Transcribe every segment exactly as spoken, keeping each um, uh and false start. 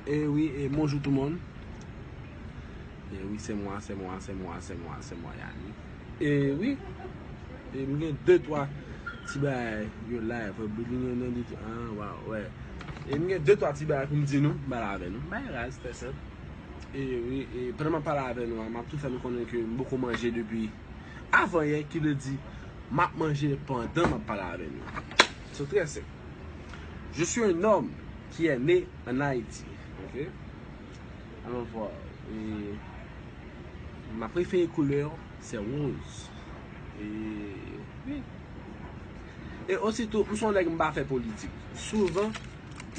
E wi, e bonjou tout moun. E wi, se mwa, se mwa, se mwa, se mwa, se mwa, Yani. E wi, e m gen de twa ti bagay yo la, epi Billy nan nan di, ah, waw, wè. E m gen de twa ti bagay pou m di nou, m pale avè nou. M bay raz, trè senp. E wi, e pandan m ap pale avè nou an, m ap tou fè nou konnen ke m poko manje depi avan yè, ki vle di, m ap manje pandan m ap pale avè nou. Se trè senp. Je suis un homme qui est né en Haïti. Ok? Alò, vwa, e, ma préférée couleur, c'est rose. E, wi. E osi tou, m se yon nèg m pa fè politik. Souvan,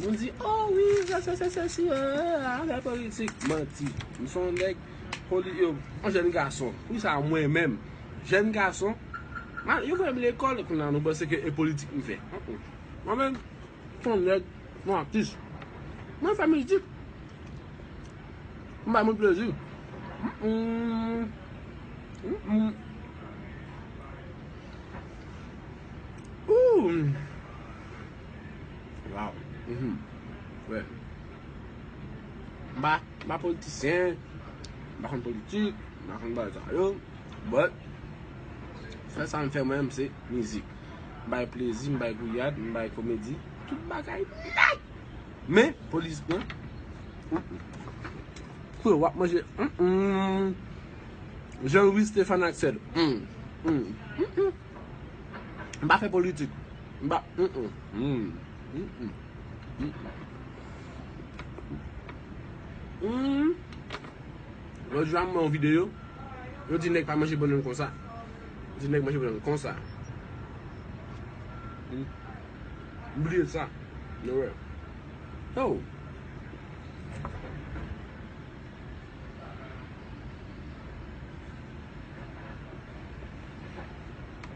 moun di, oh wi, sa, sa, sa, sa, si, ah, ah, ah, fè politik. Manti. M se yon nèg, poli-, yo, yon jèn gason. Wi, sa, mwen menm. Jèn gason. Ma, yo voye m lekòl, kounye a nou panse ke e politik m fè. Mm, mm. Mwen menm, se yon nèg, yon atis. Mwen fè mizik. M bay moun plezi. Mm, mm. Mm, mm. Ooh. Wow. Mhm. Wè. M pa, m pa politisyen, m pa konn politik, m pa konn bagay sa yo. But, sèl sa m fè mwen menm, se mizik. M bay plezi, m bay gouyad, m bay komedi, tout bagay nèt. Men, politik lan, mm, mm. Frè, w ap manje, mm, mm. Jean Louis Stéphane Axel. Mm, mm, mm, mm. M pa fè politik. M pa, mm, mm, mm, mm, mm, mm. Mm. Lòt jou a, m wè yon videyo. Yo di nèg pa manje bannann konsa. Yo di nèg manje bannann konsa. Mm. M bliye sa. Nou wè. Oh.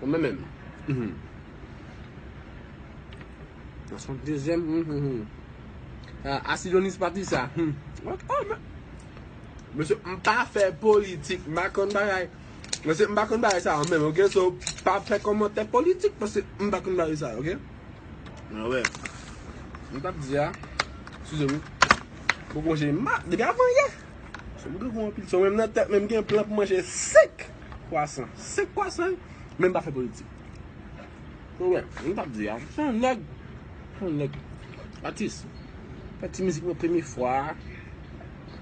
Mwen menm. Mhm. Nan son dezyèm, mhm, mhm. Ah, Asidonis Patricia. Hmm. Ok, oh, men. Mesye, m pa fè politik, m pa konn bagay. Mesye, m pa konn bagay sa yo menm, ok? So, pa fè kòmantè politik, paske m pa konn bagay sa yo, ok? Ah, wè. M t ap di a, eskize m wi. Bon, bon, je ma, depi avan yè. Se m gen gwo anpil. Se menm nan tèt, menm gen plan pou manje senk kwasan. Senk kwasan, men m pa fè politik. Bon, wè, m t ap di a. Se yon nèg. Se yon nèg. Atis. Fè ti mizik mwen premye fwa.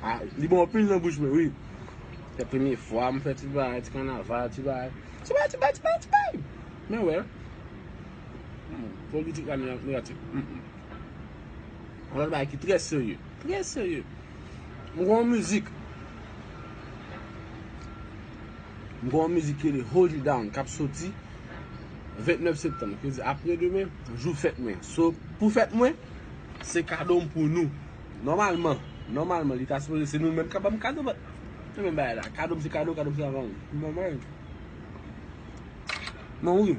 Ah, li bon anpil nan bouch mwen, wi. Fè premye fwa, m fè ti bagay, ti kanaval, ti bagay. Ti bagay, ti bagay, ti bagay, ti bagay. Men wè. Hmm, politik la negatif. Mm, mm. Yon lòt bagay ki trè serye. Trè serye. M gen yon mizik. M gen yon mizik ki rele Hold You Down k ap soti vennèf septanm. Ki di apre demen, jou fèt mwen. So, pou fèt mwen, se kado m pou nou. Nòmalman, nòmalman, li ta sipoze se nou menm k ap ban m kado, but se menm bagay la. Kado m se kado, kado m se avan. Nòmal. Non, wi.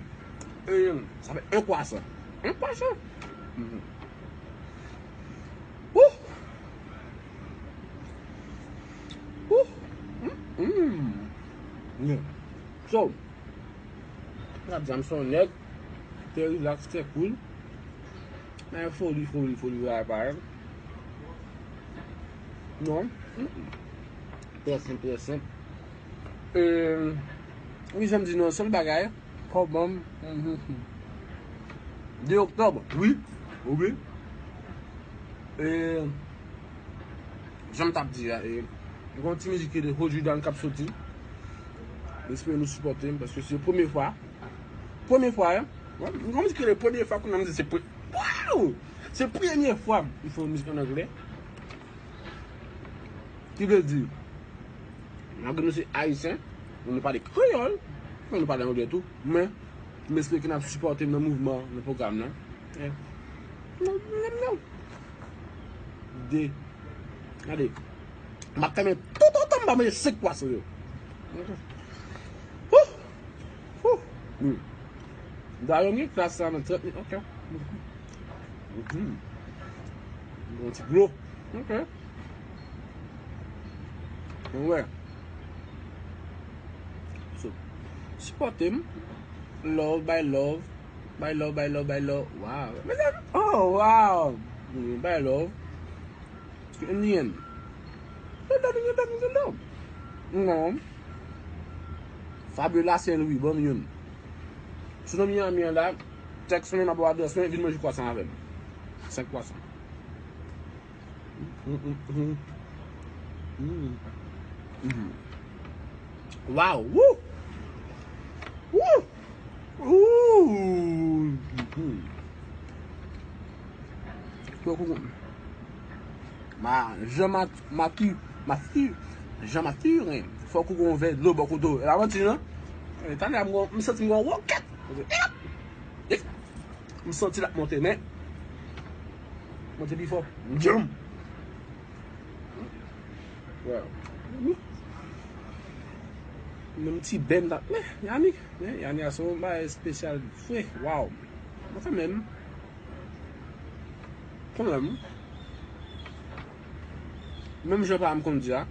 E, sa fè en kwasan. En kwasan. Mhm. Wouh! Wouh! Mm, mm. Yeah. So, m ap di, m se yon nèg, trè relax, trè cool. Men foli, foli, foli, bagay pa. Non. Mm, mm. Trè senp, trè senp. E, wi, jan m di nou, sèl bagay, kòb ban m, mhm, de oktòb, wi, wi. E, jan m t ap di a, e, gen yon ti mizik ki rele Hold You Down k ap soti. M espere nou sipòte m, paske se premye fwa. Premye fwa, e. Gen yon mizik ki rele Premye Fwa, kounye a m di se pre-, waw! Se premye fwa m fè yon mizik an anglè. Ki vle di, malgre nou se Ayisyen, nou pale kreyòl, men nou pale anglè tou, men m espere ke n ap sipòte m nan mouvman, nan pwogram nan. Eh. Non, non, non. De. Gade. M ap fèmen tout otan m pa manje senk pwason yo. Wouh! Wouh! Hmm. Dayè, m gen klas la nan trant minit, ok. Mhm. Yon ti glo. Ok. Bon, wè. So, sipòte m. Love, bay love. Bay love, bay love, bay love. Wow. Mezanmi. Oh, wow. Mm, bay love. Indian. Don't know, you don't know. Non. Fabiola Saint Louis, ban m youn. Si w nan Miami an la, tèks mwen, m ap ba w adrès mwen, vin manje kwasan avè m. Senk kwasan. Mm, mm, mm. Mm. Mm. Wow! Woo! Woo! Woo! Mm. Fòk ou, ma, Jean Mat-, Matu, Matu, Jean Mathurin, fòk ou gon vè dlo bò kote w. E pa manti, non? E, talè a, m gon, m santi m gon wokèt. M santi l ap monte, men monte pi fò. Djanm! Wow. Menm ti bèn la. Men, Yannick, men, Yannick, a se yon bagay espesyal vre. Wow. Men kanmenm. Kanmenm. Menm jan pa m konn di a.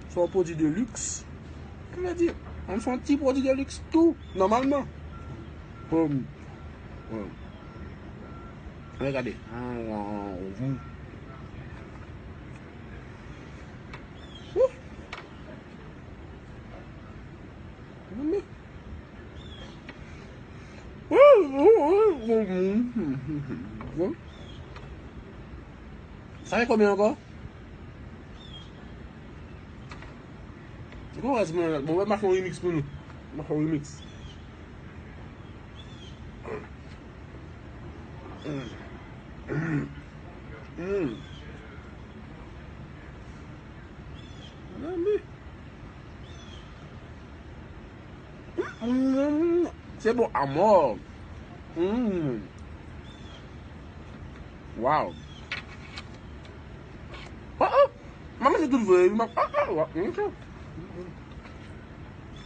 Se yon pwodui de luxe. Sa vle di, m se yon ti pwodui de luxe tou, nòmalman. Bon. Bon. Ann gade. Wouh. Wouh. Sa fè konbyen ankò? Bon, wè, bon, wè, m ap fè yon remix pou nou. M ap fè yon remix. Mm. Mm. Mm. Mm. Se bon, amò. Mm. Wow. Oh, oh. M ap manje tout vre, wi, m ap, ah, ah, wa, ok.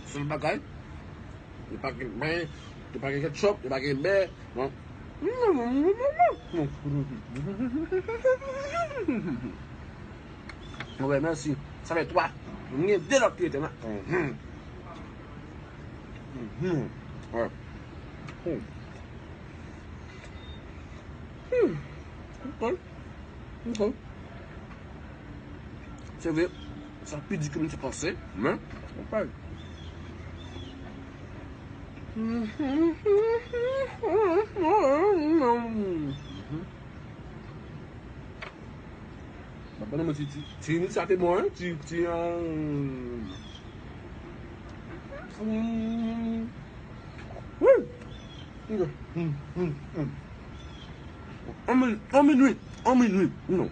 Sèl bagay, li pa gen bè, li pa gen ketchup, li pa gen bè, non. Bon, mèsi. Sa fè twa. M gen de lòt ki rete la. Mhm. Mhm. Wè. Hmm. Hmm. Ok. Ok. Se vre, sa pi di ke m te panse, men, ok. M ap ban nou ti, ti, ti minit sa te bon, hein? Ti, ti, euh, hmm. Wi. Ok. Hmm, hmm, hmm. An min-, an minit, an minit, non.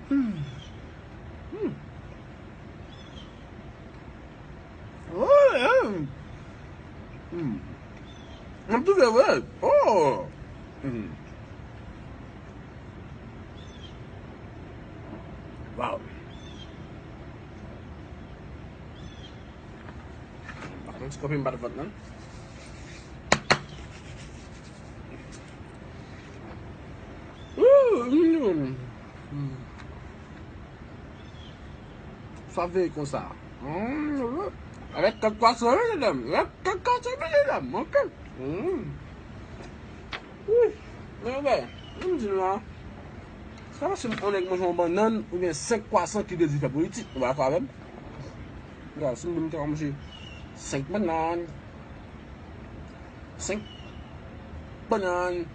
Hmm. Hmm. Oh, yeah. Hmm. M ap toufe vre. Oh. Hmm. Wow. Yon ti kanpe m bat vant lan. Ooh, mm. Sa veye konsa. Mm, avèk kèk kwason, wi, medam. Avèk kèk kwason, wi, medam. Ok. Mm. Wi. Men, men, men, m di nou la. Se pa paske yon nèg manje yon bannann oubyen senk kwason ki vle di fè politik. Ou pa dakò avè m? Gade, si m di m ta manje senk bannann, senk bannann.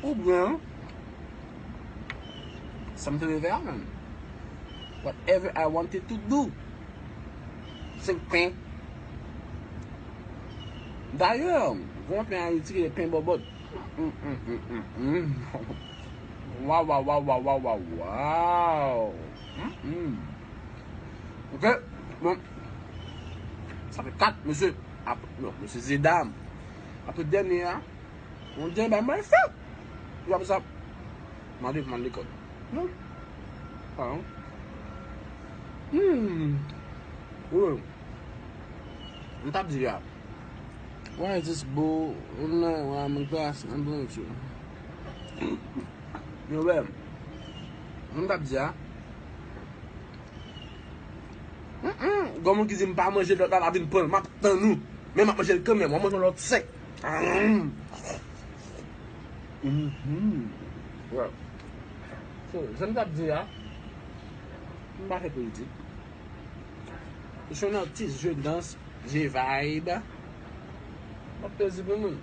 Oubyen, sa m te vle fè a menm. Whatever I wanted to do. Senk pen. Dayè, gon pen Ayiti ki rele pen bòbòt. Mm, mm, mm, mm, mm. Waw, waw, waw, waw, waw, waw, waw. Mm, mm. Ok, bon. Sa fè kat, mesye. Ap-, non, mesye, se dam. Apre dènye a, yon dènye bay mwen fè. Yo ap sa. Mande pou m al lekòl. Non. Pa non. Hmm. Wi. M t ap di a. Why is this bull? No, I'm a glass. I'm going to. Yo, bèm. M t ap di a. Mm, mm. Gon moun ki di m pa manje lòt la, la vin pran l. M ap tann ou. Men m ap manje l kanmenm. W ap manje yon lòt senk. Mm. Mhm. Well. So, jan m t ap di a, m pa fè politik. Je suis un artiste, je danse, je vibe. M ap plezi pou moun.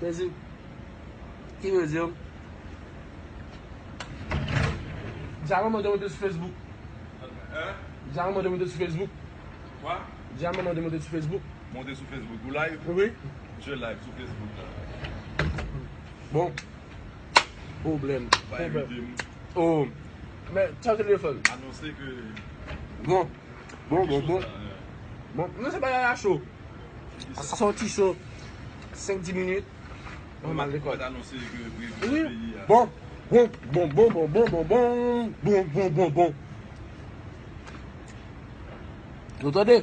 Plezi. Ki vle di, di a manman te monte sou Facebook. Hein? Di a manman te monte sou Facebook. Quoi? Di a manman te monte sou Facebook. Monte sou Facebook, ou live? Oui. Je live sou Facebook la. Bon. Pwoblèm. Pwoblèm. Oh. Men, tchaj telefòn. Anonse ke bon. Bon, bon, bon. Bon, non, se pa la cho. Sa soti cho. Senk, dis minit. Mwen al lekòl. Anonse ke prezidan peyi a. Bon. Bon, bon, bon. Nou tande?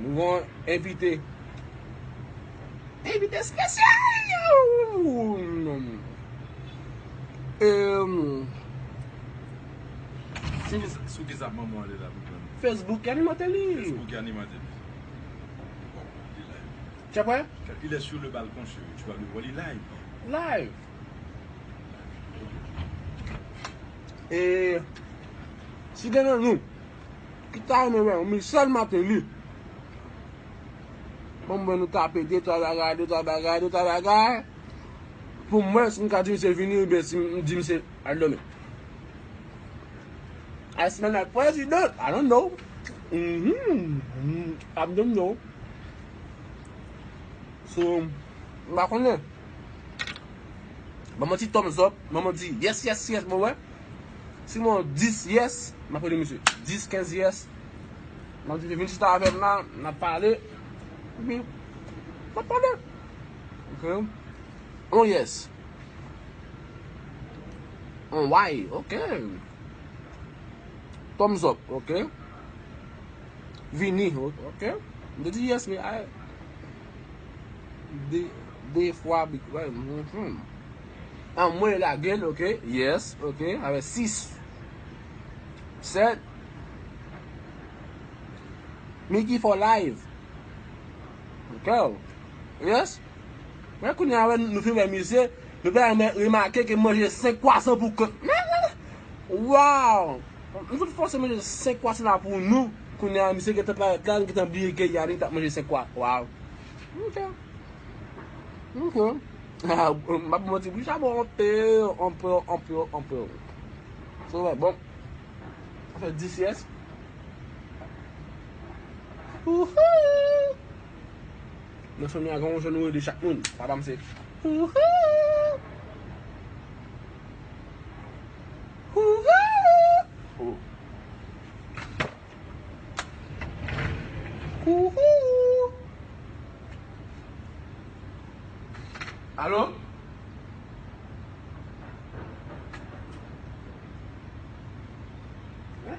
Nou gon envite. Envite espesyal! Em, sou ki sa manman ale la pou mwen? Facebook ki alimante li. Facebook ki alimante li. Bon, li live. Tu as quoi? Il est sur le balcon, chérie. Tu vas le voir, li live. Live. E si gen nan nou ki ta renmen wè Michel Martelly, bon, mwen nou tape de twa bagay, de twa bagay, de twa bagay. Pou m wè si m ka di misye vini oubyen si m di misye al dòmi. I smell like president. I don't know. Mhm. I don't know. So, m pa konnen. Ban m yon ti thumbs up, ban m yon ti yes, yes, yes, bon, wè. Si mwen dis yes, m ap rele misye. Dis, kenz yes. M ap di, vin chita avè m la, n ap pale. Epi, n ap pale. Ok. On yes. On why, ok. Thumbs up, ok. Vini, ok. M te di yes, men ay. De, de fwa, big, wè, mhm. An mwen lage l, ok. Yes, ok. Avè sis. Sèt. Mickey for life. Ok. Yes. Men kounye a, wè, nou fin wè misye, nou pa remake ke manje senk kwasan pou kont. Men, men, waw! M sot fòse manje senk kwasan la pou nou. Kounye a, misye gentan parèt la, li gentan bliye ke Yannick t ap manje senk kwasan. Waw! Ok. Ok. Ah, m ap manti, bouch a bon anpil, anpil, anpil, anpil. So, wè, bon. Sa fè dis yes. Wouhou! Nan fanmi a, gen yon jan nou rele chak moun. Papa m se wouhou! Wouhou! Oh. Wouhou! Alo?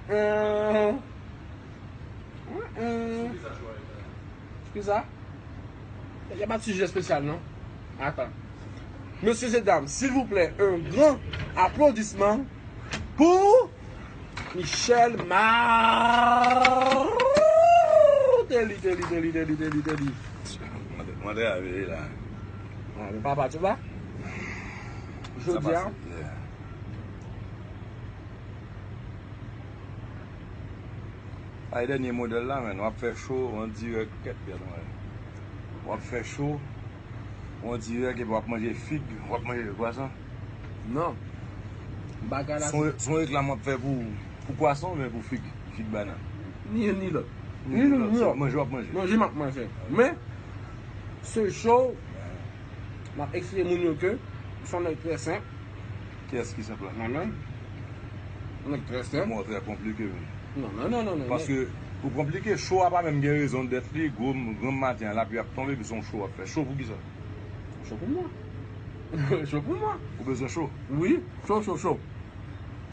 Mm-mm. Mm-mm. Kisa? Y a pa de sijè espesyal, non? Atan. Mesye e dam, silvouplè, un gran aplodisman pou Michel Martelly, Telly, Telly, Telly, Telly, Telly. Mwen te, mwen te avili la. Ah, men papa, tu vois? Jodi a. Sa pase, yeah. Ay, dènye modèl la, men, w ap fè cho an dirèk, kèt kèt, mwen. W ap fè cho, w an dirèk, epi w ap manje fig, w ap manje kwasan. Non. Bagay la. Se yon, se yon reklam w ap fè pou, pou kwasan oubyen pou fig, fig banana? Ni youn ni lòt. Ni youn ni lòt. Se manje w ap manje. Manje m ap manje. Men, se cho, m ap eksplike moun yo ke se yon nèg trè senp. Kiyès ki senp la? Mwen menm. Yon nèg trè senp. Bon, trè konplike, wi. Non, non, non, non, non. Paske, pou konplike, cho a pa menm gen rezon dèt li, gwo, granm maten an, lapli ap tonbe, epi se yon cho w ap fè. Cho pou kisa? Cho pou mwen. Cho pou mwen. Ou bezwen cho? Wi, cho, cho, cho.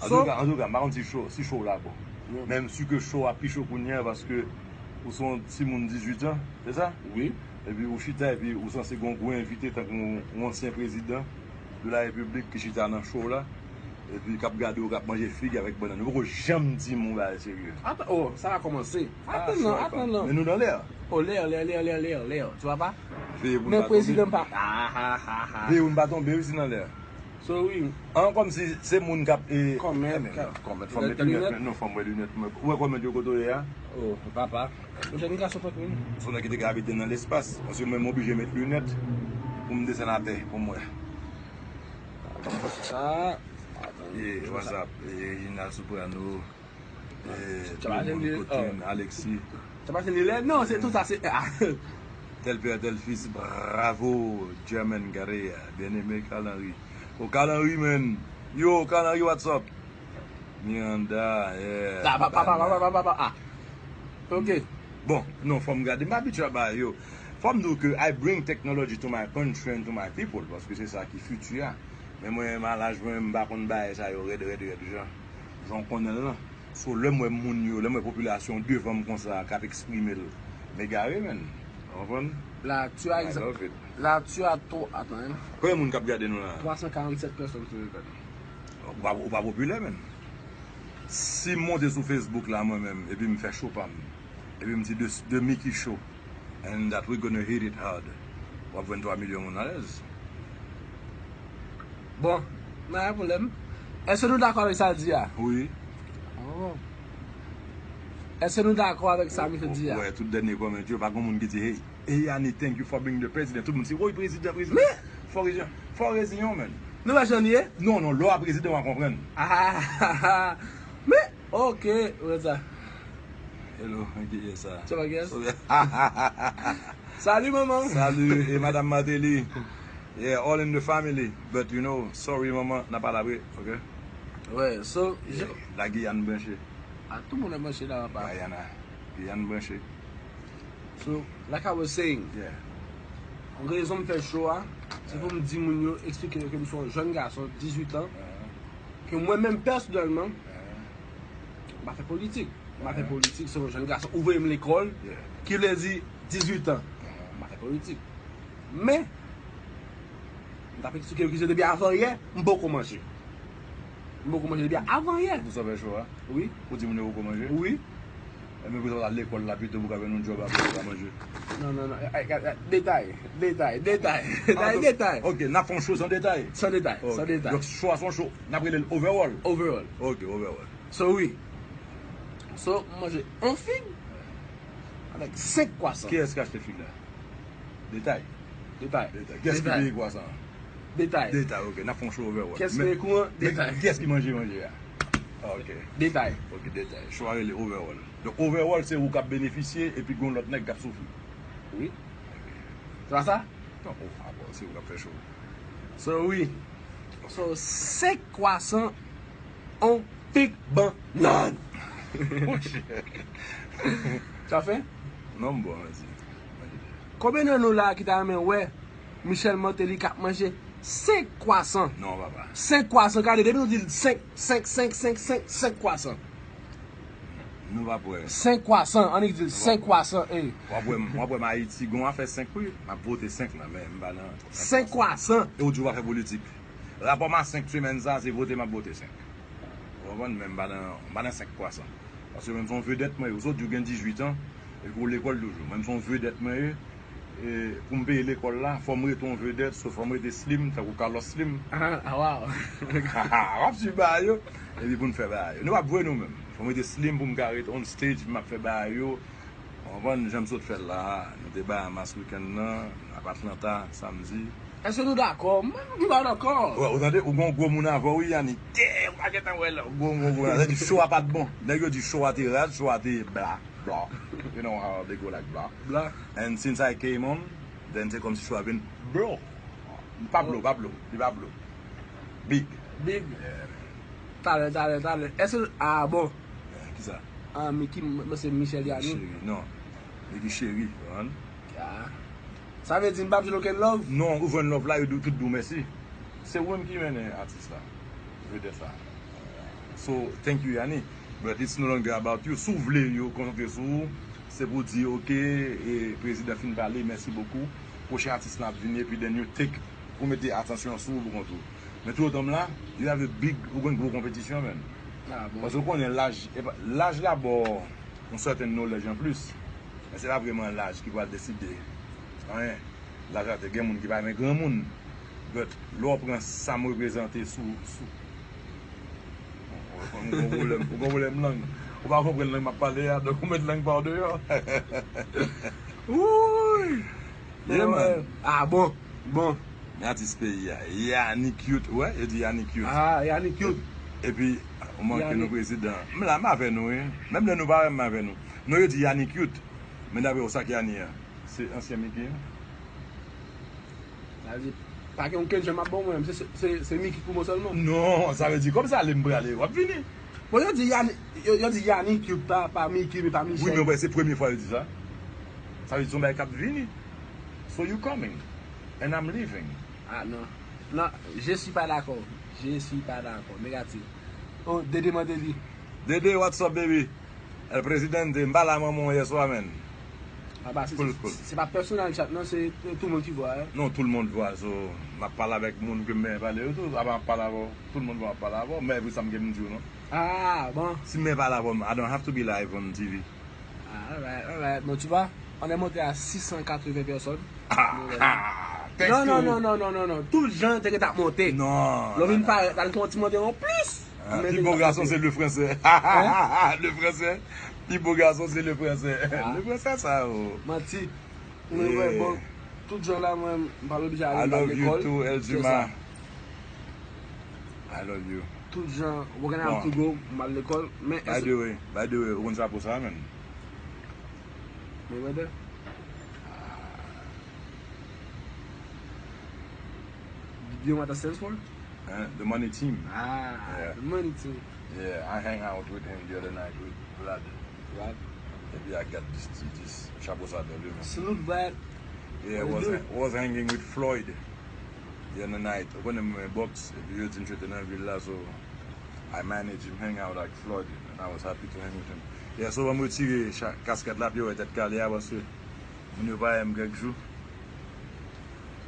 Antouka, antouka, m pa konn si cho, si cho w la bon. Non. Men m si ke cho a pi cho kounye a, paske ou se yon timoun dizuit an, se sa? Wi. Epi ou chita, epi ou sanse gen yon gwo envite, tankou yon, yon ansyen prezidan de la repiblik ki chita nan cho w la, epi k ap gade w, k ap manje fig avèk bannann. Ou poko janm di m yon bagay serye. Atan, oh, sa va kòmanse. Ah, atan non, atan non. Men nou nan lè a. Oh, lè, lè, lè, lè, lè, lè, tu vois pas? Veye pou n pa tonbe. Men prezidan pa. Ah, ah, ah, ah. Veye pou n pa tonbe, wi, si nan lè. So, wi. An, kòmsi se moun k ap, e, comment, e, men, comment, fò m met linèt, men non, fò m wè linèt mwen. Ou wè comment yo kote w ye a? Oh, papa. Monchè, m gason tankou w. Se yon nèg ki te ka abite nan lespas. Paske mwen, m oblije met linèt pou m desann atè, pou m wè. Sa. Yeah, what's up? E, Reginald Soprano. Eh, tout moun, Cotin, Alexis. Sa pa se li lè? Non, se tout sa, se, ah. Tel père, tel fils, bravo, German Garea, bien-aimé Carl Henry. Oh, Carl Henry, man. Yo, Carl Henry, what's up? Miranda, yeah. Ah, pa, pa, pa, ah. Ok. Bon, non, fò m gade, m abitye a bagay yo. Fò m di w ke I bring technology to my country and to my people, paske se sa ki fiti a. Men mwen, a laj mwen, m pa konn bagay sa yo rèd, rèd, rèd, jan, jan w konnen l lan. So, lè m wè moun yo, lè m wè popilasyon devan m konsa k ap eksprime l, m egare, man. Ou konprann? La, tu as I love it. La, tu as trop, attends, hein. Konbyen moun k ap gade nou la? Twa san karannsèt pèsòn ki regade. Ou pa, ou pa popilè, man. Si m monte sou Facebook la, mwen menm, epi m fè show pa m, epi m di The, The Mickey Show, and that we gonna hit it hard, w ap jwenn twa milyon moun alèz. Bon, pa gen pwoblèm. Èske nou dakò avèk sa l di a? Wi. Oh. Èske nou dakò avèk sa misye di a? Ou wè, tout dènye comment yo, pa gen moun ki di, hey, hey, Yanni, thank you for being the president. Tout moun di, woy, prezidan, prezidan. Men fò reziyon, fò reziyon, man. Nou wè jan l ye? Non, non, lè w a prezidan, w a konprann. Ah, men, ok, wè sa. Hello, ki ye sa? Sa va, guys? Salut, maman. Salut, e Madame Martelly. Yeah, all in the family. But, you know, sorry, maman, n a pale apre, ok? Wè, so, yeah, la Guyane branche. Ah, tout moun ap branche la, papa. Guyana, Guyane branche. So, like I was saying, yeah, rezon m fè show a, se pou m di moun yo, eksplike yo ke m se yon jèn gason, dizuit an, ke mwen menm pèsonèlman, m pa fè politik. M pa fè politik, se yon jèn gason, ou voye m lekòl, ki vle di dizuit an. M pa fè politik. Men, m t ap eksplike yo ke depi avanyè, m poko manje. M poko manje depi avanyè. Pou sa w fè show a? Wi. Ou di moun yo poko manje? Wi. Ebyen, pou sa w al lekòl la pito pou w ka jwenn yon djòb apre pou w ka manje. Non, non, non. Ay, ay, ay, detay, detay, detay. Ah, donk, detay. Ok, n ap fè yon show san detay? San detay, san detay. Donk, show a se yon show, n ap rele l overall? Overall. Ok, overall. So, wi. So, m manje yon fig avèk senk kwasan. Kiyès ki achte fig la? Detay. Detay. Detay. Kiyès ki peye kwasan an? Detay. Detay, ok. N ap fè yon show overall. Kiyès ki peye kouran? Detay. Kiyès ki manje manje a? Ah, ok. Detay. Ok, detay. Show a rele overall. Donk, overall, se ou k ap benefisye epi gen yon lòt nèg k ap soufri. Wi. Se pa sa? Non, oh, ah bon, se ou k ap fè show. So, wi. So, senk kwasan, on pik bannann. Monchè. Sa fè? Non, m bon, mèsi. Konbyen nan nou la ki ta renmen wè Michel Martelly k ap manje senk kwasan? Non, papa. Senk kwasan, gade, depi nou di l senk, senk, senk, senk, senk, senk kwasan. Nou p ap wè. Senk kwasan, annik di l senk kwasan, e. W ap wè m, w ap wè m Ayiti, gen yon afè senk wi, m ap vote senk la, men m pa nan senk kwasan. E ou di w pa fè politik. Rapò m a senk semèn sa, se vote m ap vote senk. Ou konprann? Men m pa nan, m pa nan senk kwasan. Paske menm se yon vedèt mwen ye. Ou sot di w gen dizuit an, epi w lekòl toujou. Menm se yon vedèt mwen ye. E, pou m peye lekòl la, fò m rete yon vedèt, so fò m rete slim, tankou Carlos Slim. Ah, ah, wow. W ap swiv bagay yo, epi pou n fè bagay yo. Nou p ap voye nou menm. Fò m rete slim pou m ka rete on stage, m ap fè bagay yo. Ou konprann? Jan m sot fè l la, nou te Bahamas wikenn nan, n ap Atlanta, samdi. Èske nou dakò? Mwen, m pa dakò. Wè, ou tande, ou gon gwo moun avè w, wi, Yannick. Yeah, ou pa gentan wè l. Gwo, gwo, gwo. Sa di show a pa t bon. Nèg yo di show a te raz, show a te bla, bla. You know how they go like bla. Bla. And since I came on, then se kòmsi show a vin bro. Pa blo, pa blo. Li pa blo. Big. Big. Yeah. Talè, talè, talè. Èske, ah, bon. Eh, kisa? Ah, Mickey, m, m se Michel Yanni. Cheri, non. Mickey cheri, ou konprann? Ah. Sa vle di m p ap jwenn okenn love? Non, ou jwenn love la, yo di w tout di w mèsi. Se ou menm ki mennen atis la. Vedèt la. So, thank you, Yanni. But it's no longer about you. Si w vle yo konsantre sou ou, se pou di, ok, e, prezidan fin pale, merci beaucoup. Pwochen atis la ap vini, epi then you take pou mete atansyon sou ou pou kont ou. Men toutotan m la, you have a big, ou gen gwo konpetisyon, man. Ah, bon. Paske ou konnen laj, epa, laj la ba w yon sèten knowledge an plis. Men se pa vrèman laj ki pral deside anyen. Laj la te gen moun ki pa renmen granmoun. But lè w pran sa m reprezante sou, sou, ou gon pwoblèm, ou gon pwoblèm lang. Ou pa konprann lang m ap pale a, donk ou met lang pa w deyò. Wouy! Yeah, man. Ah, bon. Bon. Men atis peyi a. Yannick Cute. Wè, yo di Yannick Cute. Ah, Yannick Cute. Epi, ou manke nou prezidan. M la, m avè nou, wi. Menm lè nou pa renmen m avè nou. Non, yo di Yannick Cute. Men daprè w, sa k Yanni a? Se ansyen Mickey an? Sa vle di, pa gen okenn jan m ap ba w mwen menm. Se, se, se Mickey pou mwen sèlman. Non, sa vle di, kòm sa ale m prale, w ap vini. Bon, yo di Yanni, yo, yo di Yanni Cute, pa, pa Mickey, men pa Michel. Wi, men wè, se premye fwa yo di sa. Sa vle di, se yon bagay k ap vini. So you coming, and I'm leaving. Ah, non. Non, je suis pas d'accord. Je suis pas d'accord. Négatif. Oh, Dede Mandeli. Dede, what's up, baby? El Presidente, m pale a manman w yè swa, man. Papa, se, cool, se, cool. Se pa pèsonèl chat, non, se tout moun ki vwa, hein. Non, tout moun vwa, so, m ap pale avèk moun ke m renmen pale yo tou, apa m ap pale avè w, tout moun vwa m ap pale avè w, men pou sa m gen m di w, non. Ah, bon. Si m renmen pale avè w, I don't have to be live on T V. Ah, alright, alright. Bon, tu vois, on est monté à six cent quatre-vingts personnes. Ah, ah, thanks to you. Non, non, non, non, non, non. Tout jan te ret ap monte. Non. Lè w vin parèt, al fè yon ti monte an plis. Ah, pi bo gason se le fransè. Hein? Le fransè. Pi bo gason se le fransè. Ah. Le fransè sa, oh. Manti. Mwen, yeah, wè, bon, tout jan la, mwen, m pa oblije ale, m pa lekòl. I love you too, Elzuma. Se sa. I love you. Tout jan, we're gonna have to go, m pa lekòl, men by the way, by the way, ou konn chapo sa, man? Mayweather? Do you know what that stands for? Hein? The money team. Ah, yeah. The money team. Yeah, I hang out with him the other night with Vlad. Vlad? Epi I got this, this chapo sa bèl wi, man. Salute Vlad. Yeah, was, was hanging with Floyd the other night. Ou konnen mwen box, epi yo di m chete nan vil la, so I manage him hang out like Floyd, and I was happy to hang with him. Yeah, so ban m retire cha-, kaskèt la, pi yo wè tèt kale a, paske moun yo pa wè m kèk jou.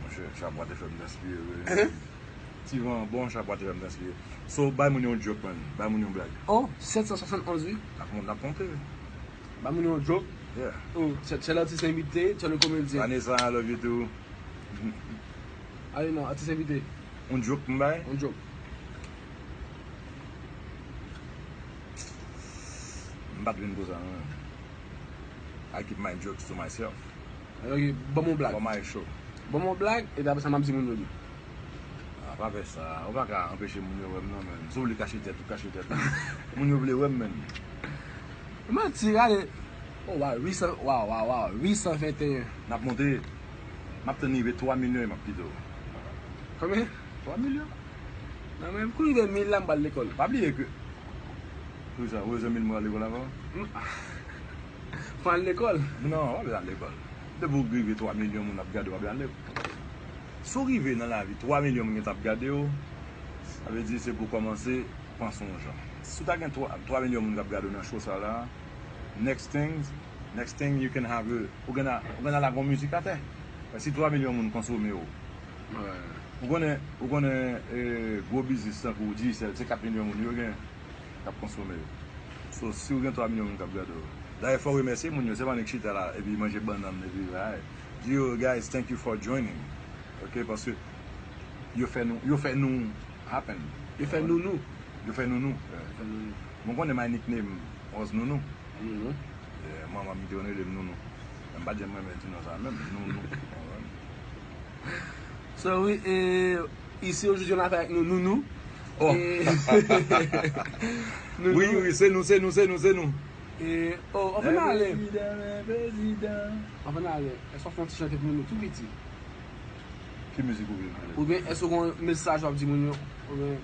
Monchè, chapo a te fè m transpire vre. Ti van bon, chapo a te fè m transpire. So, bay moun yon joke, man. Bay moun yon blag. Oh, sèt san swasann onz, wi. N ap, n ap konte. Bay moun yon joke. Yeah. Oh, c'est, c'est l'artiste invité, c'est le comédien. Vanessa, I love you too. Allez, non, artiste invité. Yon joke m bay? Yon joke. M pa t vin pou sa, non. I keep my jokes to myself. Ok, ban m yon blag. For my show. Ban m yon blag, epi apre sa, m ap di moun yo li. Ah, pa fè sa. Ou pa ka anpeche moun yo wè m, non, men. Si w vle kache tèt ou, kache tèt ou. Moun yo vle wè m, men. Manti, gade. Oh, wow, huit cents, wow, wow, wow, huit cent vingt et un. N ap monte. M ap tann rive twa milyon e m ap kite w. Konbyen? Twa milyon. Non, men, kou rive mil la, m pral lekòl. Pa bliye ke. Poukisa? Ou bezwen mil moun al lekòl ankò? Fò al lekòl. Non, w ap al lekòl. Depi w rive twa milyon moun ap gade w, w ap al lekòl. Si w rive nan lavi, twa milyon moun gentan ap gade w, sa vle di se pou w kòmanse panse yon jan. Si w ta gen twa, twa milyon moun k ap gade w nan show sa la, next things, next thing you can have a, ou gen a, ou gen a lage yon mizik atè. Men si twa milyon moun konsome w, ou konnen, ou konnen, eh, gwo biznis tankou Digicel, se kat milyon moun yo gen k ap konsome yo. So, si w gen twa milyon moun k ap gade w, dayè, fò w remèsye moun yo, se pa nèg chita la, epi manje bannann, epi, ay, di yo, guys, thank you for joining. Ok, paske yo fè nou, yo fè nou happen. Yo fè nou nou. Yo fè nou nou. Yeah. Yo fè nou nou. Mwen konnen my nickname was Nounou. Nounou. Yeah, manman m te konn rele m Nounou. Men m pa t janm renmen ti non sa menm, Nounou. So, wi, e, ici aujourd'hui on a fait avec nous Nounou. Oh. E, Nounou. Wi, wi, se nou, se nou, se nou, se nou. E, oh, ann ale. Prezidan, prezidan. Ann ale. Èske w fè yon ti chante pou Nounou tou piti? Ki mizik ou vle m jwe? Oubyen èske w gen yon mesaj w ap di moun yo? Oubyen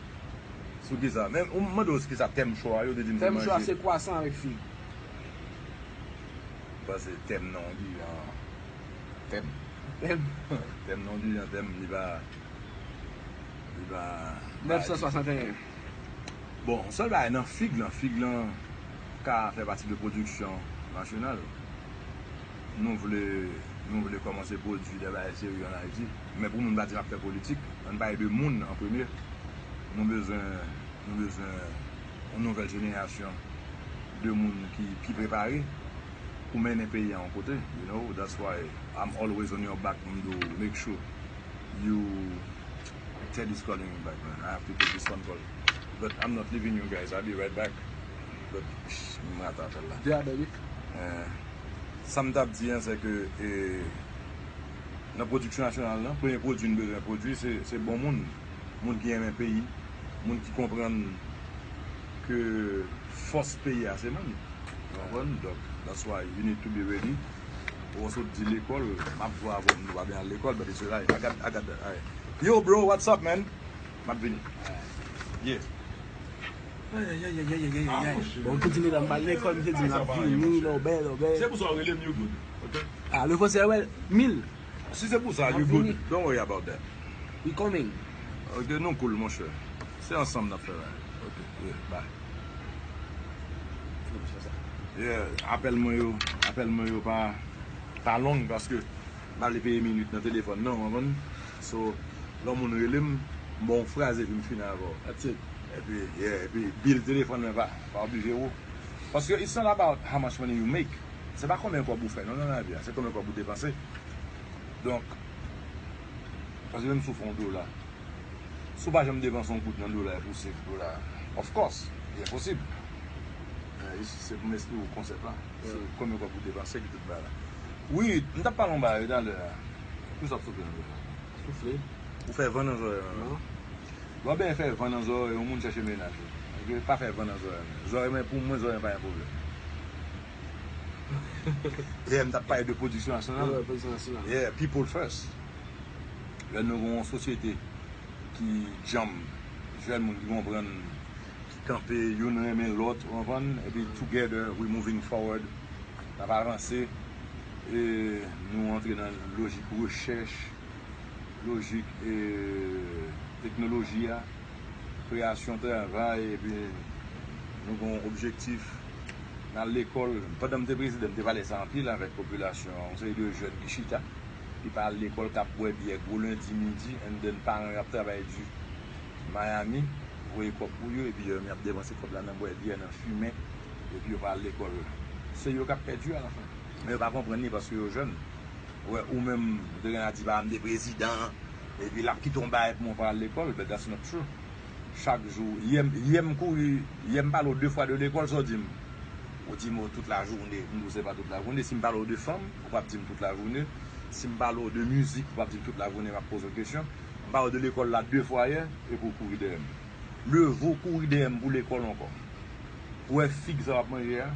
sou kisa? Men ou mande w kisa tèm show a, yo te di m se manje. Tèm show a se kwasan avèk fig. Ou panse tèm nan yon dirijan, tèm. Tèm. Tèm nan yon dirijan, tèm, li pa, li pa, nèf san swasanteyen. Bon, sèl bagay nan fig lan, fig lan ka fè pati de pwodiksyon nasyonal. Nou vle, nou vle kòmanse pwodui de bagay serye ann Ayiti. Men pou moun pa di m ap fè politik, ann pale de moun an premye. Nou bezwen, nou bezwen yon nouvèl jenerasyon de moun ki, ki prepare. pou mennen peyi a yon kote, you know, that's why I'm always on your back, m di w, make sure you, Ted is calling me back, man. I have to take this phone call. But I'm not leaving you guys. I'll be right back. But, psh, m rate apèl la. Yeah, baby. Eh, sa m t ap di an, se ke, eh, nan pwodiksyon nasyonal lan, premye pwodui n bezwen pwodui, se, se bon moun. Moun ki renmen peyi, moun ki konprann ke fòs peyi a se moun. Ou konprann? Donk, that's why you need to be ready. Ou sot di lekòl, m ap jwe avè w, nou pa byen al lekòl, but it's alright. I got, I got that. Alright. Yo, bro, what's up, man? M ap vini. Yeah. Ayayayayayayay. Bon, tout ti medam pa lekòl, misye di m ap vini, lòbè, lòbè. Se pou sa w rele m, you good. Ok? Ah, le français, ouais, mille. Si se pou sa, you good. Don't worry about that. We coming. Ok, nou cool, monchè. Se ansanm n ap fè bagay. Ok, yeah, bye. Yeah, apèl mwen yo, apèl mwen yo pa, pa long paske m pa vle peye minit nan telefòn, non, w konprann? So, lè yon moun rele m, m ba w yon fraz epi m fini avè w. That's it. Epi, yeah, epi bil telefòn mwen pa, pa oblije wo. Paske it's not about how much money you make. Se pa konbyen kòb ou fè, non, nan lavi a. Se konbyen kòb ou depanse. Donk, paske menm si w fè yon dola, si w pa janm depanse yon goud nan dola pou w save dola, of course, li enposib. Men isi, se pou m esplike w konsèp la. Se konbyen kòb ou depanse ki tout bagay la. Wi, m t ap pale yon bagay talè a. Kisa w ap soufle nan zòrèy la? Soufle. Ou fè van nan zòrèy la, non? Lè w byen fè van nan zòrèy, yon moun chèche mennaj ou. Ok? Pa fè van nan zòrèy mwen. Zòrèy mwen, pou mwen, zòrèy mwen pa gen pwoblèm. Yeah, m t ap pale de pwodiksyon nasyonal. Yeah, pwodiksyon nasyonal. Yeah, people first. Lè nou gen yon sosyete ki djanm, jèn moun ki konprann, ki kanpe, youn renmen lòt, ou konprann? Epi together, we moving forward. N ap avanse. E nou antre nan lojik rechèch, lojik, e, teknoloji a, kreyasyon travay, epi nou gen yon objektif. N al lekòl. Pandan m te prezidan, m te pale sa anpil avèk popilasyon an. Yon seri de jèn ki chita, ki pa al lekòl, k ap bwè byè gwo lendi midi, and then paran yo ap travay di Miami, voye kòb pou yo, epi yo menm y ap depanse kòb la nan bwè byè, nan fimen, epi yo pa al lekòl. Se yo k ap pèdi alafen. Men yo pa konprann li paske yo jèn. Ou wè, ou menm, ou te gen a di, "Papa m te prezidan," epi l ap kite yon bagay pou mwen pa al lekòl, but that's not true. Chak jou, yè m, yè m kouri, yè m pale w de fwa de lekòl, sa w di m? Ou di m, "O, tout lajounen." M di w, "Se pa tout lajounen." Si m pale w de fanm, ou p ap di m tout lajounen. Si m pale w de mizik, ou p ap di m tout lajounen, m ap poze w kesyon. M pale w de lekòl la de fwa yè, epi w kouri dèyè m. Leve w kouri dèyè m pou lekòl ankò. Ou wè fig sa w ap manje a?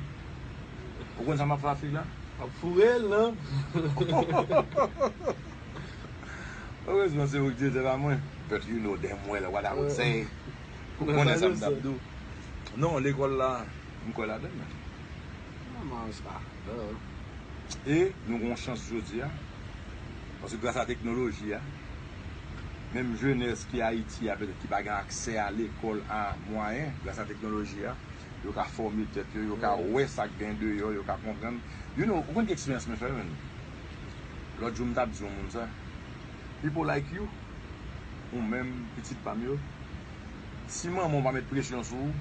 Ou konn sa m ap fè ak fig la? Ap foure l nan. Erezman se ou k di l, se pa mwen. But you know damn well what I would say. Ou konnen sa m t ap di w. Non, lekòl la, m kwè ladan l menm. Kòman sa? E nou gen yon chans jodi a. Paske gras a teknoloji a, menm jenès ki Ayiti a, petèt ki pa gen aksè a lekòl a mwayen, gras a teknoloji a, yo ka fòme tèt yo, yo ka wè sa k gen deyò, yo ka konprann. You know, ou konn ki eksperyans mwen fè, menn? Lòt jou m t ap di yon moun sa. People like you, ou menm, pitit pa m yo, si manman w pa met presyon sou ou,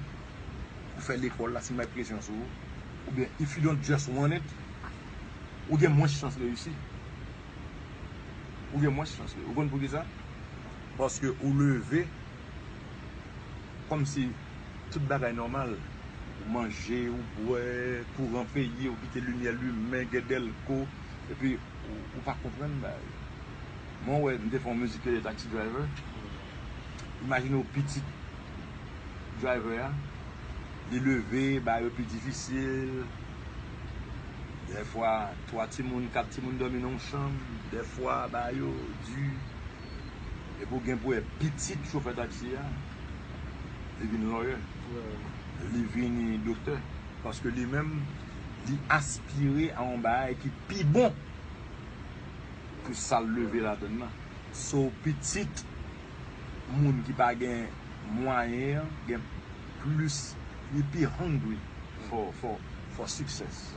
pou fè lekòl la, si l pa met presyon sou ou, oubyen if you don't just want it, ou gen mwens chans reyisi. Ou gen mwens chans reyisi. Ou konn poukisa? Paske ou leve kòmsi tout bagay nòmal. Ou manje, ou bwè, kouran peye, ou kite limyè limen, gen dèlko, epi ou, ou pa konprann bagay. Mwen wè, m te fè yon mizik ki rele Taxi Driver. Imajine w pitit driver a, li leve, bagay yo pi difisil. Dèfwa, twa timoun, kat timoun dòmi nan yon chanm. Dèfwa, bagay yo di. Epi w gen pou wè pitit chofè taksi a, li vin lawyer. Li vin doktè. Paske li menm, li aspire a yon bagay ki pi bon ke sa l leve ladann nan. So, pitit moun ki pa gen mwayen an gen plis, li pi hungry for, for, for success.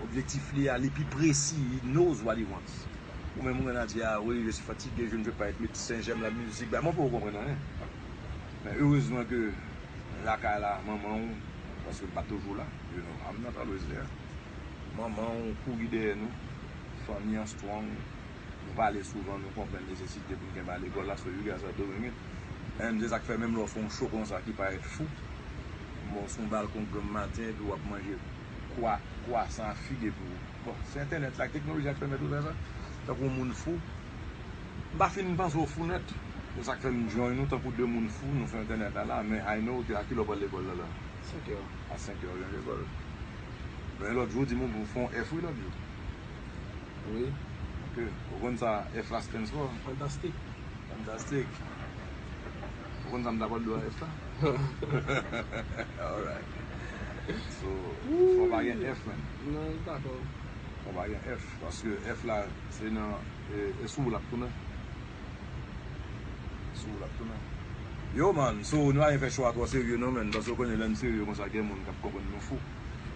Objektif li a, li pi presi, he knows what he wants. Ou menm ou konn a di, "Ah oui, je suis fatigué, je ne veux pas être médecin, j'aime la musique." Ba, mwen poko konprann anyen. Men erezman ke lakay la, manman w, paske m pa toujou la, you know, I'm not always there. Manman w kouri dèyè nou. Fanmi an strong. Nou pale souvan, nou konprann nesesite pou n kenbe a lekòl la, so you guys are doing it. And se sa k fè menm lè w fè yon show konsa ki parèt fou, bon, sou yon balkon granm maten, epi w ap manje kwa, kwasan a fig epi w, bon, se entènèt la, teknoloji a k pèmèt ou fè sa. Tankou yon moun fou, m pa fin panse w fou nèt. Se sa k fè m join nou tankou de moun fou, nou fè entènèt la la, men I know ke a kilè w pral lekòl la la? Senkè. A senkè w rive lekòl. Men lòt jou, w di m ou fè yon F wi lòt jou. Wi. Ok. Ou konn sa F la stands for? Fantastic. Fantastic. Ou konn sa m ta pral di w a F la? Alright. So, fò pa gen F, man. Non, dakò. Fò pa gen F, paske F la, se nan, e, e sou w l ap tounen. Sou w l ap tounen. Yo, man, so, nou pa gen fè cho a twò serye, non, man, paske w konnen lè n serye konsa, gen moun k ap konprann nou fou.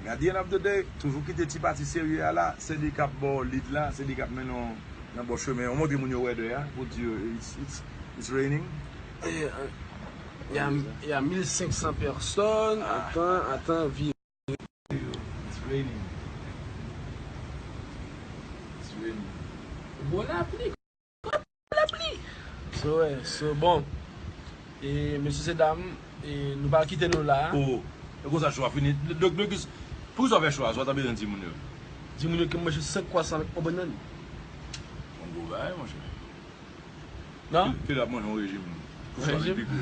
Men at the end of the day, toujou kite ti pati serye a la, se li k ap ba w lead la, se li k ap mennen w nan bon chemen. Ou montre moun yo wèdè a, pou di yo, it's, it's, it's raining. E, e, y a, y a mil senk san pèsòn. Ah. Atan, atan, vi- It's raining. It's raining. Gwo lapli, gwo lapli. So, wè, so, bon. E, mesye, se dam, e, nou pa kite nou la. Oh, e konsa cho a fini. Donk, donk, poukisa w fè cho a? Sa w ta bezwen di moun yo? Di moun yo ke m manje senk kwasan avèk yon bannann. Yon gwo bagay, monchè. Non? Ke, ke l ap manje yon rejim. Pou cho a vin pi gwo.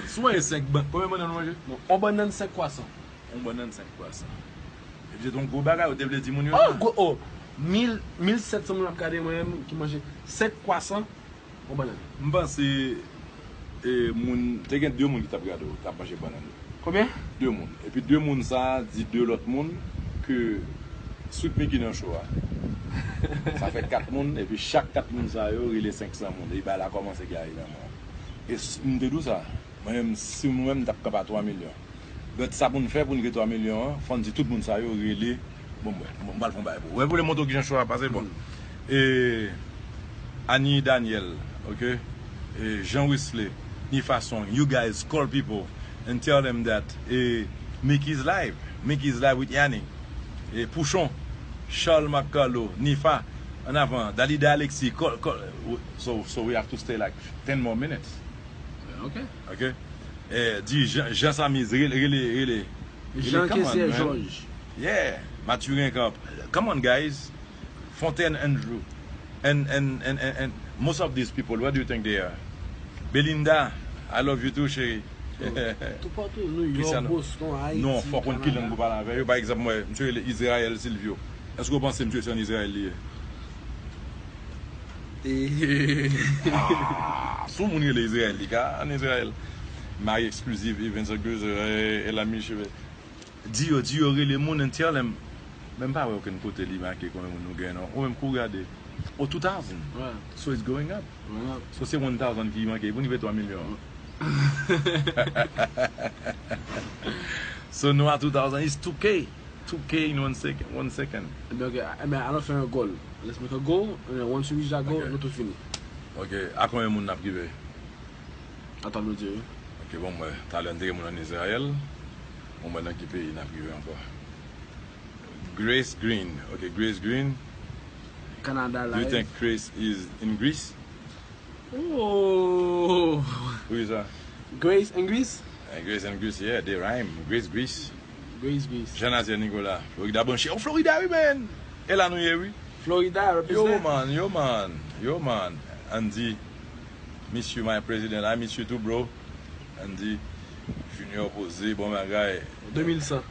Si w manje senk ban-, konbyen bannann ou manje? Non, yon bannann, senk kwasan. Yon bannann, senk kwasan. Epi se te yon gwo bagay ou te vle di moun yo la. Oh, gwo, oh. Mil, mil sèt san moun ap gade mwen menm ki manje senk kwasan. Yon bannann. M panse, e, moun, te gen de moun ki t ap gade w, t ap manje bannann yo. Konbyen? De moun. Epi de moun sa a di de lòt moun ke Sweet Micky nan cho a. Sa fè kat moun, epi chak kat moun sa yo rele senk san moun. Epi bagay la kòmanse gade nan mwen. E s-, m te di w sa. Mwen menm, si mwen menm, m t ap kanpe a twa milyon. But sa pou n fè pou n gen twa milyon an, fò n di tout moun sa yo rele. Bon, mwen, mwen pral fè yon bagay pou ou. Wè, pou lè montre w kijan cho a pase, bon. E, Annie Daniel, ok? E, Jean Wesley, Nifa Song, you guys call people and tell them that, e, Mickey is live. Mickey is live with Yanni. E, Pouchon, Charles Marc Carlo, Nifa, en avant, Dalida Alexis, call, call, so, so we have to stay like ten more minutes. Ok. Ok. Eh, di Jean, Jean Samiz, rele, rele, rele. Rele, Jean come on, Kessler man. George. Yeah, Mathurin Camp. Come on, guys. Fontaine Andrew. And, and, and, and, and most of these people, what do you think they are? Belinda, I love you too, chérie. Toupatou, New York, Cristiano. Boston, Haiti, non, fò konn ki lang ou pale avè yo. Pa egzanp, mwen, misye rele Israel Silvio. Èske w panse misye se ann Izrayèl li ye? Ah, si yon moun rele Izrayèl, li ka ann Izrayèl. Mari Exclusive, Evans Exclusive, eh, Elami Cheve. Di yo, di yo rele moun and tell them. Men m pa wè okenn kote li make konbyen moun nou gen non. Ou menm kou gade. Oh, two thousand. Wè. So it's going up. Wè. So se one thousand ki manke pou n rive twa milyon. So nou a two thousand, it's two K. Two K in one second, one second. Ebyen, ok, ebyen, alò fè yon goal. Let's make a goal, and then once we reach that goal, ok, nou tout fini. Ok, a konbyen moun n ap rive? Atann nou di wi. Ok, bon, mwen, talè n te gen moun ann Izrayèl. Bon, mwen, nan ki peyi n ap rive ankò? Grace Green. Ok, Grace Green. Canada live. Do you think Grace is in Greece? Oh! Who is that? Grace and Greece? Eh, Grace and Greece, yeah, they rhyme. Grace Greece. Grace Greece. Jean Nazaire Nicolas, Florida branche. Oh, Florida, wi, man. E la nou ye, wi. Florida, yo, represent. Man, yo, man, yo, man. Andy, miss you, my president. I miss you too, bro. Andy, Junior Poze, bon bagay. De mil san.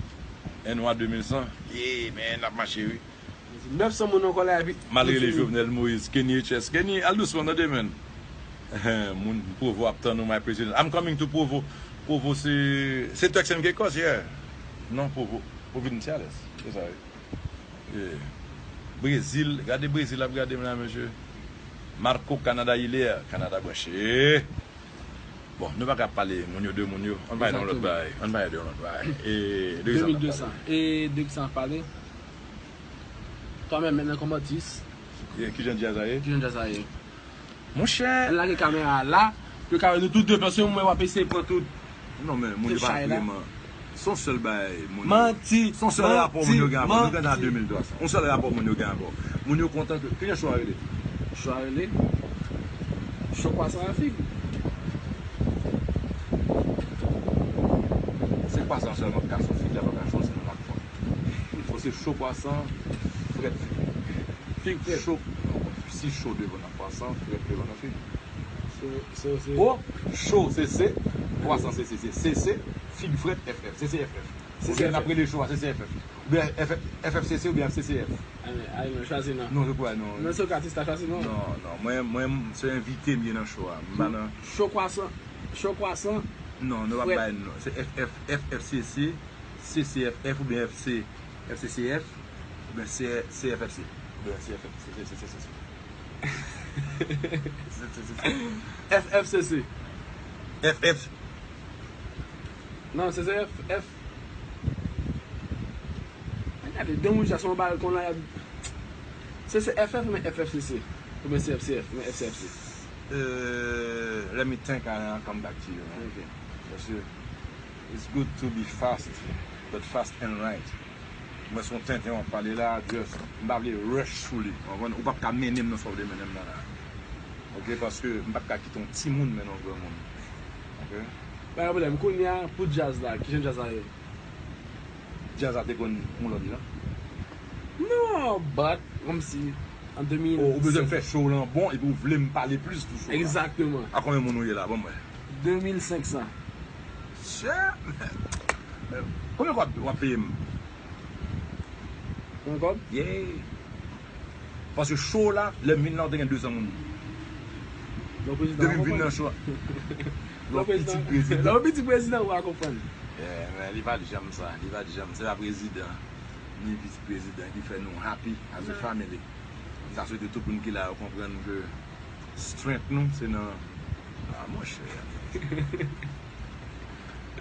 N Y de mil san. Yeah, man, n ap mache, wi. Nèf san moun ankò la, epi malgre li, Jovenel Moïse, Kenny H S. Kenny, al dousman, tande, man. Moun Provo ap tann ou, my president. I'm coming to Provo. Provo, se, se Turks and Caicos, yeah. Non, Provo. Provinciales. Se sa, wi. Yeah. Brezil, gade Brezil ap gade m la, mesye. Marco, Canada, il est. Canada branche. Bon, nou pa ka pale moun yo de moun yo. Ann pale de yon lòt bagay. Ann pale de yon lòt bagay. E de ki sa n ap pale? De mil de san. E de ki sa n ap pale? Twa menm, mentnan, kòm atis. Yeah, kijan djaz a ye? Kijan djaz a ye? Monchè. Ann lage kamera a la. Pou yo ka wè nou tout de, paske mwen w ap eseye pran tout. Non, men moun yo pa vrèman. Se yon sèl bagay moun yo. Manti. Se yon sèl rapò moun yo gen avè w. Nou gen nan de mil twa san. Yon sèl rapò moun yo gen avè w. Moun yo kontan ke. Kijan cho a rele? Cho a rele Cho Kwasan a Fig. Se kwasan sèlman k ka cho, fig la pa ka cho, se nan lakòt. Fò se cho kwasan, frèt fig. Fig frèt. Cho, si cho devan nan kwasan, frèt devan nan fig. Se, se, se. O, cho se se, kwasan se se, se, se, se, fig frèt, F F, se se F F. Oubyen n ap rele cho a C C F F. Oubyen F F, F F C C oubyen F C C F. Ay, ay, non, chwazi non. Non, se kwa, non. Non, se w k atis la, chwazi non. Non, non, mwen, mwen, se envite m ye nan cho a. M pa nan. Cho kwasan, cho kwasan. Non, nou pa bay non. Se F F, F F C C, C C F F oubyen F C, F C C F, oubyen C, C F F C. Oubyen C F F C, C, C, C, C, C. F F C C. F F. Non, C C F F. Gade, de moun sa sou yon balkon la, y ap, se, se F F men F F C C. Oubyen se F C F men F C F C. Euh, let me think and I'll come back to you, man. Ok. Paske it's good to be fast, but fast and right. Mwen se yon tenten w ap pale la, just, m pa vle rush sou li, w konprann? Ou p ap ka mennen m nan sa w vle mennen m nan la. Ok, paske m p ap ka kite yon timoun mennen yon granmoun. Ok? Pa gen pwoblèm. Kounye a, pou djaz la, kijan djaz la ye? Djaz la te konn yon lòt jan? Non, but, kòmsi, an de mil sèz. Ou, ou bezwen fè show lan bon, epi ou vle m pale plis pou show la. Egzakteman. A konbyen moun ou ye la? Ban m wè. De mil senk san. Shit, man. Konbyen w ap, w ap peye m? Yon kòb? Yeah. Paske show la, lè m vin la, ou te gen de san moun. Lè w prezidan, w a konprann. Depi m vin nan show a. Lè w pitit prezidan. Lè w pitit prezidan, w a konprann. Yeah, men li pa t janm sa. Li pa t janm. Se pa prezidan, ni vis prezidan ki fè nou happy as a family. M ta swete tout moun ki la yo konprann ke strength nou, se nan, ah, monchè.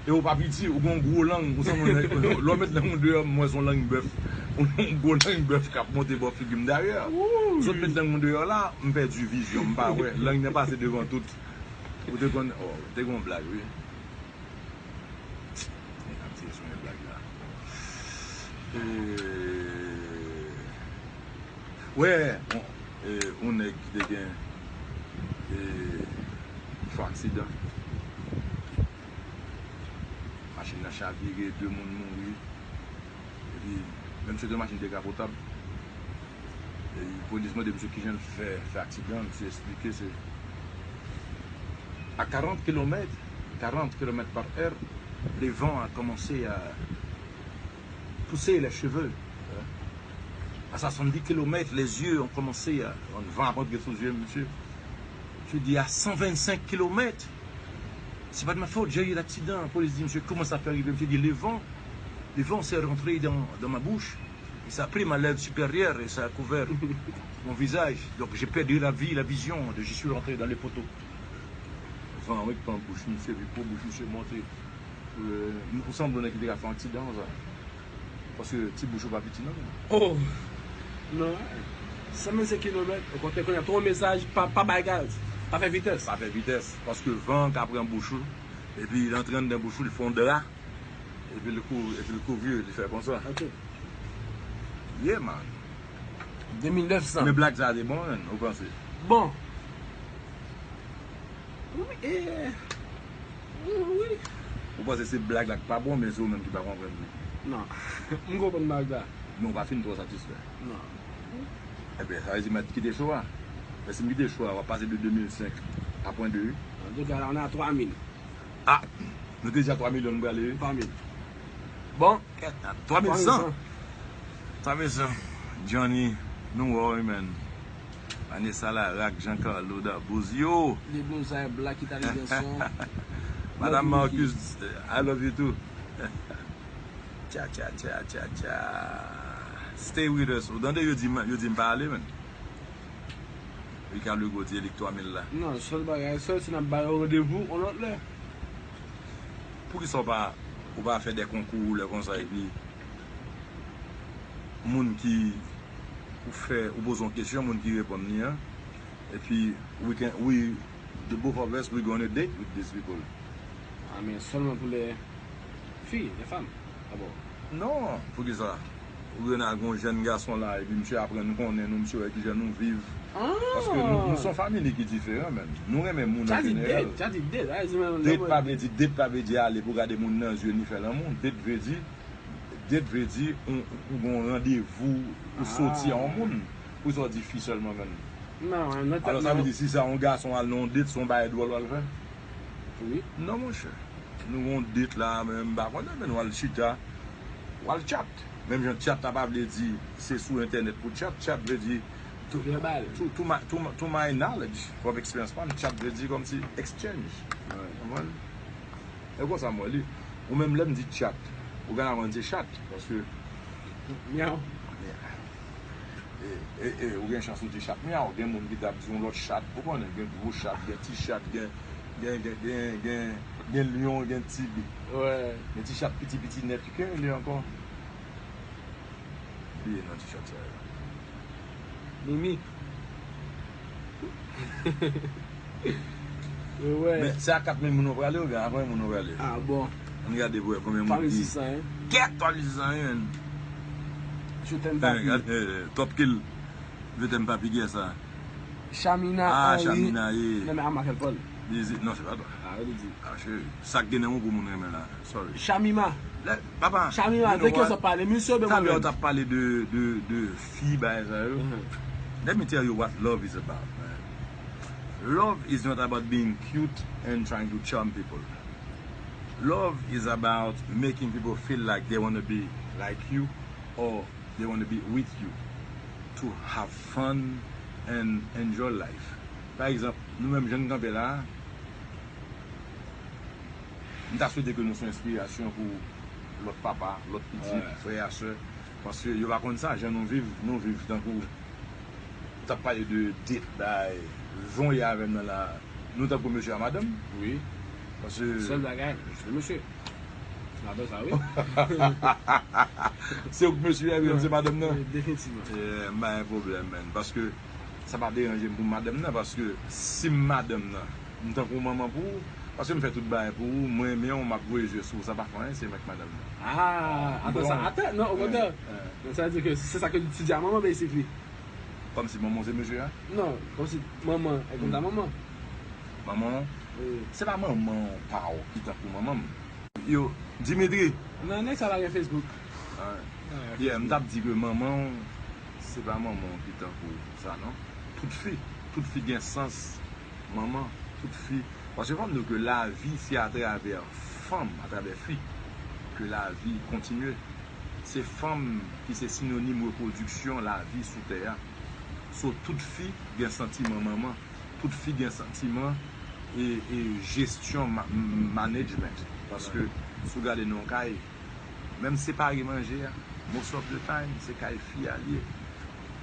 E ou pa piti, ou gen yon gwo lang, ou sanble yon nèg, lè w met lang ou deyò, m wè se yon lang bèf. Yon gwo lang bèf k ap monte bò figi m. Dayè, sot met lang ou deyò la, m pèdi vizyon, m pa wè. Lang nan pase devan tout. Ou te konn, oh, te gen yon blag, wi. Nèg ap tire sou yon blag la. E, wè, yon, e, yon nèg ki te gen, e, fè aksidan. Machin nan chavire, de moun mouri. Epi, men misye te yon machin dekapotab. E polis mande misye kijan l fè, fè aksidan, misye eksplike se à quarante kilomètres, quarante kilomètres par heure, le vent a commencé à pousser les cheveux. À soixante-dix kilomètres, les yeux ont commencé à, van ap rantre sou zye misye. Je dis, à cent vingt-cinq kilomètres, c'est pas de ma faute, j'ai eu l'accident. Polis di, misye, comment ça peut arriver? Misye di, le vent, le vent s'est rentré dans, dans ma bouche. Et ça a pris ma lèvre supérieure et ça a couvert mon visage. Donc j'ai perdu la vie, la vision, de, je suis rentré dans les poteaux. Van wi k pran bouch misye, epi po bouch misye monte. Euh, ou sanble yon nèg ki te ka fè yon aksidan konsa. Paske ti bouch ou pa piti non. Oh! Non. San vennsenk kilomèt, okontrè, kounye a, twa mesaj, pa, pa bay gaz. Pa fè vitès. Pa fè vitès. Paske van ka pran bouch ou, epi l antre anndan bouch ou, l fè yon dra. Epi l kou-, epi l kouvri, li fè konsa. Ok. Yeah, man. De mil nèf san. Men blag sa a te bon, menn, ou panse? Bon. Wi, e, wi, wi. Ou panse se blag la k pa bon, men se ou menm ki pa konprann li? Non. M konprann blag la. Men ou pa fin twò satisfè? Non. Ebyen, sa vle di m ap kite cho a. Men si m kite cho a, w ap pase de de mil senk a pwen de, wi. Antouka, la, on a twa mil. Ah, nou te di a twa milyon nou prale, wi. Twa mil. Bon, twa mil san. Twa mil san. Johnny, nou wè w, wi, man. Vanessa Laraque, Jean Carlo Dabozio. Li bon sa, Black Italian son. Madame Marcus, I love you too. Tcha, tcha, tcha, tcha, tcha. Stay with us. Ou tande yo di m, yo di m pa ale, man. Ricardo Gauthier, li k twa mil la. Non, sèl bagay, sèl si n ap ba yo randevou yon lòt lè. Poukisa w pa, ou pa fè de konkou lè konsa, epi moun ki ou fè, ou poze yon kesyon, moun ki reponn li an, epi we can, we, the both of us, we go on a date with these people. Ah, men sèlman pou lè Fi, de fanm. Dabò. Non, poukisa? Ou gen al gon jèn gason la, epi misye aprann konnen nou, misye wè kijan nou viv. Paske nou, nou se yon fanmi ki diferan, men. Nou renmen moun an jeneral. Date pa vle di, date pa vle di ale pou gade moun nan zye ni fè lanmou. Date vle di, date vle di, ou, ou gon randevou, ou soti a yon moun. Pou sa w di fi sèlman, men. Alò, sa vle di, si sa yon gason al nan yon date, se yon bagay dwòl w al fè? Wi. Non, monchè. Nou gon date la, men m pa konnen, men nou al chita, w al chat. Menm jan chat la pa vle di se sou entènèt pou chat. Chat vle di, to, to, to, my, to, my, to my knowledge, from experience pa m, chat vle di kòmsi exchange. Konprann? E konsa m wè li. Ou menm lè m di chat, ou gen avan di chat, paske Myaw. E, e, e, ou gen chans ou di chat myaw, gen moun ki t ap di yon lòt chat, ou konnen, gen gwo chat, gen ti chat, gen, gen, gen, gen, gen, gen lyon, gen tig. Gen ti chat piti piti nèt, ki rele ankò? Bliye non ti chat sa yo. Mimi. Yo wè. Men se a kat mil moun ou prale oubyen a ven moun ou prale? Ah bon. Ann gade pou wè konbyen moun ki. Twa mil sis san en. Kèt twa mil sis san en. Chouten pa pi. Gade Top Kill. Vetem pa pi gè sa. Chamina Henry. Ah, Chamina ye. Non men a Michael Paul. Dezi, non se pa twa. Ah, li di. Ah, cheri. Sa k gen nan ou pou moun renmen la. Sorry. Shamima. Papa, Shamima, de ki sa w ap pale? Misye oubyen mwen menm? Talè w t ap pale de, de, de fi, bagay sa yo. Let me tell you what love is about, man. Love is not about being cute and trying to charm people. Love is about making people feel like they want to be like you or they want to be with you to have fun and enjoy life. Pa egzanp, nou menm jan n kanpe la a, m ta swete ke nou se yon enspirasyon pou lòt papa, lòt pitit, frè a sè. Paske yo pa konn sa, jan nou viv, nou viv tankou, ou t ap pale de date, bay, jan w ye avè m nan la, nou tankou mesye a madanm. Wi. Paske. Sèl bagay, mesye, mesye. Madanm sa, wi. Se ou k mesye a, wi, se madanm nan. Definitivman. Yeah, m pa gen pwoblèm, man. Paske sa pa deranje m pou madanm nan, paske si m madanm nan, m tankou manman pou ou, paske m fè tout bagay pou ou, mwen renmen w, m ap voye je sou ou, sa pa fè anyen, se mwen k madanm nan. Ah, atò sa, atò, non, okontrè. Sa vle di ke se sa ke ti di a manman, basically. Kòmsi manman w se mesye a? Non, kòmsi manman, e konn sa manman. Manman w? Se pa manman pa w ki tankou manman m. Yo, Dimitri. Non, nèg sa pa gen Facebook. Yeah, m t ap di ke manman w, se pa manman w ki tankou sa, non. Tout fi, tout fi gen sans manman, tout fi. Paske fò m di w ke lavi, se atravè fanm, atravè fi, ke lavi kontinye. Se fanm ki se sinonim repwodiksyon lavi sou tè a. So, tout fi gen santiman manman, tout fi gen santiman e, e jesyon, ma-, management. Paske, si w gade nan yon kay, menm separe manje a, most of the time, se kay fi a l ye.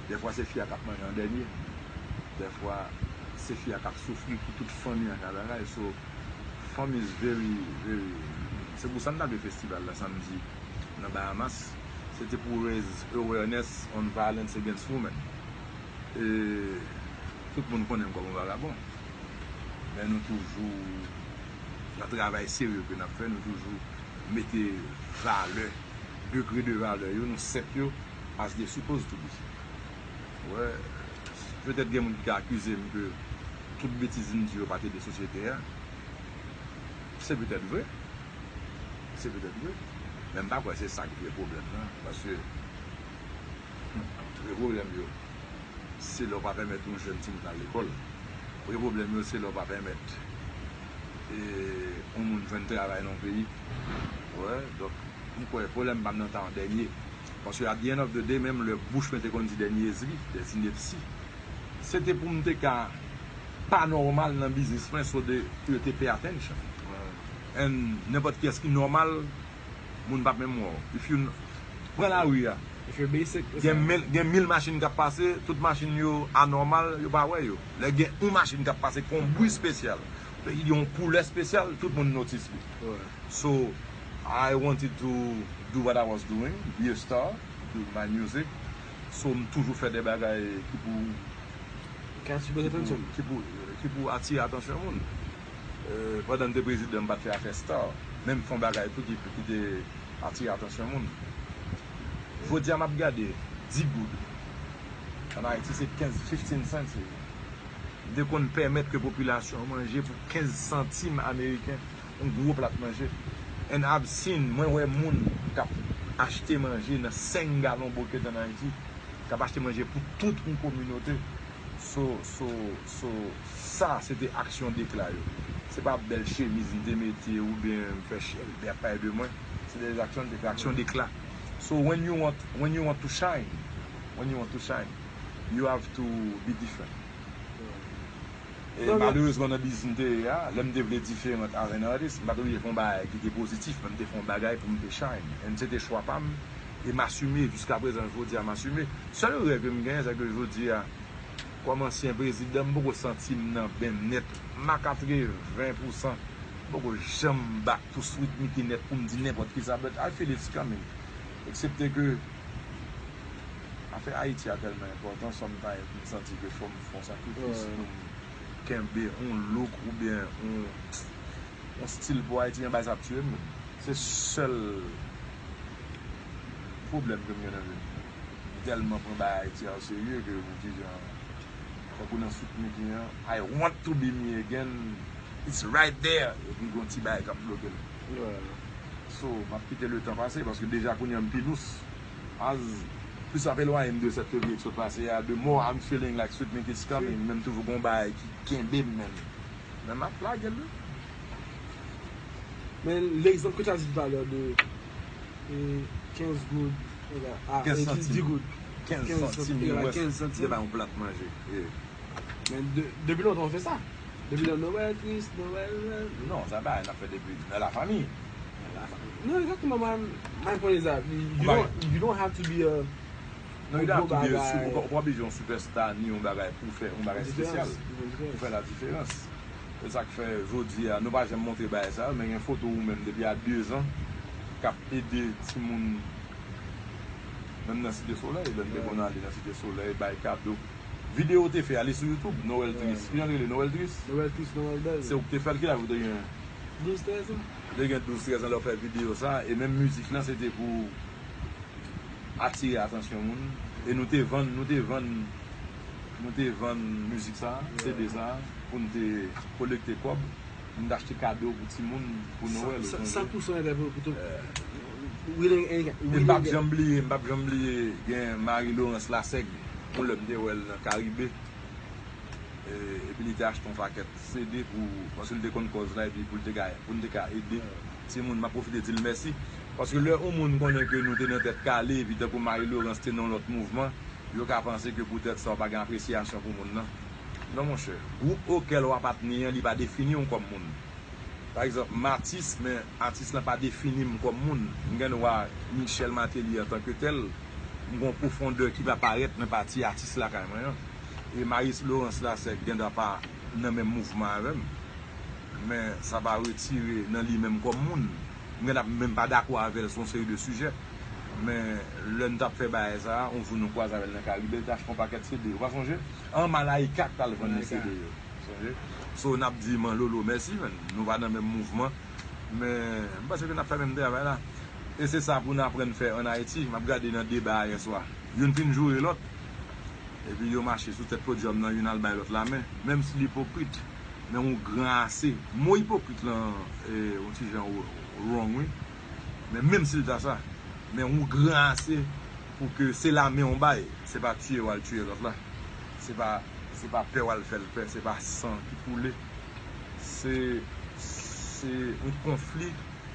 Dèfwa, se fi a k ap manje an dènye. Dèfwa, se fi a k ap soufri pou tout fanmi an ka travay. So, fanm is very, very, se pou sa m t ale festival la samdi nan Bahamas. Se te pou raise awareness on violence against women. E tout moun konnen m kòm yon vagabon. Men nou toujou, nan travay serye ke n ap fè, nou toujou mete valè, degre de valè yo, nou set yo as they supposed to be. Wè, petèt gen moun ki ka akize m ke tout betiz m di yo pa t ede sosyete a. Se petèt vre. Se petèt vre. Men m pa kwè se sa ki vre pwoblèm nan. Paske, hmm, vre pwoblèm yo, se lè w pa pèmèt yon jèn timoun al lekòl. Vre pwoblèm yo, se lè w pa pèmèt, e, yon moun jwenn travay nan yon peyi. Wè, donk, m kwè pwoblèm pa m nan ta an dènye. Paske at the end of the day, menm lè bouch mwen te konn di dènyezri, des inepties, se te pou m te ka pa nòmal nan biznis mwen, so de, yo te pay attention. And nenpòt kiyès ki nòmal, moun p ap menm wè w. If you n-, pran lari a. If you're basic, it's gen alright. Mil, gen mil machin k ap pase, tout machin yo anòmal, yo pa wè yo. Lè gen yon machin k ap pase k fè yon bri espesyal, yon koulè espesyal, tout moun notice li. Wè. So, I wanted to do what I was doing, be a star, do my music. So, m toujou fè de bagay ki pou, ki pou, ki pou, ki pou atire atansyon moun. Euh, pandan m te prezidan, m pa t fè afè star. menm fè yon bagay tou ki, ki te atire atansyon moun. Jodi a, m ap gade dis goud. An Ayiti, se kenz, fifteen cents. M te konn pèmèt ke popilasyon an manje pou kenz santim ameriken, yon gwo plat manje. And I've seen, mwen wè moun k ap achte manje nan senk galon bokèt an Ayiti, k ap achte manje pou tout yon kominote. So, so, so, sa, se te aksyon dekla yo. Se pa bèl chemiz m te mete oubyen m fè chèlbè ap pale de mwen. Se de aksyon dekla, aksyon dekla. So, when you want, when you want to shine, when you want to shine, you have to be different. E malerezman, nan biznis m te ye a, lè m te vle diferan as an artist, m pa t oblije fè yon bagay ki te pozitif, men m te fè yon bagay pou m te shine. And se te chwa pa m, e m asime jiska prezan, jodi a m asime. Sèl rèv ke m genyen, se ke jodi a, kòm ansyen prezidan, m poko santi m nan benn nèt. M a katreven pousan. M poko janm back to Sweet Micky nèt pou m di nenpòt kisa, but I feel it's coming. Eksepte ke afè Ayiti a tèlman enpòtan, sometimes m santi ke fò m fè yon sakrifis pou m kenbe yon look oubyen yon, yon stil pou Ayiti, yon bagay sa ap tiye m. Se sèl pwoblèm ke m gen nan vi m. M tèlman pran bagay Ayiti a oserye ke m ti jan, tankou nan Sweet Micky an, I want to be me again, it's right there. Epi gon ti bagay k ap bloke l. So, m ap kite letan pase, paske deja kounye a m pi lous. As plis m ap elwanye m de sèt fevriye ki sot pase a, the more I'm feeling like Sweet Micky is coming, men m toujou gon bagay ki kenbe m, men. Men m ap lage l wi. Men, legzanp ke w t ap di talè de e, kenz goud, a, kenz santim, dis goud. Kenz santim, kenz santim, se pa yon plat manje. Men de, depi lontan w fè sa. Depi nan Nwèl tris, Nwèl. Non, sa bagay n ap fè depi nan lafanmi. Non, egzakteman, mwen, mwen konnen sa. You don't, you don't have to be a Non, you don't have to be a su-, ou pa oblije yon superstar ni yon bagay pou fè yon bagay espesyal. Pou fè la diferans. Se sa k fè jodi a, nou pa janm montre bagay sa yo, men gen foto ou menm depi a dezan k ap ede timoun menm nan Site Solèy, lè n te konn ale nan Site Solèy, bay kado. Videyo ou te fè a, li sou YouTube, Noël Triste. Ki jan l rele? Noël Triste? Noël Triste, Noël Belle. Se ou ki te fè l, ki laj ou te gen? Douz, trèz an. Ou te gen douz, trèz an lè w fè videyo sa, e menm mizik lan se te pou atire atansyon moun. E nou te vann, nou te vann, nou te vann mizik sa, CD sa, pou n te kolekte kòb, pou n te achte kado pou timoun, pou Nwèl. San pou san enterpre pou tout. E m p ap janm bliye, m p ap janm bliye, gen Marie Laurence Lasèg, yon lè m te wè l nan Karibe. E, epi li te achte yon pakèt CD pou, paske li te konn kòz la, epi pou l te ka, pou n te ka ede timoun. M ap pwofite di l mèsi. Paske lè yon moun konnen ke nou te nan Tèt Kale, epi tankou Marie Laurence te nan yon lòt mouvman, yo ka panse ke poutèt sa, w pa gen apresyasyon pou moun nan. Non, monchè. Gwoup okèl w apatni an, li pa defini w kòm moun. Pa egzanp, m atis, men atis lan pa defini m kòm moun. M gen dwa Michel Martelly antanke tèl. M gen yon pwofondè ki pa parèt nan pati atis lakay mwen an. E Marie Laurence Lasèg gen dwa pa nan menm mouvman avè m. Men sa pa retire nan li menm kòm moun. M gen dwa menm pa dakò avè l sou yon seri de sijè. Men lè n t ap fè bagay sa a, yon jou nou kwaze avè l nan Karibe, l te achte yon pakèt CD. Ou pa sonje? An Malaika k t al vann li CD yo. Sonje? So, n ap di Man Lolo mèsi, man. Nou pa nan menm mouvman. Men, m panse ke n ap fè menm travay la. E se sa pou n aprann fè ann Ayiti. M ap gade nan deba a yèswa. Youn fin joure lòt. Epi yo mache sou tèt podyòm nan, youn al bay lòt lamen. Menm si l ipokrit, men ou gran ase. Mo ipokrit lan, e, yon ti jan w-, wrong, wi. Men menm si l ta sa, men ou gran ase pou ke se lamen w bay. Se pa tiye w al tiye lòt la. Se pa, se pa pè w al fè l pè, se pa san ki koule. Se, se yon konfli,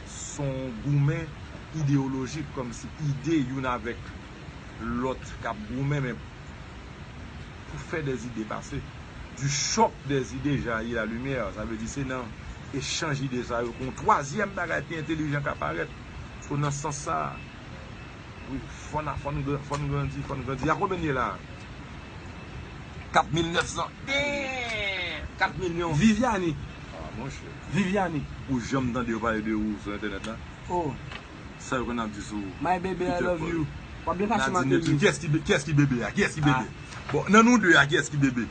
se yon goumen ideyolojik, kòmsi ide youn avèk lòt k ap goumen, men pou fè des idées passer. Du choc des idées jaillit la lumière. Sa vle di se nan echanj ide sa yo ke yon twazyèm bagay pi entelijan ka parèt. So, nan sans sa a, wi, fò n, fò n gran-, fò n grandi, fò n grandi. A konbyen n ye la? Kat mil nèf san. Damn! Kat milyon. Viviane. Ah, monchè. Viviane. Ou janm tande yo pale de ou sou entènèt la? Oh. Sa yo konn ap di sou My baby, I love you. W ap byen pase Martelly. Kiyès ki be-, kiyès ki bebe a? Kiyès ki bebe? Bon, nan nou de a, kiyès ki bebe?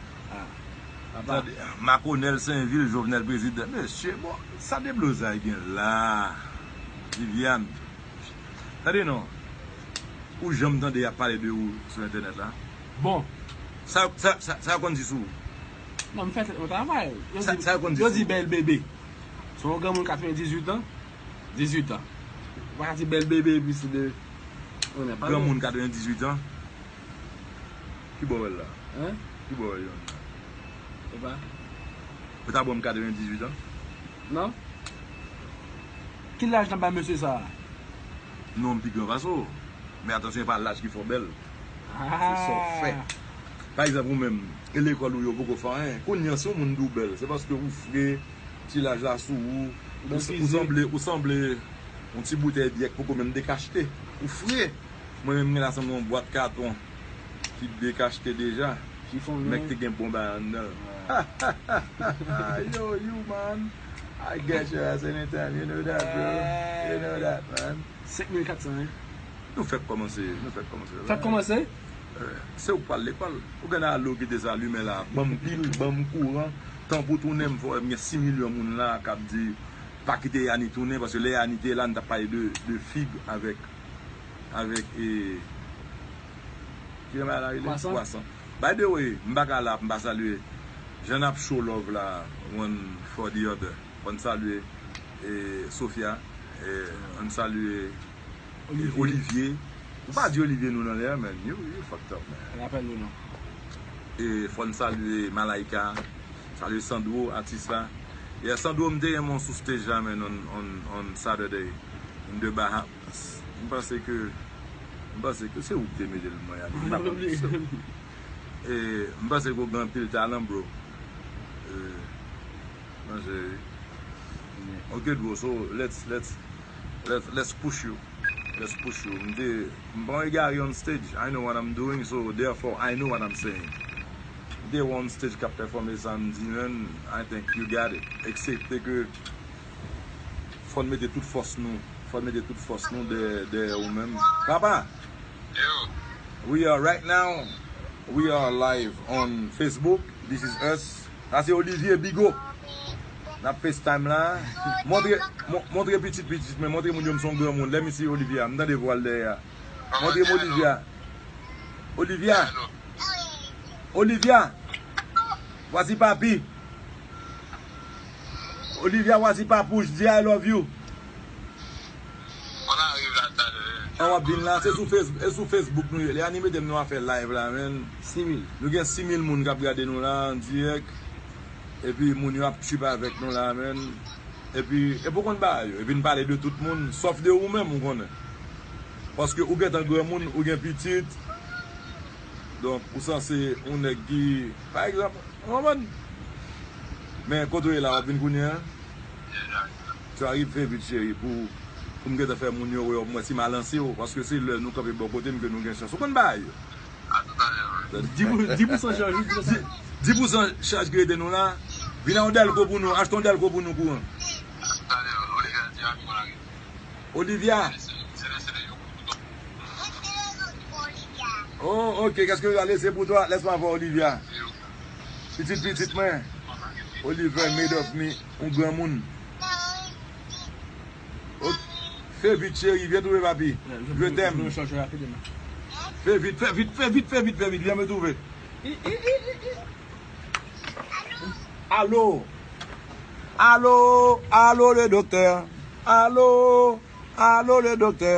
Tande, Makonèl, Senvil, Jovenel prezidan. Mesye, bon, sa deblozay gen la. Viviane. Tande non. Ou janm tande y ap pale de ou sou entènèt la? Bon. Sa, sa, sa, sa yo konn di sou ou? Non, m fè tèt mwen travay. Yo Sa, di, sa yo konn di yo sou di ou? Bèl bebe. Se yon granmoun katrevendizuit an. Dizuit an. Ou pa ka di bèl bebe epi se de. Granmoun katrevendizuit an. Ki bò w wè l la? Hein? Ki bò w wè l yon? Epa. Ou ta bon m katrevendizuit an? Non. Ki laj n ap bay mesye sa a? Non, m pi gran pase w. Men atansyon, e pa laj ki fè w bèl. Se sa w fè. Pa egzanp, ou menm, e lekòl ou yo poko fè anyen. Kounye a, si yon moun di w bèl, se paske ou fre, ti laj la sou ou, ou, ou sanble, ou sanble yon ti boutèy byè k poko menm dekachte. Ou fre. Mwen menm, m gen la sanble yon bwat katon ki dekachte deja. Men k te gen bon bagay anndan l. Yo, you man. I get your ass anytime. You know that, bro. You know that, man. Senk mil kat san, hein? Nou fèk kòmanse, nou fèk kòmanse. Fèk kòmanse? Eh, se ou k pral lekòl. Ou gen alo ki te sa limen la. Ban m pil, ban m kouran. Tan pou tounen, m fò m gen sis milyon moun la k ap di, pa kite Yani tounen, paske lè Yani te la, n t ap pale de, de fig avèk, avèk, e, ki jan bagay la rele? Kwasan. Kwasan. By the way, m pa ka la, m pa salye. Jan n ap show love la, one for the other. Fò n salye, e, Sofia, e, ann salye, e, Olivier. Olivier. Ou pa di Olivier nou nan lè a, man. You, you fucked up, man. Rapèl ou non. E fò n salye Malaika, salye Sandro, atis la. Yeah, Sandro, m te renmen w sou stage la, man, on, on, on Saturday in the Bahamas. M panse ke, m panse ke se ou ki te mete l mwen a. M pa konn. E, m panse ke w gen anpil talan, bro. E, Manje, wi. Ok, bro, so let's, let's, let's, let's push you. Let's push you. M te, m pa yon egare on stage. I know what I'm doing, so therefore I know what I'm saying. M te wè on stage k ap pèfòme samdi, man. I think you got it. Eksepte ke fò n mete tout fòs nou. Fò n mete tout fòs nou dèyè, dèyè ou menm. Papa! Yo. We are right now, we are live on Facebook. This is us. Sa se Olivier Bigot. N ap FaceTime la. Montre, mon-, montre pitit, pitit mwen, montre moun yo m se yon granmoun. Let me see Olivia. M tande vwa l dèyè a. Montre m Olivia. Olivia. Olivia. Vwasi papi. Olivia, vwasi papouch. Di I love you. Mwen ap rive la talè. An w ap vin la, se sou Face-, e sou Facebook nou ye. Lè a ni mete m nou a fè live la, man. Sis mil. Nou gen sis mil moun k ap gade nou la, an dirèk. Epi moun yo ap trip avèk nou la, man. Epi, epi w konn bagay yo. Epi n pale de tout moun, sòf de ou menm, ou konnen. Paske ou gentan granmoun, ou gen pitit. Donk, ou sanse yon nèg ki, pa egzanp, ou konprann? Men kote w ye la, w ap vin kounye a? Tu arrives, fè vit, cheri, pou, pou m gentan fè moun yo wè w, mwen si m a lanse w, paske se lè nou kanpe bò kote m ke nou gen chans. Ou konn bagay yo. Di pou, di pou san chaj, wi, di pou san. Di, di pou san chaj ki rete nou la. Vin a yon dèlko pou nou, achte yon dèlko pou nou kouran. Olivia. Oh, ok, qu'est-ce que vous allez, c'est pour toi? Laisse-moi voir Olivia. Pitit, pitit mwen. Oliver made of me, yon granmoun. Oh, fè vit, cheri, vin twouve papi. Je t'aime. Fè vit, fè vit, fè vit, fè vit, fè vit, vin me twouve. Alo. Alo, alo, le doktè. Alo, alo, le doktè.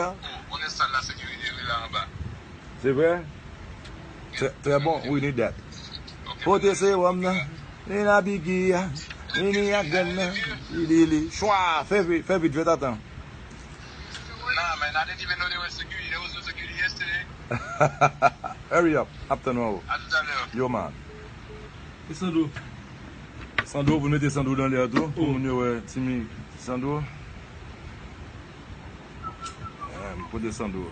Bon, bon, sal la sekirite wi la anba. Se vre? Trè, trè bon, we need that. Ok. Pote sewòm nan. Li nan bigi a. Li ni ak grenn nan. Li, li, li. Chwa, fè vit, fè vit, fè tatan. Nah, man, I didn't even know there was security. There was no security yesterday. Hurry up, ap tann ou anwo. A tout à l'heure. Yo, man. E Sandro. Sandro, pou n mete Sandro nan lè a tou, pou moun yo wè Timi Sandro. Eh, m kote Sandro.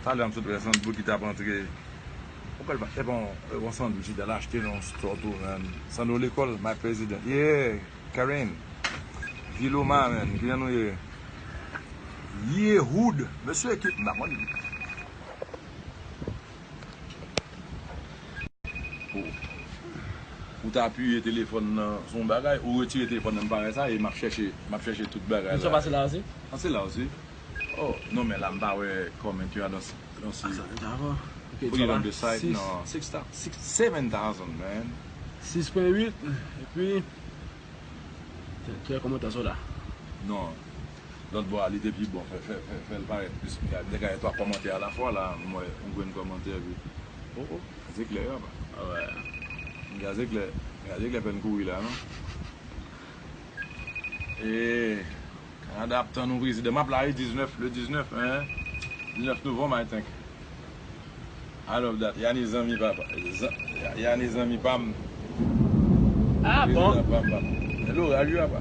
Talè a m sot wè Sandro ki t ap antre. Ou kwè l pa, se pa yon, yon sandwich li t al achte nan yon store tou, man. Sandro lekòl, my president. Yeah, Karen. Viloma, man. Kijan nou ye? Ye hood. Mesye ekip, m pa konn. Oh. Ou ta apiye telefòn nan sou yon bagay, ou retire telefòn nan, m pa wè sa, e m ap chèche, m ap chèche tout bagay la. Sa pase la osi? Ah, c'est là aussi. Oh, non, men la, m pa wè comment you are dans, dans. Ah, sa, dakò. Ok, put it on the side, non. Six, six, seven thousand, man. Six point huit, epi, te, te kòmantè sa la. Non. Lòt bò a, li te pi bon. Fè, fè, fè, fè l parèt plis. Nèg la gen twa kòmantè alafwa la, m wè yon grenn kòmantè epi. Oh, oh, gaz eklè, papa. Ah ouais. Gaz eklè, gaz eklè fè n kouri la, non? E, Kanada ap tann yon prezidan. M ap la, wi, diznèf, le diznèf, hein? Diznèf novanm, I think. I love that. Yani zanmi papa. Zan-, Yani zanmi pa m. Ah bon? Prezidan pa m, pa m. Men loraj, wi, papa.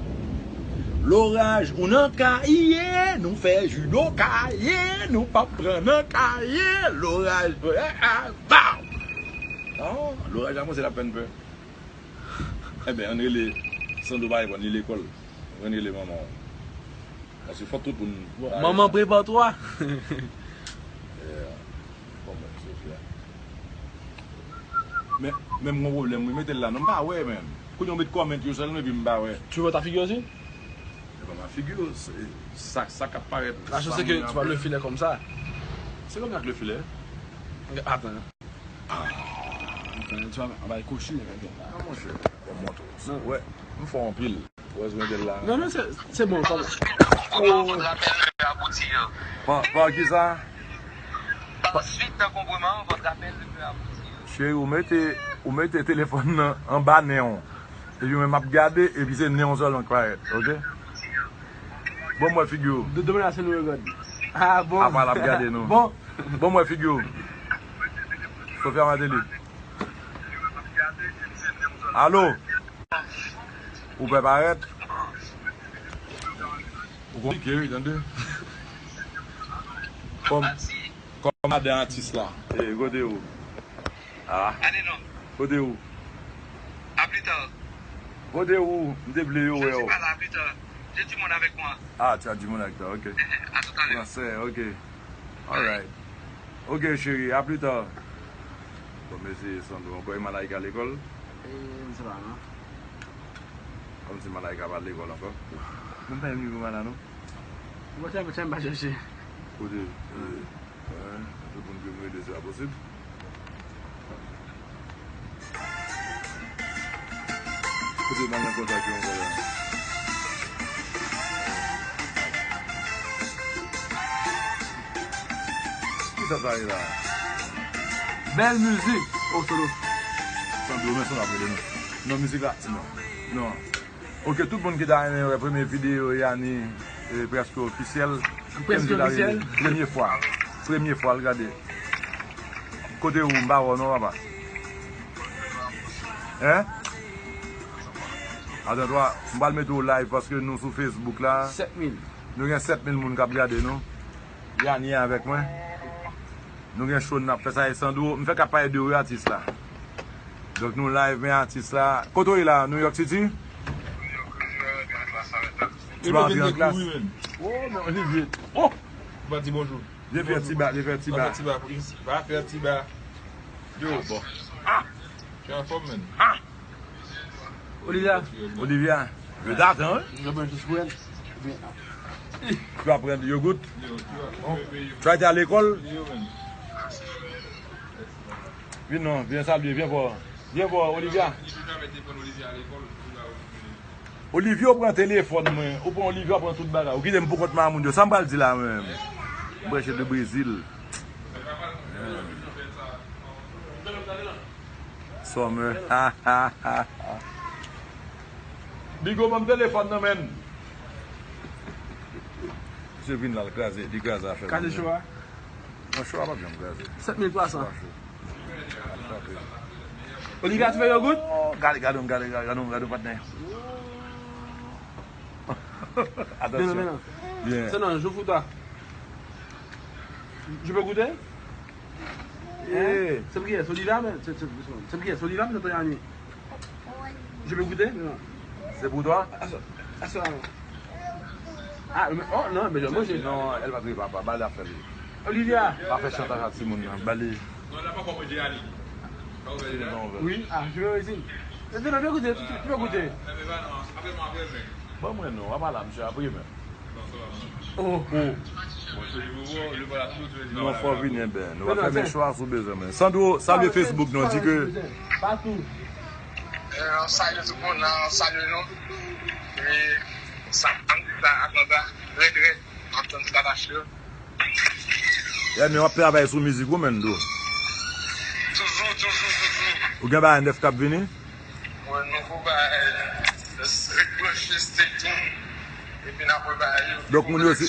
Loraj, ou nan kaye, nou fè jino kaye, nou p ap pran nan kaye, loraj, eh, eh, bam! Oh, loraj la, mwen, se la pè n pè. Enben, ann rele Sandro pa reponn, li lekòl. Ann rele manman w. Paske fòk tout moun. Bon, manman, prepare-toi. Yeah. Bon, men, Sofia. Men, men m gon pwoblèm, wi, mete l la. Non, m pa wè, menm. Kounye a w met comment yon sèl, epi m pa wè. Tu vois ta figure aussi? C'est pas ma figure, c'est sa, sa k ap parèt. La chose, c'est que tu vois le filet comme ça. C'est comme ça que le filet. Attends. Ah. Enfin, tu vois, on va aller cocher, là. Ah, monchè, bon, montre. Non. Ouais, m fò anpil. Ou wè, mwen la. Non, non, c'est, c'est bon, ça va. Comment votre appel ne peut aboutir? Pa, pa ki sa? Par suite d'encombrement, votre appel ne peut aboutir. Cheri, ou mete, ou mete telefòn nan anba nen w. Epi mwen m ap gade, epi se nen w sèlman k parèt, oke? Bon, mwen figi w. De-, demen la, se nou yo gad. Ah, bon. Apa l ap gade nou. Bon. Bon, mwen figi w. Sofia Martelly. Alo? Ou pè parèt? Ou konplike, wi, tande. Kòm, kòm madan atis la. E, kote ou? Ah. Allez, non. Kote ou? À plus tard. Kote ou? M te vle yo wè w. Je suis pas là, à plus tard. J'ai du monde avec moi. Ah, tu as du monde avec toi, ok. À tout à l'heure. Français, ok. Alright. Ok, chérie, à plus tard. Bon, mesye Sandro, ankò e Malaika lekòl? E, m se pa, non. Kòmsi Malaika pa lekòl ankò. Mwen pa menm nivo Mala, non. Mwen tèlman, tèlman pa chèche. Kote, e, e, tout moun ke m rele, se pa posib. Kote m al nan kontak yo ankò la? Kisa sa ye la? Bèl mizik. Oh, Solo. Sandro, men son ap rele nou. Non, mizik la, non. Non. Ok, tout moun ki ta renmen wè premye videyo Yani, e, prèske ofisyèl. Prèske ofisyèl. Premye fwa. Premye fwa l gade. Kote ou, m pa wè w non, papa. Hein? Atann, m pral mete w live paske nou sou Facebook la. Sèt mil. Nou gen sèt mil moun k ap gade nou. Yani avèk mwen. Nou gen show n ap fè sa e Sandro. M fèk ap pale de wi atis la. Donk nou live, men atis la. Kote w ye la? New York City? Ti pa antre an klas. Oh, men Olivier. Oh! Ou pa di bonjou. Vye fè ti ba, vye fè ti ba. Fè ti ba, please. Va fè ti ba. Yo, bon. Ah! Tu es en forme, man. Ah! Olivia. Olivia. Yo date, hein? Yo ben jis pou el. Tu vas prendre yogourt? Tu vas aller à l'école? Vin non, vin salye, vin voir. Vin voir, Olivia. Olivia, ou pran telefòn mwen, ou pran Olivia, ou pran tout bagay. Ou kite m pou kont mamoun yo. Sa m pral di la, mwen menm? M branche de Brezil. Summer. Bigo, ban m telefòn nan, men. Misye vin la, l kraze, li kraze afè. Kraze cho a? Non, cho a p ap janm kraze. Sèt mil twa san. Cho a cho. Olivia, tu veux yogourt? Oh, gade, gade, gade, gade, gade, gade, patnè. Attention. Bien. C'est non, je fous toi. Je peux goûter? Hein? C'est pour qui est-ce? Olivia, mais c'est, c'est, c'est pour qui est-ce? Olivia, mais c'est ton ami. Je peux goûter? Non. C'est pour toi? Ah, ça, ah, ça, non. Ah, mais, oh, non, mais je mange. Non, elle va drive papa, ba l afè li. Olivia. Pa fè chantaj a timoun nan, ba li. Non, la pa konprann Jéani. Oui, ah, je vais essayer. Fè koute, fè koute. Ban mwen non, w ap pale a misye apre menm. Oh, oh. Non, fò w vini, enben. Nou va fè men chwa si w bezwen mwen. Sandro, salye Facebook nou, di ke. Patou. Salye tout moun nan, salye nou. E samdi sa, Atlanta, rèd, rèd. Atlanta, Nashville. Yeah, men w ap travay sou mizik ou menm tou. Toujou, toujou, toujou. Ou gen bagay nèf k ap vini? Mwen, nouvo bagay, ret branche, stay tuned. Epi n ap wè bagay yo. Donk, moun yo se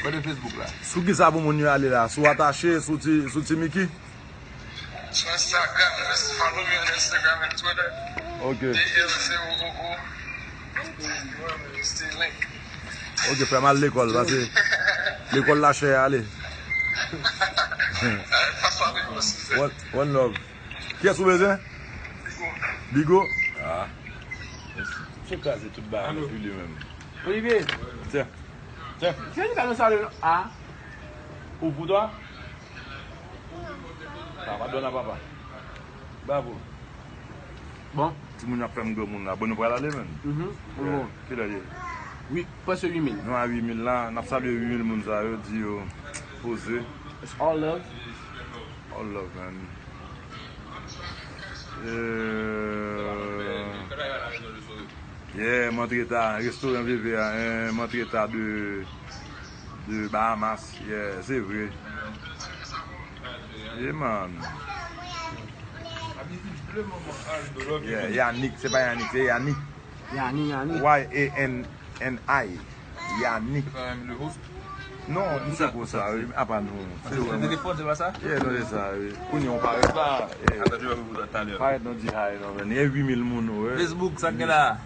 Kote Facebook la? Sou ki sa pou moun yo ale la? Sou Atache, sou ti, sou ti Miki? Sou Instagram, just follow me on Instagram and Twitter. Ok. D L zéro O O. Stay link. Ok, frè m, al lekòl, pase lekòl la chè, ale. One, one love. Kiyès ou bezwen? Bigo? Ah. Misye kraze tout bagay epi li menm. Olivier. Tiens. Tiens. Tiens, li pa nan salon. Ah. Ou pou twa? Papa, dona papa. Bravo. Bon. Timoun ap fè m granmoun la. Bon, nou pral ale, menn. Mhm. Yeah. Bon. Kilè l ye? Wi, prèske uit mil. Nou a uit mil la. N ap salye uit mil moun sa yo, di yo poze. It's all love. All love, man. Euh, yeah, m antre ta, restoran Veve a, hein, m antre ta de, de Bahamas, yeah, se vre. Yeah, man. Yeah, Yannick, se pa Yannick, se Yanni. Yani, Yani. Y A N N I. Yani. Se pa menm le host? Non, m se gwo sa, wi. Apa nou. Se telefòn, se pa sa? Yeah, non, se sa, wi. Kounye a w parèt la. Ata, jwe pou talè. Parèt non, di hi, non, men. E uit mil moun, wi. Facebook, sa k gen la?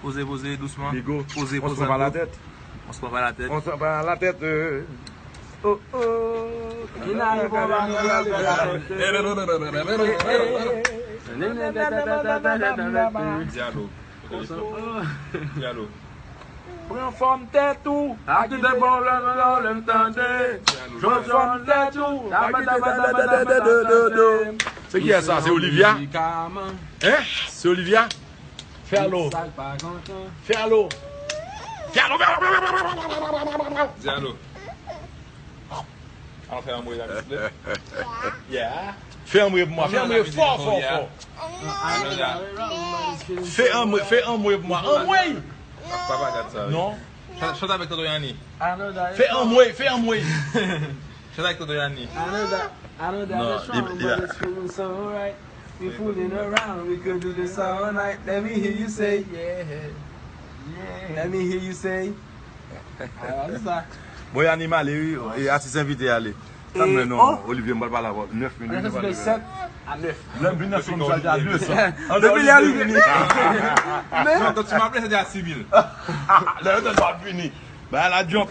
Poze, poze, dousman. Bigo. Poze, poze. On se prend pas la tête. On se prend pas la tête. On se prend pas la tête, euh. Oh, oh. Ki n a rive, on va nous. Dialo. Dialo. Pran fòm tèt ou. Ak tout pwoblèm, pwoblèm, tande. Pran fòm tèt ou. Taba, taba, taba, taba, taba, tande. Se kiyès sa? Se Olivia? Hein? Se Olivia? Fè alo. Fè alo. Fè alo. Dialo. Al fè anmwe la, souple. Yeah. Fè anmwe pou mwen. Fè anmwe fò, fò, fò. Fè anmwe, fè anmwe pou mwen. Anmwe! Papa gad sa, wi. Non. Chante, chante avèk Tonton Yani. Fè anmwe, fè anmwe. Chante avèk Tonton Yani. Non, li, li la. We fooling around, we could do this all night. Let me hear you say, yeah. Let me hear you say. Ah, se sa. Bon, e anime ale, wi. E atis envite ale. Sa mwen non, Olivier, m pral pale avè w. Nèf minit, nou pral rive. Sèt a nèf. Lè m vin nan show, m chwazi a de san. Depi lè li vini. Non, tank ti m aple, se deja sis mil. Lè yo tann pa vini. Bagay la jump.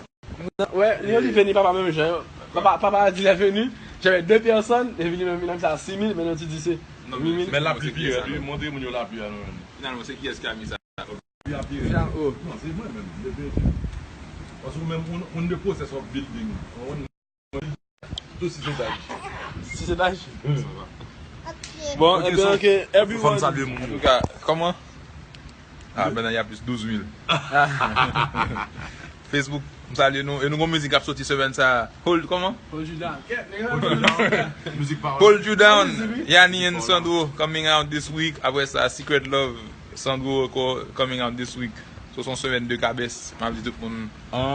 Wè, li Olivier ni papa menm jan. Papa, papa a di lè vini, j'avais deux personnes, epi li menm vin ak sa sis mil, men non, ti di se uit mil. Men lapli pi rèd, wi. Montre moun yo lapli a, non, men. Finalman, se kiyès ki a mi sa? Pi a pi rèd. Non, se mwen menm, de P G. Paske ou menm, on, on the process of building. On, tout six étages. Six étages? Bon, ok, ebyen, ok, everyone. Fò m salye moun yo. Antouka, kòman? Ah, ben, y a plus douze mille. Facebook, m salye nou. E nou gon mizik k ap soti semèn sa. Hold, kòman? Hold You Down. Hold You Down. Hold You Down. Yani and Sandro coming out this week. Apre sa, Secret Love, Sandro ankò coming out this week. So, se yon semèn de kabès. M ap di tout moun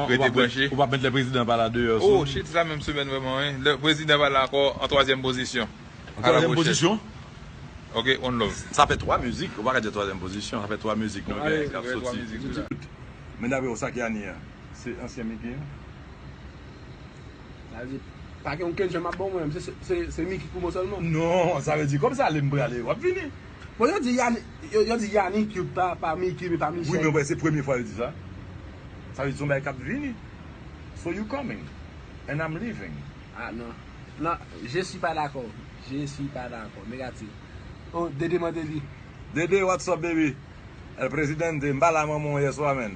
rete branche. Ou p ap met lè prezidan pa la deyò sou. Oh, shit, se la menm semèn vrèman, wi. Lè prezidan pa la ankò, an twazyèm pozisyon. An twazyèm pozisyon? Ok, one love. Sa fè twa mizik, ou pa ka di twazyèm pozisyon, sa fè twa mizik nou gen k ap soti. Men dapre w, sa ki Yani an? Se ansyen Miki an? Sa vle di, pa gen okenn jan m ap ba w mwen, se, se, se Miki pou mwen sèlman. Non, sa vle di, kòm sa ale m prale, w ap vini. Bon, yo di Yani, yo, yo di Yani ki pa, pa Miki, men pa Michel. Wi, men wè, se premye fwa yo di sa. Sa vle di, se yon bagay k ap vini. So you coming, and I'm leaving. Ah, non. Non, je suis pas d'accord. Je suis pas d'accord. Negatif. Oh, Dede mande li. Dede, what's up, baby? El Presidente, m pale a manman w yèswa, man.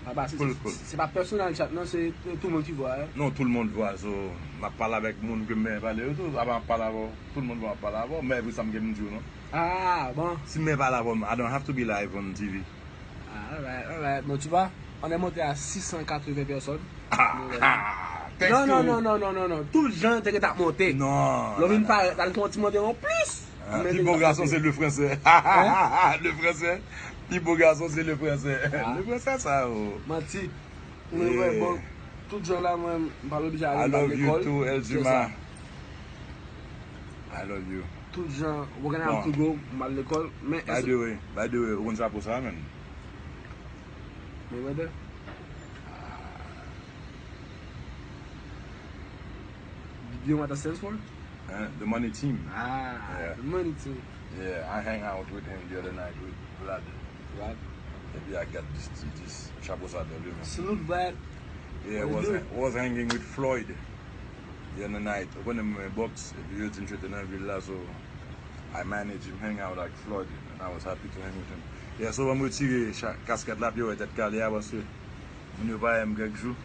Papa, se, cool, cool. Se pa pèsonèl chat, non, se tout moun ki vwa, hein. Non, tout moun vwa, so, m ap pale avèk moun ke m renmen pale yo tou, apa m ap pale avè w, tout moun vwa m ap pale avè w, men epi sa m gen pou m di w, non. Ah, bon. Si men pa la pou m, I don't have to be live on T V. Ah, alright, alright. Bon, tu vois, on est monté à six cent quatre-vingts personnes. Ah, thanks Non, to non, non, non, non, non, non. Tout jan te ret ap monte. Non. Lò vin parèt, al fè yon ti monte an plis. Ah, pi bon gason se le français. Le français. Pi bon gason se le français. Le français sa yo. Manti. Mwen wè bon. Tout jan la mwen m pa oblije ale I m pa love you lekòl. too, El Se Juma. sa. I love you. Tout jan, we're gonna have Bon. to go, m pa lekòl. Men By the way, by the way, ou konn chapo sa menm? Mayweather? You know what that stands for? Hein? The money team. Ah, Yeah. The money team. Yeah, I hang out with him the other night with Vlad. Vlad. Epi I got this, this chapo sa de li menm. Salute Vlad. Yeah, What was, it do? Was hanging with Floyd the other night. Ou konnen mwen box, epi yo di m chete nan vil la, so I manage him hang out like Floyd, and I was happy to hang with him. Yeah, so ban m retire cha- kaskèt la, pi yo wè tèt kale a, paske moun yo pa wè m kèk jou.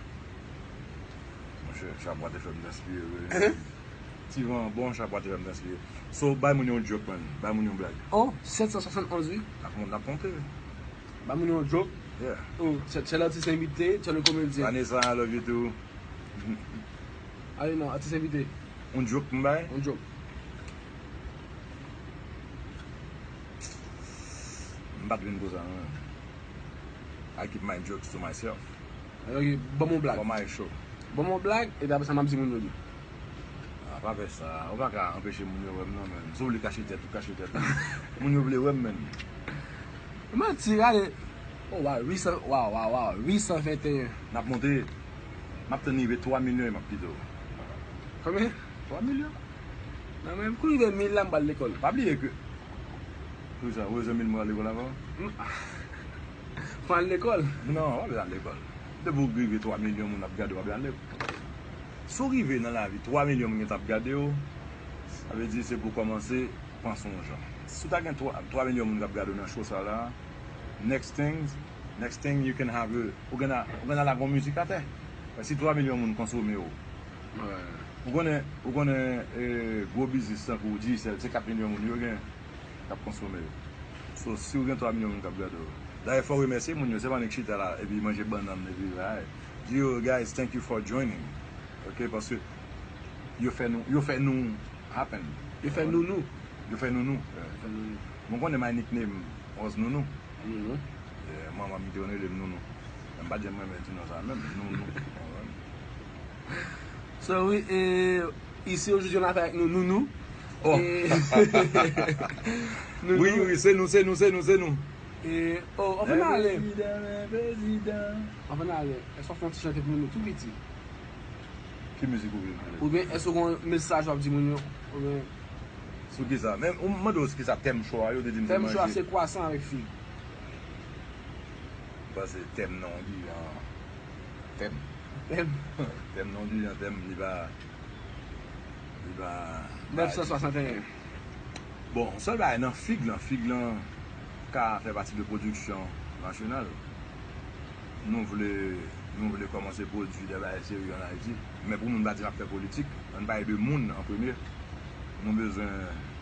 Monchè, chapo a te fè m transpire vre. Ti van bon, chapo a te fè m transpire. So, bay moun yon joke, man. Bay moun yon blag. Oh, sept cent soixante-onze, wi. N ap, n ap konte. Ba moun yon joke. Yeah. Oh, tchè, tchè atis envite, tchè le komedyen. Vanessa, I love you too. Ale non, atis envite. Un joke m bay? Un joke. M pa t vin pou sa, non. I keep my jokes to myself. Ok, ban m yon blag. For my show. Ban m yon blag, epi apre sa m ap di moun yo li. Ah, pa fè sa. Ou pa ka anpeche moun yo wè m non, men. Si w vle kache tèt ou, kache tèt ou. Moun yo vle wè m, men. Manti, gade. Oh, wow, huit cents, wow, wow, wow, huit cent vingt et un. N ap monte. M ap tann rive twa milyon e m ap kite w. Konbyen? Twa milyon? Non, men, kou rive mil la, m pral lekòl. Pa bliye ke. Poukisa? Ou bezwen mil moun al lekòl ankò? Fò al lekòl. Non, w ap al lekòl. Depi w rive twa milyon moun ap gade w, w ap al lekòl. Si w rive nan lavi, twa milyon moun gen t ap gade w, sa vle di se pou kòmanse panse yon jan. Si w ta gen twa, twa milyon moun k ap gade w nan show sa la, next thing, next thing you can have a, ou gen a, ou gen a lage yon mizik atè. Si twa milyon moun konsome w, ou konnen, ou konnen eh, gwo biznis tankou Digicel, se kat milyon moun yo gen k ap konsome yo. So, si w gen twa milyon moun k ap gade w. Dayè, fò w remèsye moun yo, se pa nèg chita la, epi manje bannann, epi bay. Di yo, guys, thank you for joining. Ok, paske yo fè nou, yo fè nou happen. Yo fè nou nou. Yo fè nou nou. Yo fè nou nou. Bon, konnen my nickname was Nounou. Nounou. Yeah, manman m te konn rele m Nounou. Men m pa t janm renmen ti non sa menm, Nounou. So, wi, e, ici aujourd'hui on a fait avec nous Nounou. Oh. E, Nounou. Wi, wi, se nou, se nou, se nou, se nou. E, oh, anfen ale. Prezidan, prezidan. Anfen ale. Èske w fè yon ti chante pou nou tou piti? Ki mizik ou vle m fè? Oubyen èske w gen yon mesaj w ap di moun yo? Oubyen Sou ki sa? Men ou mande w ki sa tèm show a, yo te di m se tèm show a manje. Se kwasan avèk fig. M panse tèm nan yon dijan. Tèm. Tèm. Tèm nan yon dijan, tèm li pa. Li pa. Nèf san swasanteyen. Bon, sèl bagay nan fig lan, fig lan ka fè pati de pwodiksyon nasyonal. Nou vle, nou vle kòmanse pwodui de bagay serye an Ayiti. Men pou moun pa di n ap fè politik, ann pale de moun an premye. Nou bezwen,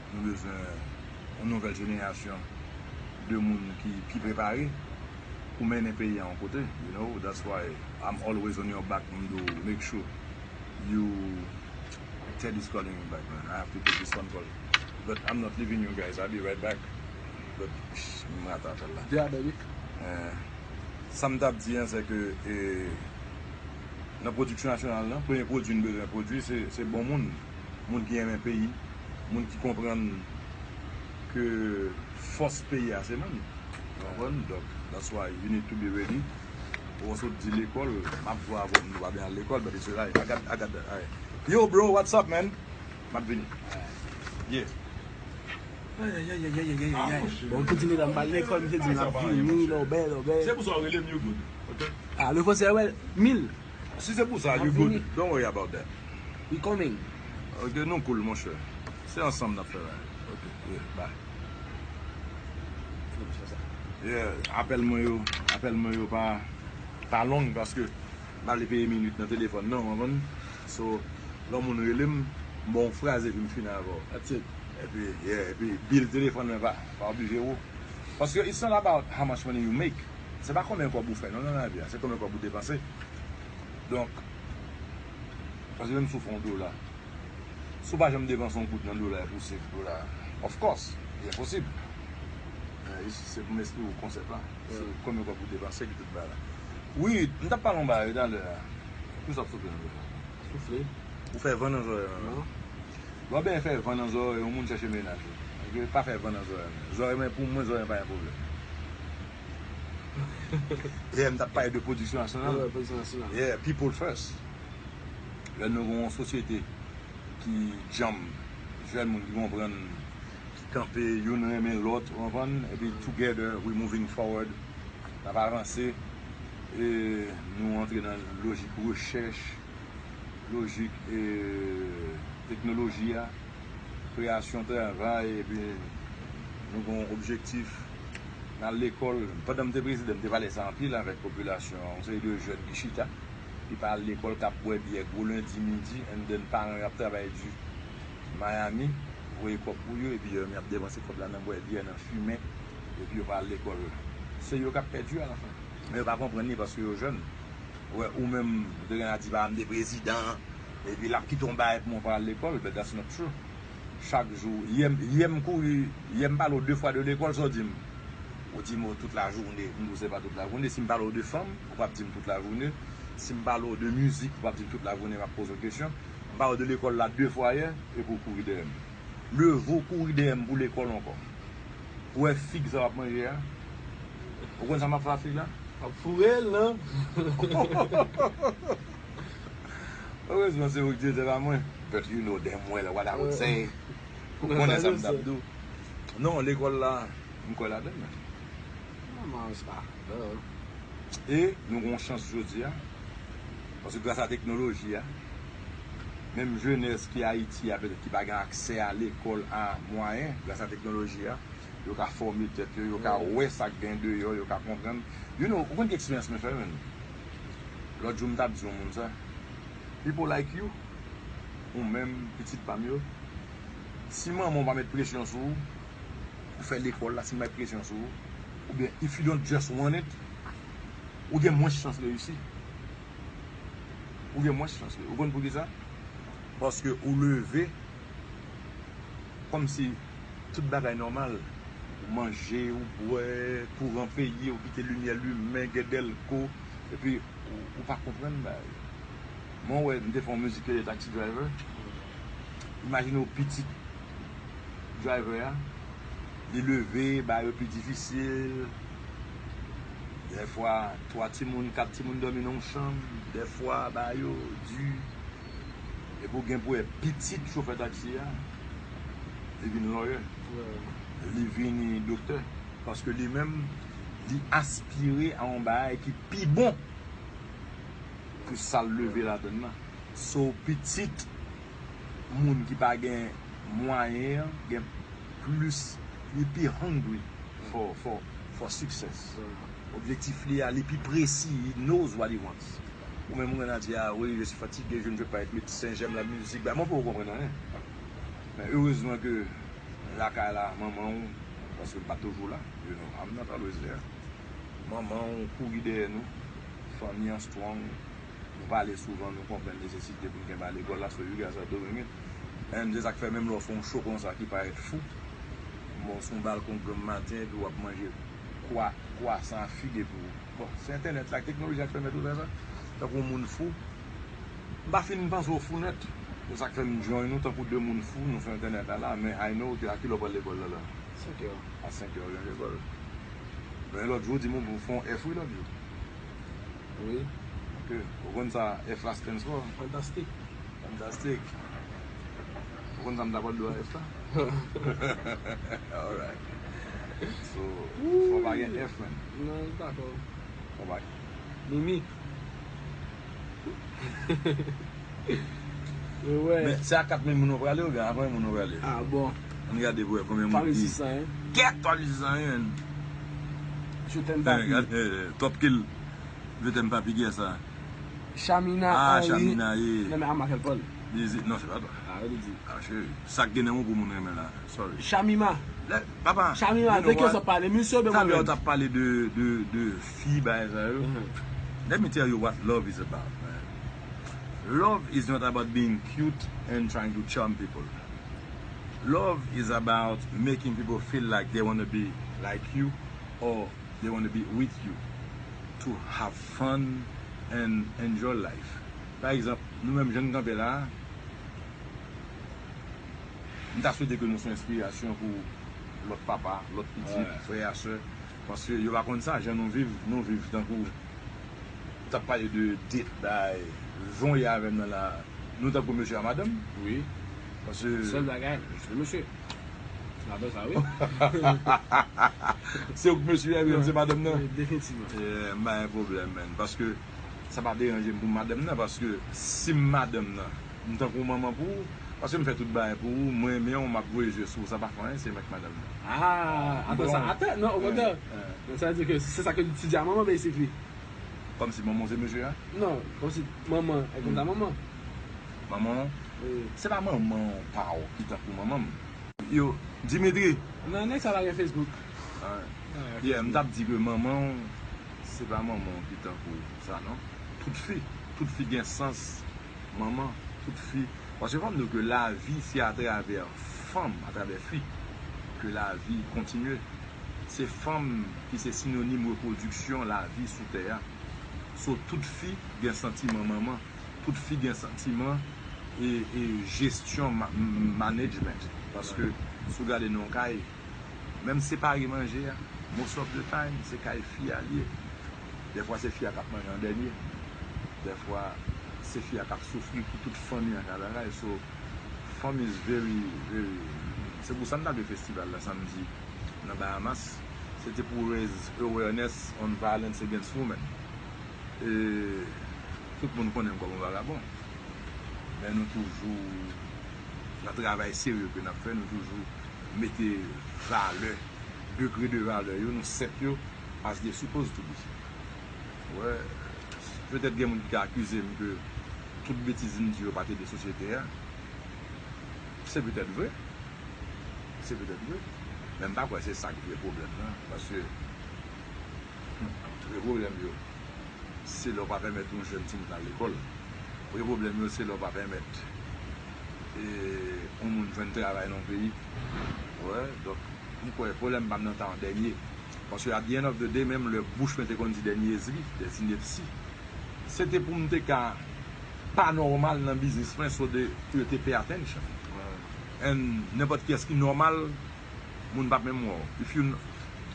nou bezwen yon nouvèl jenerasyon de moun ki, ki prepare pou mennen peyi a yon kote. You know, that's why I'm always on your back, m do make sure you Ted is calling me back, man. I have to take this phone call. But I'm not leaving you guys. I'll be right back. But, psh, m rate apèl la. Yeah, baby. Eh, sa m t ap di an, se ke eh, nan pwodiksyon nasyonal lan, premye pwodui n bezwen pwodui, se, se bon moun. Moun ki renmen peyi, moun ki konprann ke fòs peyi a se moun. Ou konprann? Donk, that's why you need to be ready. Ou sot di lekòl, m ap vwa avè w, nou pa byen al lekòl, but it's alright. I got, I got that. Alright. Yo, bro, what's up, man? M ap vini. Yeah. Bon, m te di medam pa lekòl, m te di m ap vini, lòbè, lòbè. Se pou sa w rele m, you good. Ok? Ah, le français, wè, mil. Si se pou sa, M ap you good. Vini. Don't worry about that. We coming. Ok, nou cool, monchè. Se ansanm n ap fè bagay. Ok, yeah, bye. Yeah, apèl mwen yo, apèl mwen yo pa, pa long paske m pa vle peye minit nan telefòn, non, w konprann? So, lè yon moun rele m, M ba w yon fraz epi m fini avè w. That's it. Epi, yeah, epi bill telefòn mwen pa, pa oblije ou. Paske it's not about how much money you make. Se pa konbyen kòb ou fè non nan lavi a, se konbyen kòb ou depanse. Donk, paske menm si w fè yon dola, si w pa janm depanse yon goud nan dola pou save dola, of course, li enposib. Men se pou m esplike w konsèp la. Se konbyen kòb ou depanse ki tout bagay la. Wi, m t ap pale yon bagay talè a. Poukisa w ap soufle nan zòrèy la? Soufle. Ou fè van nan zòrèy la non? Lè w byen fè van nan zòrèy yon moun, chèche mennaj ou. Ok, pa fè van nan zòrèy mwen. Zòrèy mwen, pou mwen, zòrèy mwen pa yon pwoblèm. Yè m t ap pale de pwodiksyon nasyonal. Yeah, people first. Lè nou gen yon sosyete ki djanm, jèn moun ki konprann, ki kanpe, youn renmen lòt, ou konprann, epi together we moving forward. N ap avanse, e nou antre nan lojik rechèch, lojik, e, teknoloji a, kreyasyon travay, epi nou gen yon objektif. N al lekòl. Pandan m te prezidan, m te pale sa anpil avèk popilasyon an, yon seri de jèn ki chita, ki pa al lekòl, k ap bwè byè gwo lendi midi, and then paran yo ap travay di. Miami voye kòb pou yo, epi yo menm y ap depanse kòb la nan bwè byè, nan fimen, epi yo pa al lekòl. Se yo k ap pèdi alafen. Men yo pa konprann li paske yo jèn. Ou wè, ou menm, ou te gen a di, "Papa m te prezidan," epi l ap kite yon bagay pou mwen pa al lekòl, but that's not true. Chak jou, yè m, yè m kouri, yè m pale w de fwa de lekòl, sa w di m? Ou di m, "Oh, tout lajounen." M di w, "Se pa tout lajounen." Si m pale w de fanm, ou p ap di m tout lajounen. Si m pale w de mizik, ou p ap di m tout lajounen, m ap poze w kesyon. M pale w de lekòl la de fwa yè, epi w kouri dèyè m. Leve w kouri dèyè m pou lekòl ankò. Ou wè fig sa w ap manje a? Ou konn sa m ap fè ak fig la? W ap foure l, non? Erezman se ou ki direktè, pa mwen. But you know damn well what I would say. Ou konnen sa m t ap di w. Non, lekòl la, m kwè ladann. Manman, sa. E nou gen yon chans jodi a, paske gras a teknoloji a, menm jenès ki Ayiti a, petèt ki pa gen aksè a lekòl a mwayen, gras a teknoloji a, yo ka fòme tèt yo, yo ka wè sa k gen deyò, yo ka konprann. You know, ou konn ki eksperyans mwen fè, menm? Lòt jou, m t ap di yon moun sa. People like you, ou menm, pitit pa m yo, si manman w pa met presyon sou ou, ou fè lekòl la, si l pa met presyon sou ou, oubyen if you don't just want it, ou gen mwens chans reyisi. Ou gen mwens chans reyisi. Ou konn poukisa? Paske ou leve kòmsi tout bagay nòmal. Ou manje, ou bwè, kouran peye, ou kite limyè limen, gen dèlko, epi ou, ou pa konprann bagay yo. Mwen wè, m te fè yon mizik ki rele Taxi Driver. Imajine w pitit driver a, li leve, bagay yo pi difisil. Dèfwa, twa timoun, kat timoun dòmi nan yon chanm. Dèfwa, bagay yo di. Epi w gen pou wè pitit chofè taksi a, li vin lawyer. Li vin doktè. Paske li menm, li aspire a yon bagay ki pi bon ke sa l leve ladann nan. So, pitit moun ki pa gen mwayen an gen plis, li pi hungry for, for, for success. Objektif li a, li pi presi, he knows what he wants. Ou menm ou konn ap di, "Ah oui, je suis fatigué, je ne veux pas être médecin, j'aime la musique." Ba, mwen poko konprann anyen. Men erezman ke lakay la, manman w, paske m pa toujou la, you know, I'm not always there. Manman w kouri dèyè nou, fanmi an strong, nou pale souvan, nou konprann nesesite pou n kenbe lekòl la, so you guys are doing it. And se sa k fè menm lè w fè yon show konsa ki parèt fou, bon, sou yon balkon granm maten, epi w ap manje kwa, kwasan a fig epi w Bon, se entènèt la, teknoloji a k pèmèt ou fè sa. Tankou yon moun fou. M pa fin panse w fou nèt. Se sa k fè m join nou tankou de moun fou, nou sou entènèt la la, men I know ke a kilè w pral lekòl la la? Senk è. A senk è w gen lekòl. Men lòt jou, w di m ou fè yon F wi lòt jou. Wi. Ok. Ou konn sa F la stands for? Fantastik. Fantastic. Ou konn sa m ta pral di w a F la? Alright. So, fò pa gen F, man. Non, dakò. Fò pa. Mimi. Yo, wè. Men, se a kat mil moun ou prale oubyen a konbyen moun ou prale? Ah, bon. Ann gade pou wè konbyen moun ki. Twa mil sis san, en. Kèt, twa mil sis san, en. Je t'aime, papi. Eh, gade, eh, Top Kill. Je t'aime, papi, kiyès sa? Chamina Henry. Ah, Chamina, ye. Non, men a Michael Paul. Li di, non, se pa twa. Ah, li di. Ah, cheri. Sa k gen nan men pou moun renmen la. Sorry. Shamima. Lè, papa, Shamima, you know de ki what? Sa pale? Misye oubyen Talè mwen w t ap pale de, de, de fi bagay sa yo. Mhm. Let me tell you what love is about, man. Love is not about being cute and trying to charm people. Love is about making people feel like they want to be like you or they want to be with you to have fun and enjoy life. Pa egzanp, nou menm jan n kanpe la a, m ta swete ke nou se yon enspirasyon pou lòt papa, lòt pitit, Ouais. Frè a sè. Paske yo pa konn sa, jan nou viv, nou viv tankou, ou t ap pale de date, bay, jan w ye avè m nan la, nou tankou mesye a madanm. Wi. Paske Sèl bagay, se mesye. Se pa sa, wi. Se ou k mesye a, epi se madanm nan. Wi, definitivman. Yeah, m pa gen pwoblèm, man. Paske sa pa deranje m pou madanm nan, paske si m madanm nan, m tankou manman pou ou, paske m fè tout bagay pou ou, mwen renmen w, m ap voye je sou ou, sa pa fè anyen, se mwen k madanm nan. Ah, atann sa, Bon. atann, non, okontrè. Eh, eh. Sa vle di ke se sa ke li di a manman, basically. Kòmsi manman w se mesye a? Non, kòmsi manman, e konn sa manman. Manman w, Wi. se pa manman w pa w ki tankou manman m. Yo, Dimitri. Non, nèg sa pa gen Facebook. Ah, Ah, yeah, m Facebook. t ap di ke manman w, se pa manman w ki tankou sa, non. Tout fi, tout fi gen sans manman, tout fi. Paske fò m di w ke lavi, se atravè fanm, atravè fi, ke lavi kontinye. Se fanm ki se sinonim repwodiksyon lavi sou tè a. So, tout fi gen santiman manman, tout fi gen santiman e, e jesyon ma- management. Paske si w gade nan yon kay, menm separe manje a, most of the time, se kay fi a l ye. Dèfwa se fi a k ap manje an dènye. Dèfwa se fi a k ap soufri pou tout fanmi an ka bagay. So, fanm is very, very. Se pou sa m t al fè festival la samdi nan Bahamas. Se te pou raise awareness on violence against women. E tout moun konnen m kòm yon vagabon. Men nou toujou, nan travay serye ke n ap fè, nou toujou mete valè, degre de valè yo, nou set yo as they supposed to be. Wè, petèt gen moun ki ka akize m ke tout betiz m di yo pa t ede sosyete a. Se petèt vre. Se petèt vre. Men m pa kwè se sa ki vre pwoblèm nan. Paske, hmm, vre pwoblèm yo, se lè w pa pèmèt yon jèn timoun al lekòl. Vre pwoblèm yo, se lè w pa pèmèt e, yon moun jwenn travay nan yon peyi. Wè, donk, m kwè pwoblèm pa m nan ta an dènye. Paske at the end of the day, menm lè bouch mwen te konn di dènye zi, des inepties, se te pou m te ka pa nòmal nan biznis mwen, so de, pou yo te pay attention. And nenpòt kiyès ki nòmal, moun p ap menm wè w. If you kn-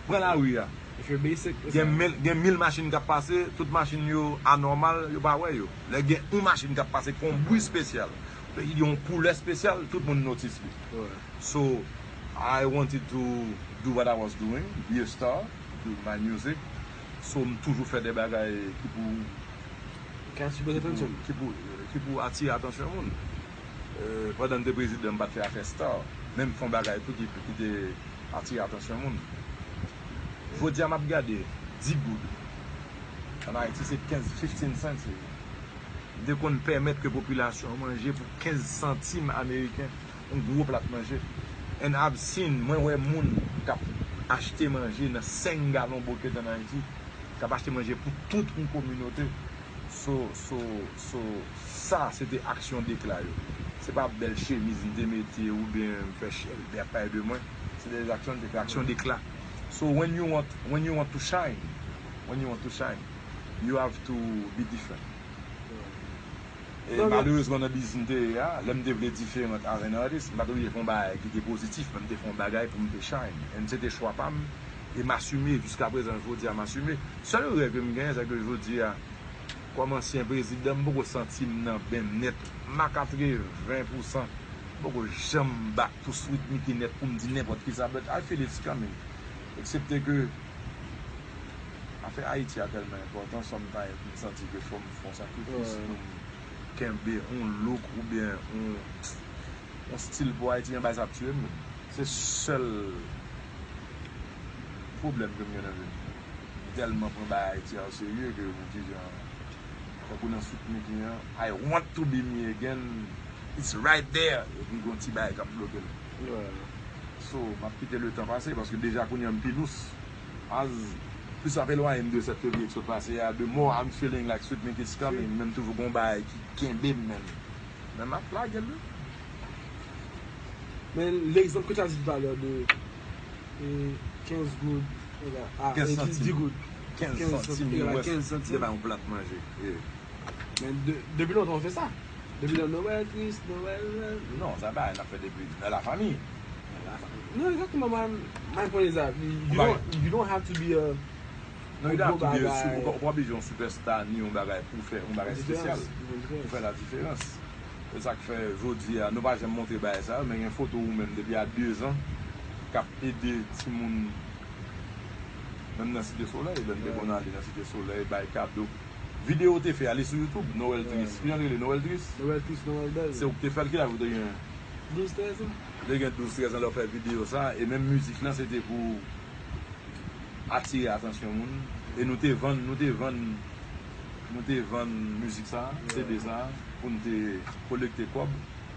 pran lari a. If you're basic, it's Gen alright. mil, gen mil machin k ap pase, tout machin yo anòmal, yo pa wè yo. Lè gen yon machin k ap pase ki fè yon bri espesyal, yon koulè espesyal, tout moun notice li. Ouais. So, I wanted to do what I was doing, be a star, do my music. So, m toujou fè de bagay ki pou Catch people's attention. ki pou, ki pou atire atansyon moun. Euh, pandan m te prezidan, m pa t fè afè star. Men m fè yon bagay tou ki, ki te atire atansyon moun. Jodi a, m ap gade, di goud. An Ayiti, se kenz, fifteen cents. M te konn pèmèt ke popilasyon an manje pou kenz santim ameriken, yon gwo plat manje. And I've seen, mwen wè moun k ap achte manje nan senk galon bokèt an Ayiti, k ap achte manje pou tout yon kominote. So, so, so, sa, se te aksyon dekla yo. Se pa bèl chemiz m te mete oubyen m fè chèlbè ap pale de mwen. Se de aksyon dekla, aksyon dekla. So, when you want, when you want to shine, when you want to shine, you have to be different. E Non, non. Malerezman, nan biznis m te ye a, lè m te vle diferan as an artist, m pa t oblije fè yon bagay ki te pozitif, men m te fè yon bagay pou m te shine. And se te chwa pa m, e m asime, jiska prezan, jodi a, m asime. Sèl rèv ke m genyen, se ke jodi a, kòm ansyen prezidan, m poko santi m nan benm nèt. M a katreven pousan. M poko janm back to sweet Mickey nèt pou m di nenpòt kisa, but I feel it's coming. Eksepte ke afè Ayiti a tèlman enpòtan, sometimes m santi ke fò m fè yon sakrifis Ouais. pou m kenbe yon look oubyen yon, yon stil pou Ayiti, yon bagay sa ap tiye m. Se sèl pwoblèm ke m gen nan vi m. M tèlman pran bagay Ayiti a o serye ke pou kijan, tankou nan sweet Mickey an, I want to be me again, It's right there. Epi gon ti bagay k ap bloke l. So, m ap kite letan pase, paske deja kounye a m pi lous. As plis m ap elwaye m de sèt fevriye k sot pase a, the more I'm feeling like Sweet Mink is coming, men m toujou gon bagay ki kenbe m, men. Men m ap lage l wi. Men, egzanp ke w ta di talè de, e, kenz goud, egale a, kenz santim. Di goud. Kenz santim, egale a kenz santim. Se pa yon plat manje. Yeah. Men de, depi lontan w fè sa. Depi nan Nwèl, Kris, Nwèl, Nwèl. Non, sa pa n ap fè depi nan lafanmi. Non, egzakteman, man. My point is that you don't, you don't have to be a, non, you don't have to be a super, ou pa, ou pa oblije yon superstar ni yon bagay pou fè yon bagay espesyal. Pou fè la diferans. Se sa k fè jodi a, nou pa janm montre bagay sa yo, men gen foto ou menm depi a dezan k ap ede timoun, menm nan Site Solèy, lè n te konn ale nan Site Solèy, bay kado. Videyo w te fè a, li sou YouTube, Noël Triste. Ki jan l rele? Noël Triste? Noël Triste, Noël Belle. Se ou k te fè l, ki laj ou te gen? Douz, trèz an. Ou te gen douz, trèz an lè w fè videyo sa, e menm mizik lan, se te pou atire atansyon moun. E nou te vann, nou te vann, nou te vann mizik sa, C D sa, pou n te kolekte kòb,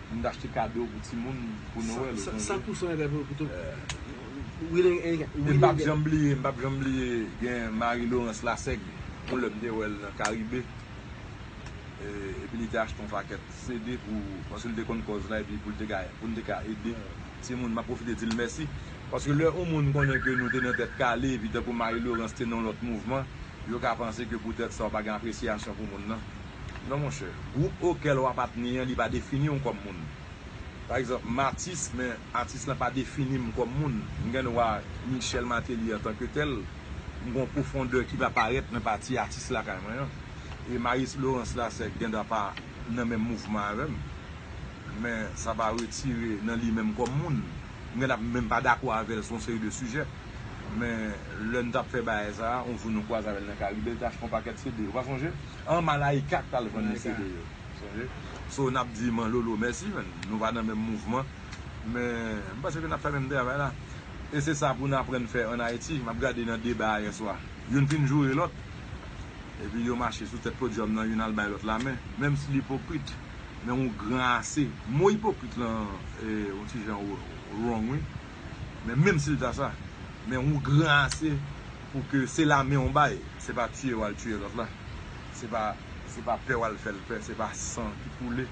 pou n te achte kado pou timoun, pou Nwèl, ou sonje? San pou san entè pou, pou tout. E m p ap janm bliye, m p ap janm bliye, gen Marie Laurence Lassègue, yon lè m te wè l nan Karibe. E, epi li te achte yon pakèt C D pou, paske li te konn kòz la, epi pou l te ka, pou l te ka ede timoun. M ap pwofite di l mèsi. Paske lè yon moun konnen ke nou te nan Tèt Kale, epi tankou Marie Laurence te nan yon lòt mouvman, yo ka panse ke poutèt sa, w pa gen apresyasyon pou moun nan. Non, monchè. Gwoup okèl w apatni an, li pa defini w kòm moun. Pa egzanp, m atis, men atis lan pa defini m kòm moun. M gen dwa Michel Martelly antanke tèl. M gen yon pwofondè ki pa parèt nan pati atis lakay mwen an. E Marie Laurence Lassègue gendwa pa nan menm mouvman avè m. Men sa pa retire nan li menm kòm moun. M gendwa menm pa dakò avè l sou yon seri de sijè. Men lè n t ap fè bagay sa a, yon jou nou kwaze avè l nan Karibe, l te achte yon pakèt C D. Ou pa sonje? An Malaika k t al vann li C D yo. Sonje? So, n ap di Man Lolo mèsi, men nou pa nan menm mouvman. Men, m panse ke n ap fè menm travay la. E se sa pou n aprann fè ann Ayiti. M ap gade nan deba a yèswa. Youn fin joure lòt. Epi yo mache sou tèt podyòm nan, youn al bay lòt lamen. Menm si l ipokrit, men ou gran ase. Mo ipokrit lan, e, yon ti jan w-, wrong, wi. Men menm si l ta sa, men ou gran ase pou ke se lamen w bay. Se pa tiye w al tiye lòt la. Se pa, se pa pè w al fè l pè. Se pa san ki koule.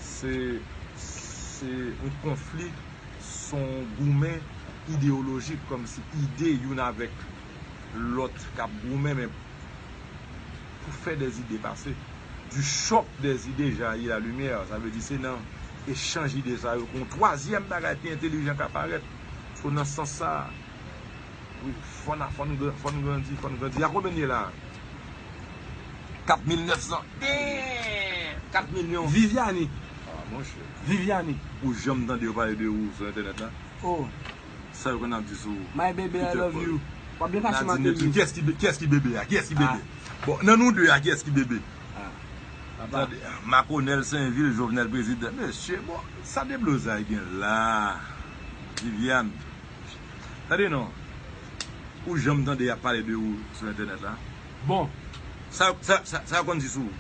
Se, se yon konfli, se yon goumen ideyolojik, kòmsi ide youn avèk lòt k ap goumen, men pou fè des idées passer. Du choc des idées jaillit la lumière. Sa vle di se nan echanj ide sa yo ke yon twazyèm bagay pi entelijan ka parèt. So, nan sans sa, wi, fò n, fò n gran-, fò n grandi, fò n grandi. A konbyen n ye la? Kat mil nèf san. Damn! Kat milyon. Viviane. Ah, monchè. Viviane. Ou janm tande yo pale de ou sou entènèt la? Oh. Sa yo konn ap di sou Peter Paul. My baby, I love you. W ap byen pase, Martelly. Kiyès ki be-, kiyès ki bebe a? Kiyès ki bebe? Ah. Bon, nan nou de a, kiyès ki bebe? Ah. Papa. Tande, Makonèl Senvil, Jovenel prezidan. Mesye, bon, sa deblozay gen la. Viviane. Tande non. Ou janm tande y ap pale de ou sou entènèt la? Bon. Sa, sa, sa, sa yo konn di sou ou?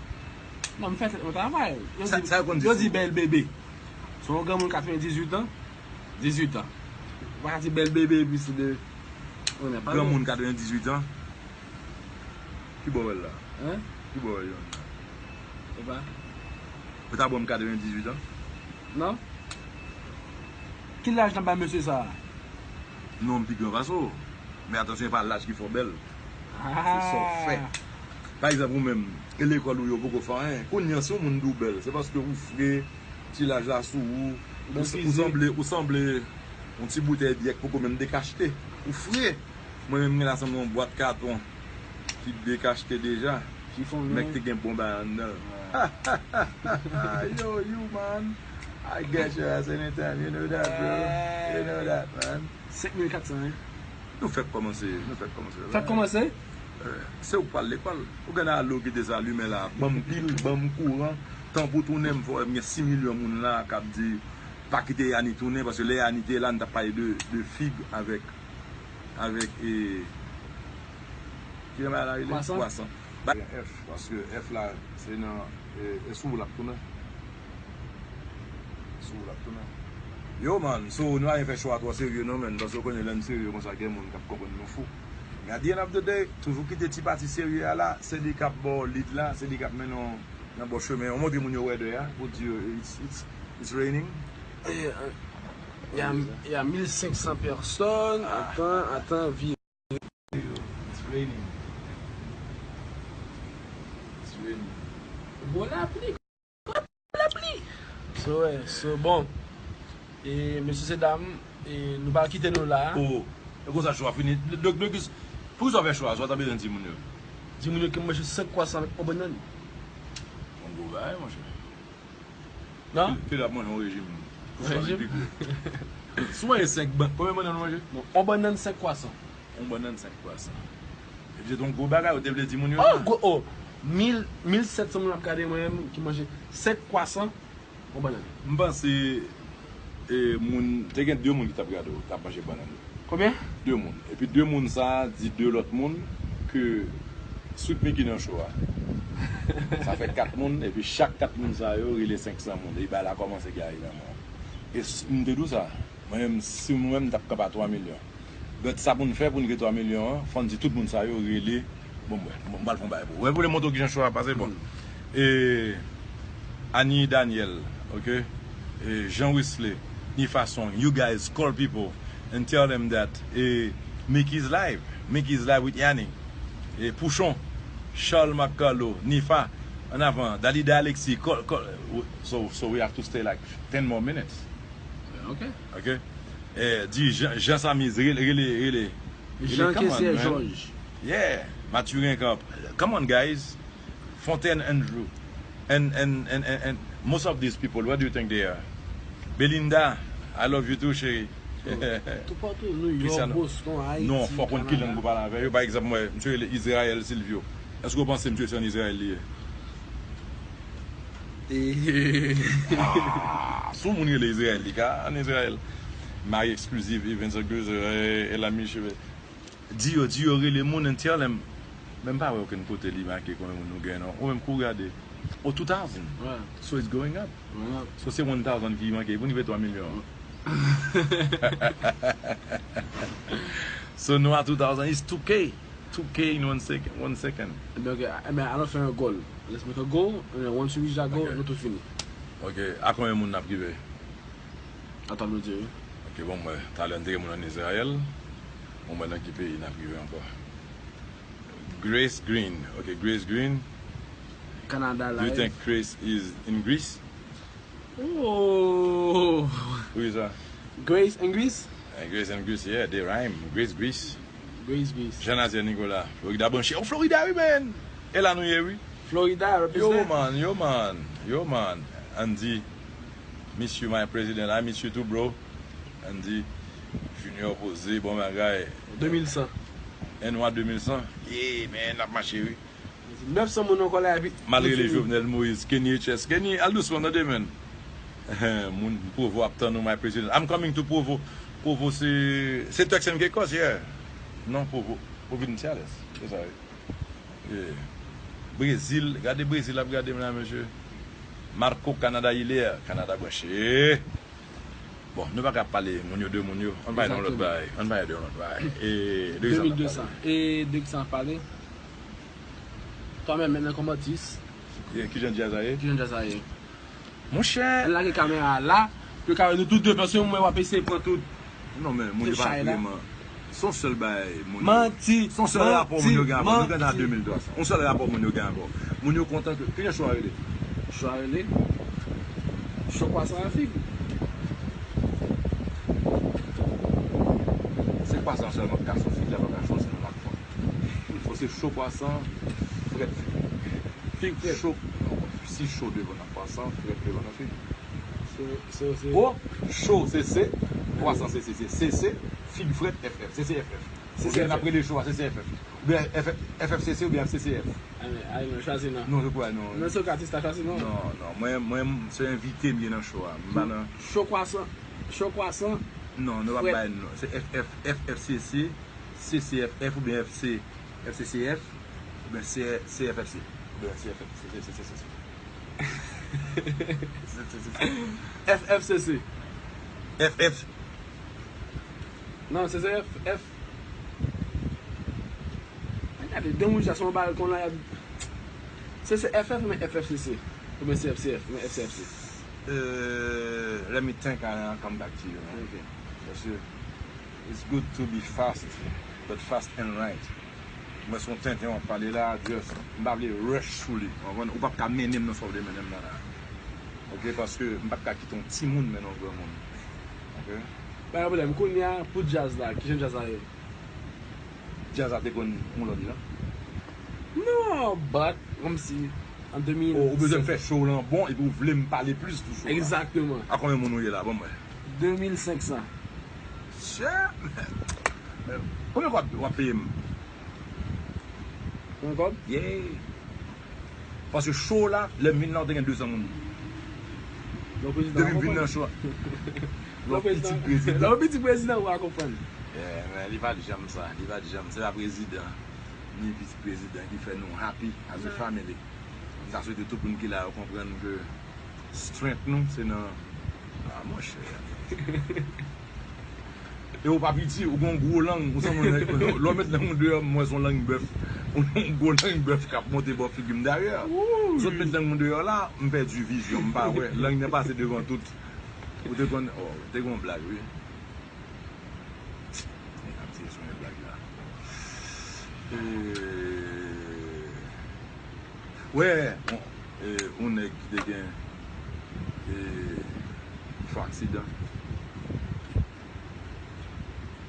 Non, m fè tèt mwen travay. Yo di, sa yo konn di sou ou? Yo di bèl bebe. Se yon granmoun katrevendizuit an. Dizuit an. Ou pa ka di bèl bebe epi se de. Granmoun katrevendizuit an. Ki bò w wè l la? Hein? Ki bò w wè l yon? Epa. Ou ta ban m katrevendizuit an? Non. Ki laj n ap bay mesye sa a? Non, m pi gran pase w. Men atansyon, e pa laj ki fè w bèl. Se sa w fè. Pa egzanp, ou menm, e lekòl ou yo poko fè anyen. Kounye a, si yon moun di w bèl, se paske ou fre, ti laj la sou ou, ou, ou sanble, ou sanble yon ti boutèy byè k poko menm dekachte. Ou fre. Mwen menm, m gen la sanble yon bwat katon ki dekachte deja, men k te gen bon bagay anndan l. Yo, you man, I get your ass anytime, you know that, bro. You know that, man. Senk mil kat san, hein? Nou fèk kòmanse, nou fèk kòmanse. Fèk kòmanse? Eh, se ou k pral lekòl. Ou gen alo ki te sa limen la. Ban m pil, ban m kouran. Tan pou tounen, m fò m gen sis milyon moun la k ap di, pa kite Yani tounen, paske lè Yani te la, n t ap pale de, de fig avèk, avèk, e, ki jan bagay la rele? Kwasan. Kwasan. Ba-, F, paske F la, se nan, e, e sou ou l ap tounen. Yo, man, so, nou pa gen fè cho a twò serye non, man, paske w konnen lè n serye konsa, gen moun k ap konprann nou fou. Men at the end of the day, toujou kite ti pati serye a la, se li k ap ba w lead la, se li k ap mennen w nan bon chemen. Ou montre moun yo weather a, pou di yo, it's, it's, it's raining. Il y a, il y a mil cinq cents personnes. Attends, attends, vi- It's raining. It's raining. Gwo lapli. Lapli. So, ouais, so, bon. E mesye se dam, e nou pa kite nou la. Oh, e konsa cho a fini. Donk, donk, poukisa w fè cho a? Sa w ta bezwen di moun yo? Di moun yo ke m manje senk kwasan avèk yon bannann. Yon gwo bagay, monchè. Non? Fede ap manje yon rejim. Rejim? Si w manje senk ban, konbyen bannann ou manje? Bon, yon bannann, senk kwasan. Yon bannann, senk kwasan. Epi se te yon gwo bagay ou te vle di moun yo Oh, la. Gwo, oh. Mil, mil sèt san moun ap gade mwen menm ki manje senk kwasan, yon bannann. M panse e, moun, te gen de moun ki t ap gade w, t ap manje bannann. Konbyen? De moun. Epi de moun sa a di de lòt moun ke Sweet Micky nan cho a. Sa fè kat moun, epi chak kat moun sa yo rele senk san moun. E bagay la kòmanse gaye nan men w. E s- m te di w sa. Mwen menm, si mwen menm, m t ap kanpe a twa milyon. But sa pou n fè pou n gen twa milyon an, fò n di tout moun sa yo rele. Bon, mwen, mwen pral fè yon bagay pou ou. Wè, pou lè montre w kijan cho a pase, bon. E, Annie Daniel, ok? E, Jean Wesley, Nifa Song, you guys call people and tell them that e, Mickey is live. Mickey is live with Yanni. E, Pouchon, Charles Macalo, Nifa, an avan, Dalida Alexis, call, call, so, so we have to stay like ten more minutes. Ok. Ok? Eh, di Jean, Jean Samiz, rele, rele, rele. Rele, Jean come on, Kessier man. Georges. Yeah, Mathurin Camp. Come on, guys. Fontaine Andrew. And, and, and, and, and most of these people, what do you think they are? Belinda, I love you too, chérie. Toupatou, New York, Cristiano. Boston, Haiti, Non, fòk konn ki lang Canada. Ou pale avè yo. Pa egzanp, mwen, misye rele Israel Silvio. Èske w panse misye se an Izrayèl li ye? Ah, si yon moun rele Izrayèl, li ka ann Izrayèl. Marie Exclusive, Evans Auguste, eh, Ella Michel. Di yo, di yo rele moun and tell them. Men m pa wè okenn kote li make konbyen moun nou gen non. Ou menm kou gade. Oh, two thousand. Ouais, So it's going up. ouais. So se one thousand ki manke pou n rive twa milyon. So nou a two thousand, it's two K. Two K in one second. One second. Ebyen, ok, ebyen, alò fè yon goal. Let's make a goal, and then once we reach that goal, Ok. Nou tou fini. Ok, a konbyen moun n ap rive? Atann nou di wi. Ok, bon, mwen, talè n te gen moun ann Izrayèl. Bon, mwen, nan ki peyi n ap rive ankò? Grace Green. Ok, Grace Green. Canada Do you live. Think Grace is in Greece? Oh! Wi, sa. Grace and Greece? Eh, Grace and Greece, yeah, they rhyme. Grace Greece. Grace Greece. Jean Nazaire Nicolas. Florida branche. Oh, Florida, wi, man! E la nou ye, wi. Florida, Yo, represent. Man, yo, man, yo, man. Andy, miss you, my president. I miss you too, bro. Andy, Junior Poze, bon bagay. De mil san. Enwa de mil san. Yeah, man, n ap mache, wi. Nèf san moun ankò la, epi. Malgre nou li fini. Jovenel Moïse, Kenny H S. Kenny, al dousman, tande, man. Moun Provo ap tann ou, my president. I'm coming to Provo. Provo, se, se Turks and Caicos, yeah. Non, Provo. Provinciales. Se sa, wi. Yeah. Brezil, gade Brezil ap gade m la, mesye. Marco, Canada, il est. Canada branche. Bon, nou pa ka pale moun yo de moun yo. Ann pale de yon lòt Exactement. Bagay. Ann pale de yon lòt bagay. E de ki sa n ap De mil de san. Pale? E de ki sa n ap pale? Toi menm, menm kòm atis, Yeah, ki jan djaz a ye? Ki jan djaz a ye? Monchè. Ann lage kamera a la, pou yo ka wè nou tout de, paske mwen w ap eseye pran tout. Non, men moun yo pa Chay la. Vrèman. Se yon sèl bagay moun yo. Manti. Se yon sèl rapò moun yo gen avè w. Nou gen nan de mil twa san. Yon sèl rapò moun yo gen avè w. Moun yo kontan ke. Ki jan cho a rele? Cho a rele. Cho kwasan a fig. Se kwasan sèlman k ka sou fig la, pa ka cho sèlman ak fwa. Fò se cho kwasan, frèt fig. Fig cho. Si cho devan nan kwasan, frèt devan nan fig. Se, se, se. O, cho, se C, kwasan, se C, se C C, fig frèt, F F, C C F F. C C F F, n ap rele cho a, C C F F. Oubyen F F, F F C C oubyen F C C F. Ay, ay, non, chwazi non. Non, je crois, non. Non, se ou k atis la, chwazi non. Non, non. Mwen, mwen, se envite m ye nan cho a. M pa nan. Cho kwasan. Cho kwasan. Non, nou pa Frèt. Bay non. Se F F, F F C C, C C F F oubyen F C, F C C F, oubyen C, C F F C. Oubyen C F F C, C C F C. F F C C. F F. Non, se se F F. Gade, de moun sa sou yon balkon la, y ap, se se F F oubyen F F C C? Oubyen se F C F, oubyen F C F C? Euh, let me think and I'll come back to you, man. Ok. Paske it's good to be fast, but fast and right. Mwen se yon tenten w ap pale la, just, m pa vle rush sou li, w konprann? Ou p ap ka mennen m nan sa w vle mennen m nan la. Ok, paske m p ap ka kite yon timoun mennen yon granmoun. Ok? Pa gen pwoblèm. Kounye a, pou djaz la, kijan djaz la ye? Djaz la te konn yon lòt jan? Non, but, kòmsi, an de mil sèt. Ou, ou bezwen fè show lan bon, epi ou vle m pale plis pou show la. Egzakteman. A konbyen moun ou ye la? Ban m wè. De mil senk san. Shit, man. Konbyen w ap, w ap peye m? Yon kòb? Yeah. Paske show la, lè m vin la, ou te gen de san moun. Lè w prezidan, w a konprann. Depi m vin nan show a. Lè w prezidan, lè w pitit prezidan, w a konprann. Yeah, men li pa t janm sa. Li pa t janm. Se pa prezidan, ni pitit prezidan ki fè nou happy as a family. M ta swete tout moun ki la yo konprann ke strength nou, se nan, ah, monchè. E ou pa piti, ou gen yon gwo lang, ou sanble yon nèg, lè w met lang ou deyò, m wè se yon lang bèf. Yon gwo lang bèf k ap monte bò figi m. Dayè, zòt met lang mwen deyò la, m pèdi vizyon, m pa wè. Lang nan pase devan tout. Ou te konn, oh, te gen yon blag, wi. Nèg ap tire sou yon blag la. E, wè, bon, e, yon nèg ki te gen, e, fè aksidan.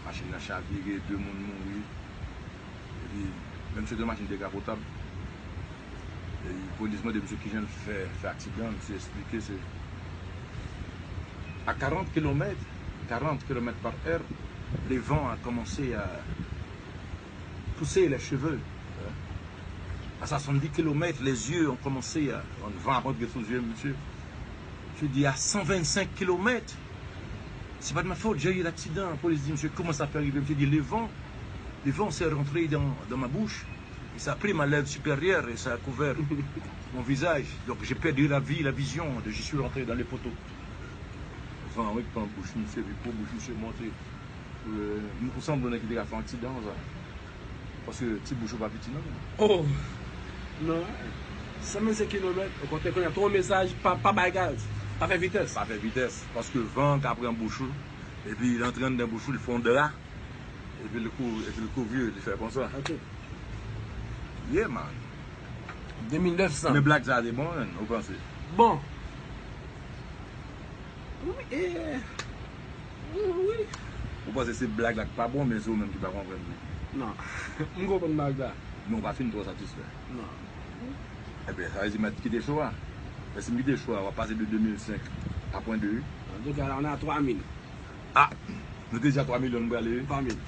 Machin nan chavire, de moun mouri. Epi, menm si machin dezapotab. E polis mande misye kijan l fè, fè aksidan, misye eksplike se à quarante kilomètres, quarante kilomètres par heure, le vent a commencé à pousser les cheveux. À soixante-dix kilomètres, les yeux ont commencé à, van ap rantre sou zye misye. Je dis à cent vingt-cinq kilomètres, c'est pas de ma faute, j'ai eu l'accident. Polis di, monsieur, comment ça peut arriver? Monsieur dit, le vent, le vent s'est rentré dans, dans ma bouche, et ça a pris ma lèvre supérieure, et ça a couvert mon visage. Donc j'ai perdu la vie, la vision, de, je suis rentré dans les poteaux. Van wi k pran bouch misye, epi po bouch misye monte. Euh, ou sanble yon nèg ki te ka fè yon aksidan sa. Paske ti bouch ou pa piti non. Oh! Non. San vennsenk kilomèt, okontrè, kounye a, twa mesaj, pa, pa bay gaz. Pa fè vitès. Pa fè vitès. Paske van ka pran bouch ou, epi l antre anndan bouch ou, l fè yon dra, epi l kou-, epi l kouvri, li fè konsa. Ok. Yeah, man. De mil nèf san. Men blag sa te bon, man, ou panse? Bon. Wi, e, wi. Ou panse se blag la k pa bon, men se ou menm ki pa konprann li? Non. M konprann blag la. Men ou pa fin twò satisfè? Non. Ebyen, sa vle di m ap kite cho a. Men si m kite cho a, w ap pase de de mil senk a pwen de, wi. Antouka, la, on a twa mil. A! Nou te di a twa milyon nou prale, wi. Twa mil.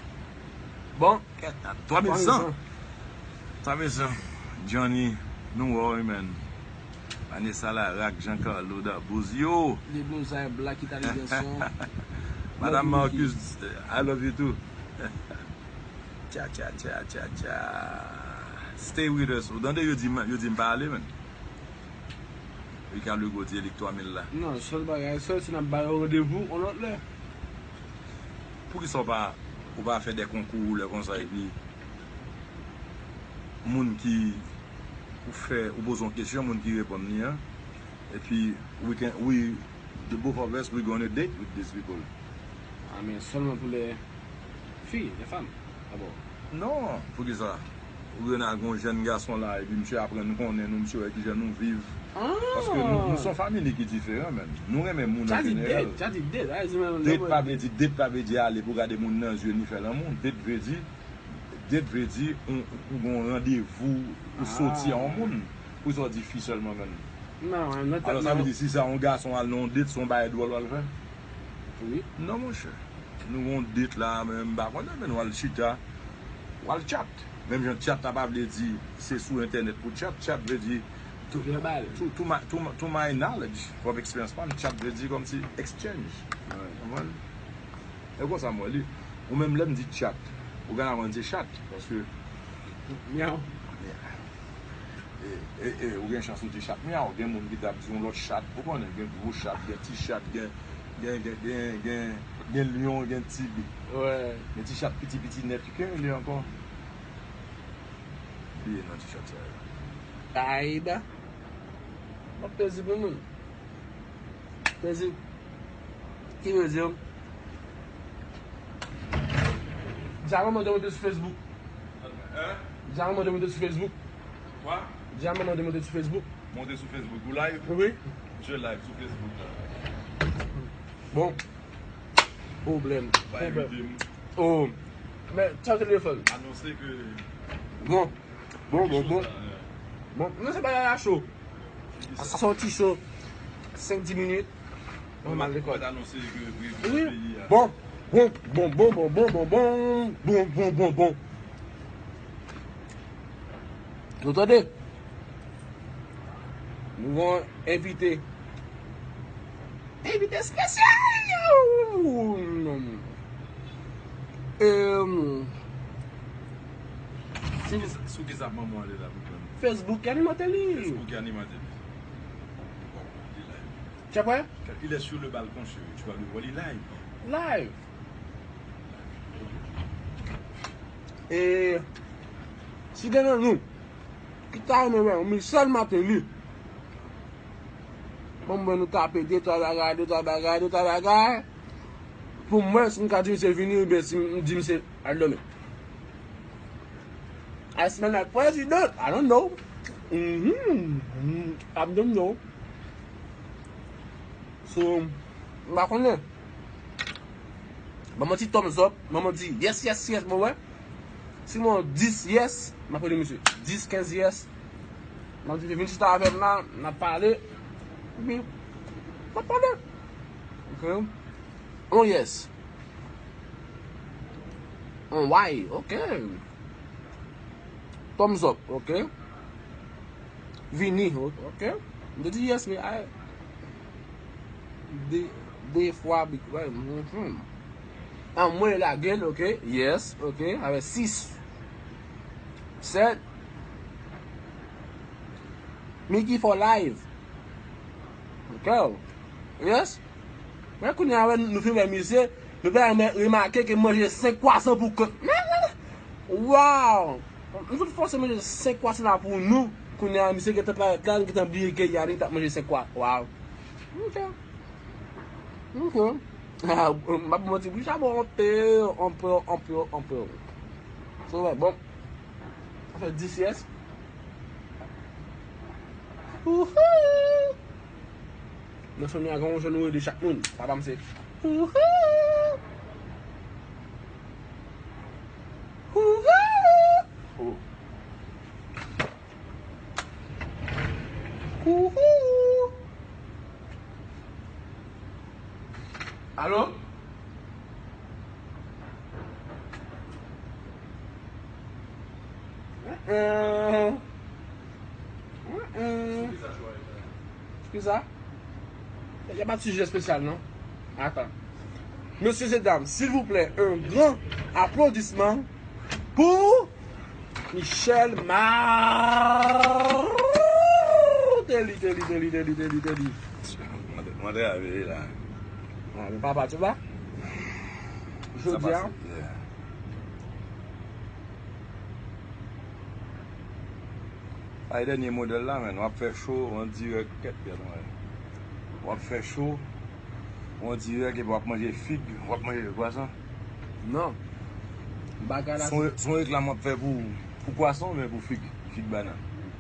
Bon. Kèt, a twa mil san. Twa mil san. Twa mil san. Johnny, nou wè w, wi, man. Vanessa Larac, Giancarlo Dabuzio. Li bon sa e Black Italian son. Madame Marcus, I love you too. Tcha, tcha, tcha, tcha, tcha. Stay with us. Ou tande yo di m, yo di m pa ale, man. Ricardo Gauthier, li k twa mil la. Non, sèl bagay, sèl si n ap ba yo randevou yon lòt lè. Poukisa w pa, ou pa fè de konkou lè konsa, epi moun ki, ou fè, ou poze yon kesyon, moun ki reponn li an, epi we can, we, the both of us, we go on a date with these people. A, men sèlman pou lè fi, lè fanm. A bon. Non, poukisa? Ou gen a gon jèn gason la, epi misye aprann konnen nou, misye wè kijan nou viv. Ah. Paske nou, nou se yon fanmi ki diferan, menm. Nou renmen moun an jeneral. Sa di date, sa di date, sa di menm. Date pa vle di, date pa vle di ale pou gade moun nan zye ni fè lanmou. Date vle di, date vle di, ou, ou gon randevou, ou soti a yon moun. Poukisa w di fi sèlman, menm? Non, nan tèt mwen. Alò, sa vle di, si sa yon gason al nan yon date, se yon bagay dwòl w al fè? Wi. Non, monchè. Nou gon date la, men m pa konnen, men w al chita, w al chat. Menm jan chat la pa vle di se sou entènèt pou chat, chat vle di to, to, to my, to my, to my knowledge, pwòp eksperyans pa m, chat vle di kòmsi exchange. Wi. Konprann? E konsa m wè li. Ou menm lè m di chat, ou genlè konn se chat, paske myaw. E, e, ou gen chans ou di chat myaw, gen moun ki t ap di yon lòt chat, ou konnen, gen gwo chat, gen ti chat, gen, gen, gen, gen, gen, gen lyon, gen tig, gen ti chat piti piti nèt, ki rele ankò? Bliye non ti chat sa yo. Ayda. M ap pezi pou moun. Pezi. Ki vle di? Dja manman te monte sou Facebook. Hein? Dja manman te monte sou Facebook. Quoi? Dja manman te monte sou Facebook. Monte sou Facebook. Ou live? Wi. Je live sou Facebook la. Bon. Pwoblèm. Pwoblèm. Oh. Men, chaje telefòn. Anonse ke... Bon. Bon, bon, bon. Bon, non, se pa la cho. Sa soti cho. Senk, dis minit. Mwen mal lekòl. Anonse ke prezidan peyi a. Bon. Bon, bon, bon. Nou tande? Nou gon envite. Envite espesyal! Sou ki sa manman ale la pou kòm? Facebook ki alimante li. Facebook ki alimante li. Bon, li live. Tu as quoi? Il est sur le balcon, chérie. Tu vas le voir, li live. Live. E si gen nan nou ki ta renmen wè Michel Martelly, bon, mwen nou tape de twa bagay, de twa bagay, de twa bagay. Pou mwen, si m ka di misye vini, oubyen si m di misye al dòmi. I smell like president. I don't know. Mm-hmm. I don't know. So, m pa konnen. Ban m yon ti thumbs up. Ban m yon ti yes, yes, yes, mwen wè. Si mwen dis yes, m ap rele misye. Dis, kenz yes. M ap di, vin chita avè m la, n ap pale. Epi, n ap pale. Ok. On yes. On why, ok. Thumbs up, ok. Vini, ok. M te di yes, men ay. De, de fwa, big, wè, mhm. An mwen lage l, ok. Yes, ok. Avè sis. Sèt. Mickey for life. Ok. Yes. Men kounye a, wè, nou fin wè misye, nou pa remake ke manje senk kwasan pou kont. Wow! Nou tout fòse manje senk kwasan la pou nou. Kounye a, misye gentan parèt la, li gentan bliye ke yè li t ap manje senk kwasan. Wow! Ok. Ok. M ap manti, bouch a bon anpil, anpil, anpil, anpil. Se vre, bon. Sa fè dis yes. Wouhou! Nan fanmi a, gen yon jan nou rele chak moun. Papa m se wouhou! Wouhou! Oh. Wouhou! Alo? Mm-mm. Mm-mm. Kisa? Y a pa de sijè espesyal, non? Atan. Mesye e dam, silvouplè, un gran aplodisman pou Michel Martelly, Telly, Telly, Telly, Telly, Telly. Mwen te aveye la. Ah, men papa, tu vois? Jodi a. Ay, dènye modèl la, men, w ap fè cho an dirèk, kèt, kèt, mwen. W ap fè cho an dirèk epi w ap manje fig, w ap manje kwasan. Non. Bagay la. Se yon, se yon reklam w ap fè pou, pou kwasan oubyen pou fig, fig banna?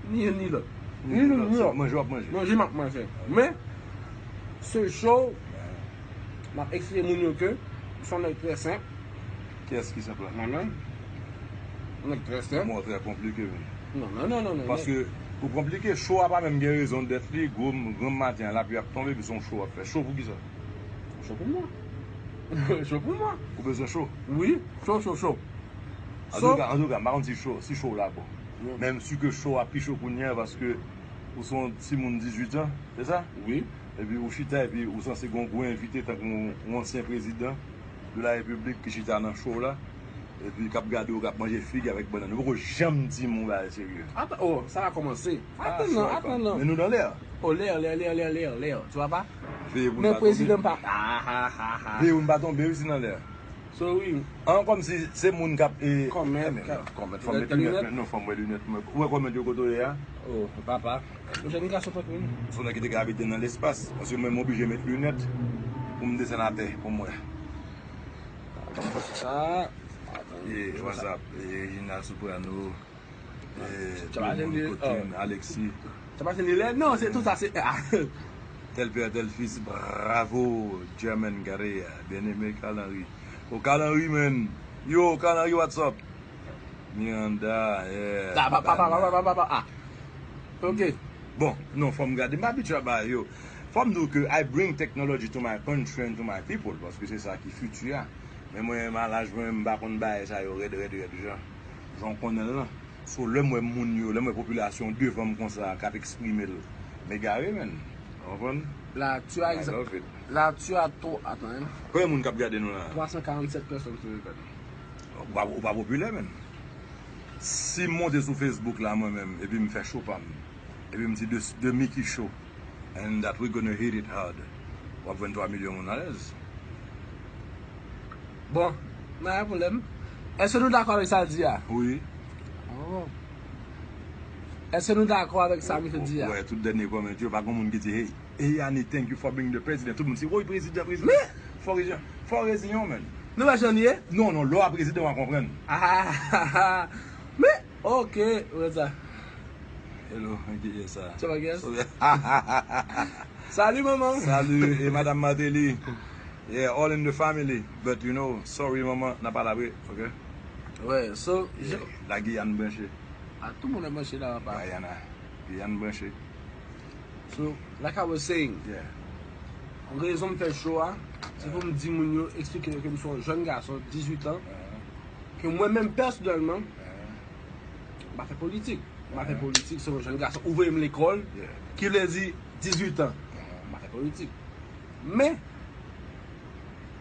Ni youn ni lòt. Ni youn ni lòt. Manje w ap manje. Manje m ap manje. Men, se cho, m ap eksplike moun yo ke se yon nèg trè senp. Kiyès ki senp la? Mwen menm. Yon nèg trè senp. Mwen trè konplike, men. Non, non, non, non, non. Paske pou konplike, cho a pa menm gen rezon dèt li, gwo, granm maten an, lapli ap tonbe, epi se yon cho w ap fè. Cho pou kisa? Cho pou mwen. Cho pou mwen. Ou bezwen cho? Wi, cho, cho, cho. Antouka, antouka, m pa konn si cho, si cho w la bon. Men m si ke cho a pi cho kounye a, paske ou se yon timoun dizuit an, se sa? Wi. Epi ou chita, epi ou sanse gen yon gwo envite, tankou yon, yon ansyen prezidan de la repiblik ki chita nan cho w la. Epi k ap gade w, k ap manje fig avèk bannann. Ou poko janm di m yon bagay serye. Attends, oh, ça va commencer. Attends, non, attends, non. Men nou nan lè. Oh, l'air, l'air, l'air, l'air, l'air, l'air. Tu vois pas? Veye pou n Men pa prezidan tonbe. Pa. Ah, ah, ah, ah. Veye pou n pa tonbe, wi, si nan lè. So, wi. An, kòmsi se moun k ap. E, Kòmèt, eh, men, ka- non, kòmèt. Fò m Lè met de linèt, linèt. Men non, fò m wè linèt mwen. Ou wè kòmèt yo kote w ye a? Oh, papa. Yon jèn gason tankou m. Se yon nèg ki te ka abite nan lespas. Paske mwen, m oblije met linèt pou m desann atè, pou m wè. Sa. E, what's up? E, Reginald Soprano. E, Sa va, Drummond, Reginald? Coutume, Alexis. Sa pa se ni lè? Non, se tout sa, se. Ah. Tel père, tel fils, bravo, German Garea, bien-aimé Carl Henry. Oh, Carl Henry, man. Yo, Carl Henry, what's up? Miranda, yeah. Da, pa, pa, pa, pa, pa, pa, pa, ah. Ok. Bon, non, fò m gade. M abitye a bagay yo. Fò m di w ke I bring technology to my country and to my people, paske se sa ki fiti a. Men mwen, a laj mwen, m pa konn bagay sa yo rèd, rèd, rèd, jan, jan w konnen l lan. So, lè m wè moun yo, lè m wè popilasyon devan m konsa, k ap eksprime l, m egare, man. Ou konprann? La, tu as I love it. La, tu as trop. Attends, hein. Konbyen moun k ap gade nou la? Trois cent quarante-sept personnes sur le code. Ou pa, ou pa popilè, man. Si m monte sou Facebook la, mwen menm, epi m fè show pa m, epi m di The, The Mickey Show, and that we gonna hit it hard, w ap jwenn twa milyon moun alèz. Bon, pa gen pwoblèm. Èske nou dakò avèk sa l di a? Wi. Oh. Èske nou dakò avèk sa misye di a? Ou wè, tout dènye comment yo, pa gen moun ki di, hey, hey, Yanni, thank you for being the president. Tout moun di, woy, prezidan, prezidan. Fò reziyon, fò reziyon, man. Nou wè jan l ye? Non, non, lè w a prezidan, w a konprann. Ah, ah, ah, ah. Men, ok, wè sa. Hello, ki ye sa? Sa va, guys? So, Salut, manman. Salut, e Madame Martelly. Yeah, all in the family. But you know, sorry, manman, n a pale apre, ok? Wè, so, je- La Guyane branche. Ah, tout moun ap branche la, papa. Guyana. Guyane branche. So, like I was saying, Yeah. rezon m fè show a, se pou m di moun yo, eksplike yo ke m se yon jèn gason, dizuit an, Uh-huh. ke mwen menm pèsonèlman, Uh-huh. m pa fè politik. M pa fè politik, se yon jèn gason, ou voye m lekòl, Yeah. ki vle di dizuit an. Uh-huh. M pa fè politik. Men,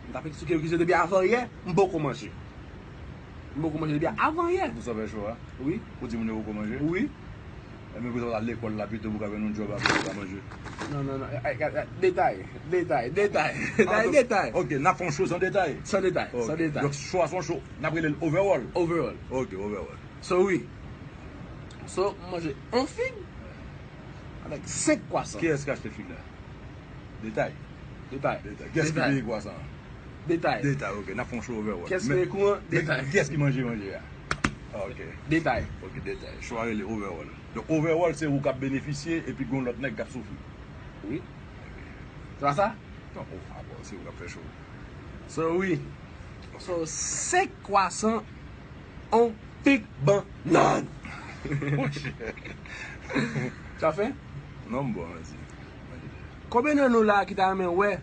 m t ap eksplike yo ki se depi avan yè, m poko manje. M poko manje depi avan yè. Pou sa fè show a? Wi, Ou di moun yo poko manje? wi. E men pou sa w al lekòl la pito pou ka jwenn yon djòb apre pou ka manje. Non, non, non. Eh, eh, eh, Detay, detay, detay, detay, Ah, detay. Ok, n ap fè yon show san detay. San detay, Ok. san detay. Donk, show a se yon show. N ap rele l overall. Overall. Ok, overall. So, wi. So, m manje yon fig avèk senk kwasan. Kiyès ki achte fig la? Detay. Detay. Detay. Kiyès ki Detay. Peye kwasan an? Detay. Detay, ok. N ap fè yon show overall. Kiyès Men- peye kouran? men Detay. Kiyès ki manje manje a? Ah, ok. Detay. Ok, detay. Show a rele overall. Donk, overall, se ou k ap benefisye epi gen yon lòt nèg k ap soufri. Wi. Se pa sa? Non, oh, ah bon, se ou k ap fè show. So, wi. So, senk kwasan, on fig bannann. Sa fè? Non, m bon, mèsi. Konbyen nan nou la ki ta renmen wè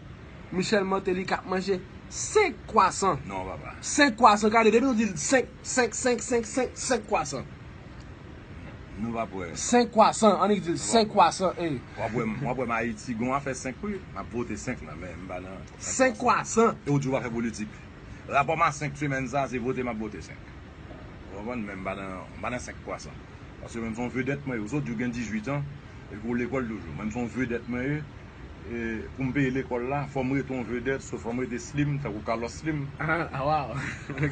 Michel Martelly k ap manje senk kwasan? Non, papa. Senk kwasan, gade, depi nou di l senk, senk, senk, senk, senk, senk kwasan. Nou p ap wè. Senk kwasan, annik di l senk kwasan, ey. W ap wè m, w ap wè m Ayiti, gon afè senk wi. M ap vote senk la, men m pa nan. Senk kwasan. E ou di w pa fè politik. Rapò m a senk semèn sa, se vote m ap vote senk. Ou konprann? Men m pa nan, m pa nan senk kwasan. Paske menm se yon vedèt mwen ye. Zòt di w gen dizuit an, epi w lekòl toujou. Menm se yon vedèt mwen ye. E pou m peye lekòl la, fò m rete yon vedèt, so fò m rete slim, tankou Carlos Slim. Ah, ah, wow. W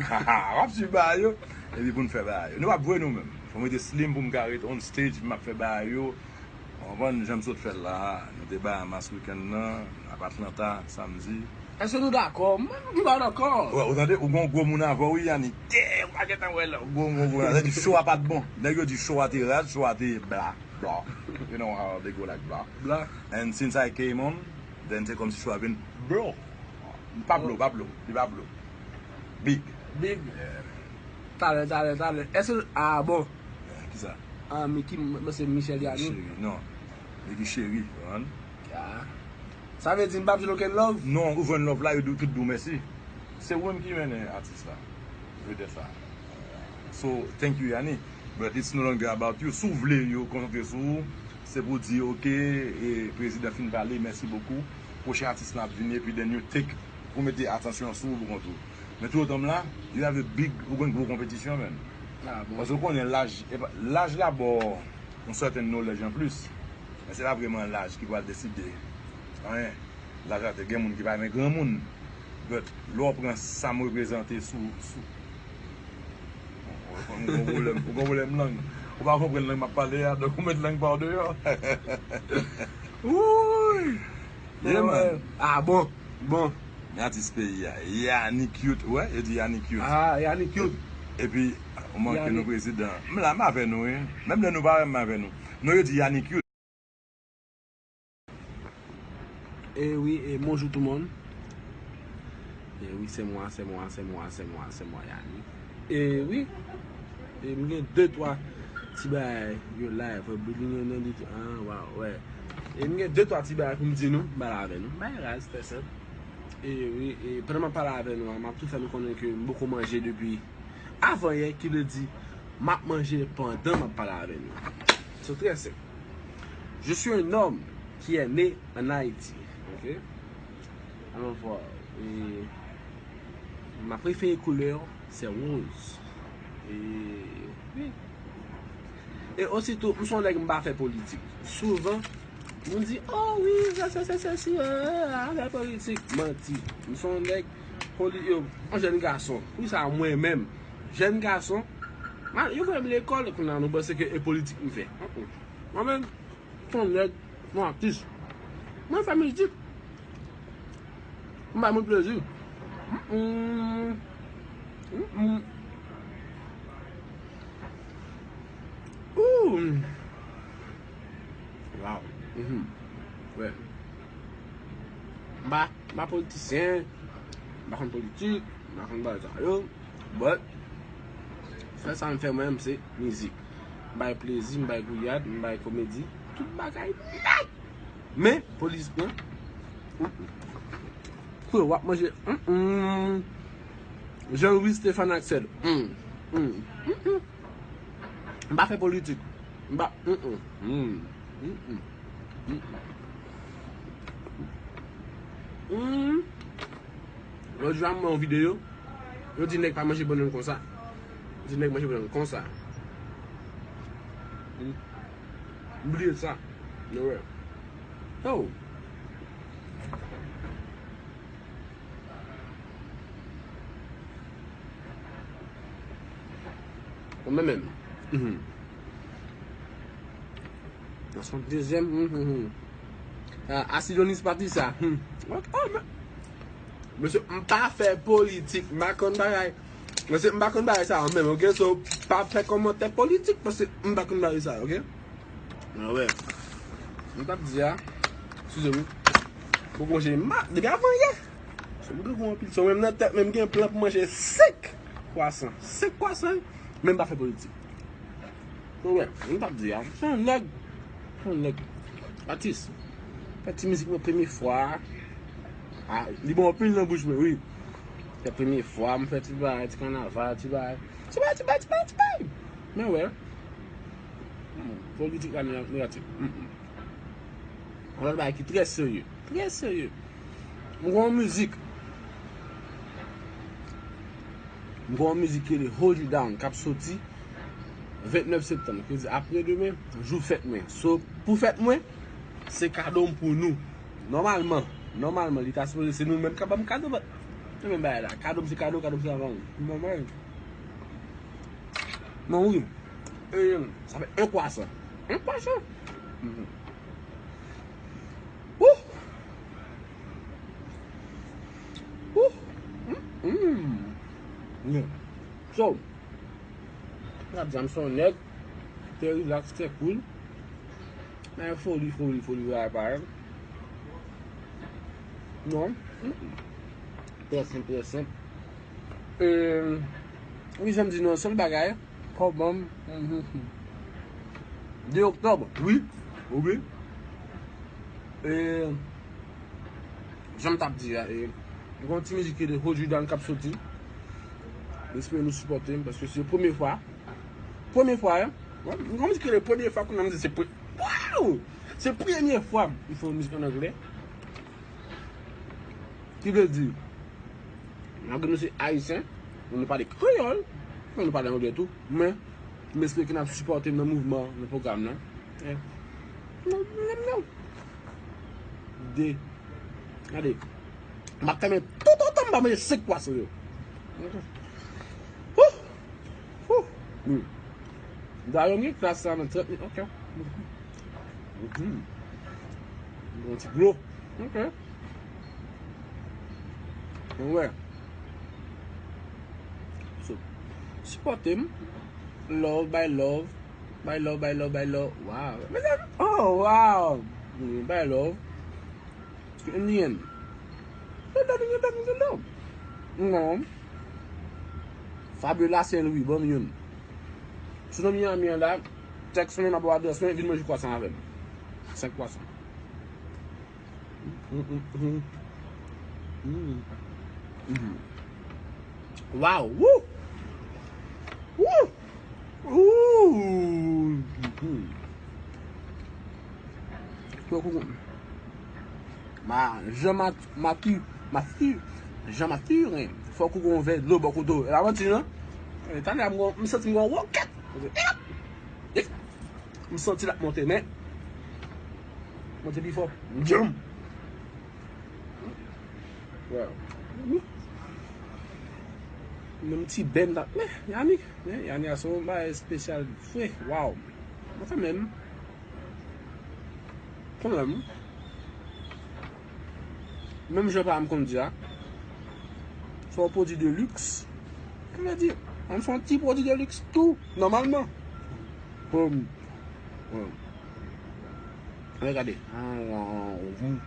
ap swiv bagay yo, epi pou n fè bagay yo. Nou p ap vwe nou menm. Fò m rete slim pou m ka rete on stage, m ap fè bagay yo. Ou konprann? Jan m sot fè l la, nou te Bahamas weekend nan, ap Atlanta, samdi. Èske nou dakò? M, m pa dakò. Wè, ou tande, ou gon gwo moun avè w, wi, Yannick. Yeah, ou pa gentan wè l. Gwo, gwo, gwo. Sa di show a pa t bon. Nèg yo di show a te raz, show a te bla, bla. You know how they go like bla. Bla. And since I came on, then se kòmsi show a vin blo. Pa blo, pa blo. Li pa blo. Big. Big. Yeah. Talè, talè, talè. Èske, ah, bon. Yeah, kisa? Ah, Mickey, m, m, se Michel Yannick. Cheri, non. Mickey Cheri, ou konprann? Ah. Sa vle di m p ap jwenn okenn love? Non, ou jwenn love la, yo di w tout di w mèsi. Se ou menm ki mennen atis la. Vedèt la. So, thank you, Yanni. But it's no longer about you. Si w vle yo konsantre sou ou, se pou di, ok, e prezidan fin pale, mèsi bokou. Pwochen atis la ap vini, epi then you take, pou mete atansyon sou ou pou kont ou. Men tou otan m la, you have a big, ou gen gwo konpetisyon, menm. Ah, bon. Paske ou konnen laj, e pa- laj la ba w yon sèten knowledge an plis. Men se pa vrèman laj ki pral deside anyen. Laj la te gen moun ki pa renmen granmoun. But, lè w pran sa m reprezante sou, sou, ou gen pwoblèm, ou gen pwoblèm lang. Ou pa konprann lang m ap pale a, donk ou met lang pa w deyò. Wouy! Yeah, man. Ah, bon. Bon. Men atis peyi a. Yannick Cute, wè, yo di Yannick Cute. Ah, Yannick Cute. Epi, ou manke nou prezidan. M la, m avè nou, wi. Menm lè nou pa wè m, m avè nou. Non, yo di Yannick Cute. E wi, e bonjou tout moun. E wi, se mwa, se mwa, se mwa, se mwa, se mwa, Yannick. E wi, e m gen de, twa ti bagay yo la, e fò Billy nan nan di, ah, waw, wè. E m gen de, twa ti bagay pou m di nou, m pale avè nou. Bagay raz, trè senp. E wi, e pandan m ap pale avè nou an, m ap tou fè nou konnen ke m poko manje depi avan yè, ki vle di, m ap manje pandan m ap pale avè nou. Se trè senp. Je suis un homme qui est né en Haïti. Ok? Alò, vwa, e, ma préférée couleur, c'est rose. E, wi. E osi tou, m se yon nèg m pa fè politik. Souvan, moun di, oh wi, sa, sa, sa, sa, si, ah, ah, ah, fè politik. Manti. M se yon nèg, poli-, yo, yon jèn gason. Wi, sa, mwen menm. Jèn gason. Ma-, yo voye m lekòl, kounye a nou panse ke e politik m fè. Mm-mm. Mwen menm, se yon nèg, yon atis. Mwen fè mizik. M bay moun plezi. Mm, mm. Mm, mm. Ooh. Wow. Mhm. Wè. M pa, m pa politisyen, m pa konn politik, m pa konn bagay sa yo. But, sèl sa m fè mwen menm se mizik. M bay plezi, m bay gouyad, m bay komedi, tout bagay nèt. Men, politik lan, mm, mm. Frè, w ap manje, mm, mm. Jean Louis Stéphane Axel, mm, mm, mm, mm. M pa fè politik. M pa, mm, mm, mm, mm, mm, mm. Mm. Lòt jou a, m wè yon videyo, yo di nèg pa manje bannann konsa. Yo di nèg manje bannann konsa. Mm. M bliye sa. Nou wè. Oh. Mwen menm. Mhm. Nan son dezyèm, mhm, mhm. Ah, Asidonis Patricia. Hmm. Ok, oh, men. Mesye, m pa fè politik, m pa konn bagay. Mesye, m pa konn bagay sa yo menm, ok? So, pa fè kòmantè politik, paske m pa konn bagay sa yo, ok? Ah, wè. M t ap di a, eskize m wi. Poko manje ma, depi avan yè. So, m grangou anpil. So, menm nan tèt, menm gen plan pou manje senk kwasan. Senk kwasan, wi. Men m pa fè politik. So, wè, m t ap di a, se yon nèg, se yon nèg. Atis. Fè ti mizik mwen premye fwa. Ah, li bon anpil nan bouch mwen, wi. Fè premye fwa, m fè ti bagay, ti kanaval, ti bagay. Ti bagay, ti bagay, ti bagay, ti bagay. Men wè. Hmm, politik la neg-, negatif. Mm, mm. Yon lòt bagay ki trè serye. Trè serye. M gen yon mizik. M gen yon mizik ki rele Hold You Down k ap soti vennèf septanm. Ki vle di apre demen, jou fèt mwen. So, pou fèt mwen, se kado m pou nou. Nòmalman, nòmalman, li ta sipoze se nou menm k ap ban m kado, but, se menm bagay la. Kado m se kado, kado m se avan ou. Nòmal. Non, wi. E, sa fè yon kwasan. Yon kwasan. Mhm. Wouh! Wouh! Mm, mm. Yeah. So, m ap di, m se yon nèg trè relax, trè cool. Men foli, foli, foli, bagay pa yo. Non. Mm, mm. Trè senp, trè senp. E, wi, jan m di nou, sèl bagay, kòb ban m, mhm, de oktòb, wi, wi. E, jan m t ap di a, e, gen yon ti mizik ki rele Hold You Down k ap soti. M espere nou sipòte m, paske se premye fwa. Premye fwa, wi. Wi, m gen yon mizik ki rele Premye Fwa, kounye a m di se pre-, waw! Se premye fwa m fè yon mizik ann anglè. Ki vle di, Malgre nou se Ayisyen, nou pale kreyòl, men nou pale anglè tou. Men, m espere ke n ap sipòte m nan mouvman, nan pwogram nan. Eh, nou, nou, nou. De. Gade. M ap fèmen tout otan m pa manje senk pwason yo. Wouh! Wouh! Hmm. Dayè, m gen klas la nan trant minit. Ok. Mhm. Yon ti glo. Ok. Bon, wè. So, sipòte m. Love, by love. By love, by love, by love. Wow. Mezanmi. Oh, wow. Mm, by love. Indian. Don't love me, don't love me, don't love. Non. Fabiola Saint Louis, ban m youn. Si w nan Miami an la, tèks mwen, m ap ba w adrès mwen, vin manje kwasan avè m. Senk kwasan. Mm, mm, mm. Mm. Mm. Wow! Woo! Woo! Woo! Mm. Fò kou, ma, Jean Mat-, Matu, Matu, Jean Mathurin, fò kou gon vè dlo bò kote w. E pa manti, non? E, talè a m gon, m santi m gon wokèt. M santi l ap monte, men monte pi fò. Djanm! Wow. Menm ti bèn la. Men, Yannick, men, Yannick a se yon bagay espesyal vre. Wow. Mwen kanmenm. Kanmenm. Menm jan pa m konn di a. Se yon pwodui de luxe. Sa vle di, an se yon ti pwodui de luxe tou, nòmalman. Bon. Bon. Ann gade. Wouh. Wouh.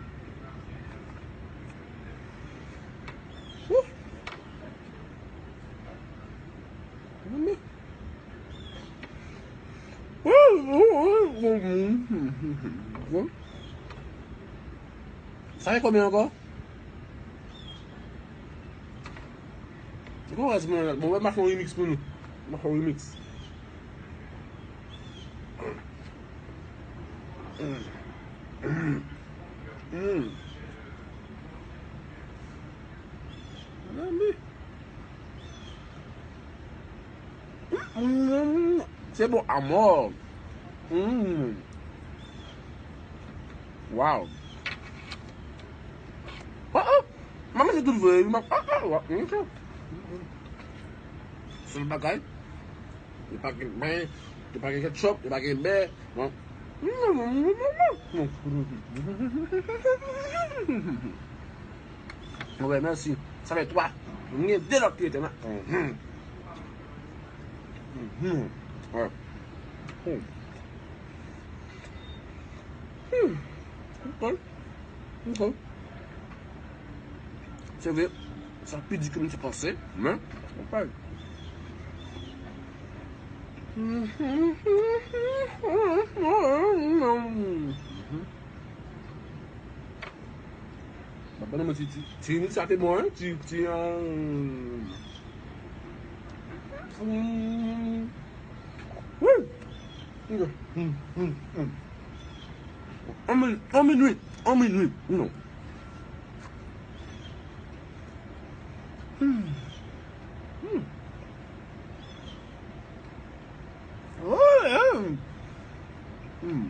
Sa fè konbyen ankò? Bon, wè, bon, wè, m ap fè yon remix pou nou. M ap fè yon remix. Mm. Mm. Mm. Mezanmi. Mm, mm, mm. Se bon, amò. Mm. Wow. Oh, oh. M ap manje tout vre, wi, m ap, oh, oh, oh, mm, ok. Sèl bagay, li pa gen bè, li pa gen ketchup, li pa gen bè. Bon. Bon, mèsi. Sa fè twa. M gen de lòt ki rete la. Mhm. Mhm. Wè. Hmm. Hmm. Ok. Ok. Se vre, sa pi di ke m te panse, men, ok. Mhm. M ap ban nou ti, ti, ti minit sa te bon, hein? Ti, ti, euh, hmm. Wi. Hmm, hmm, hmm. An min-, an minit, an minit, non. Hmm. Hmm. Oh, yeah. Hmm.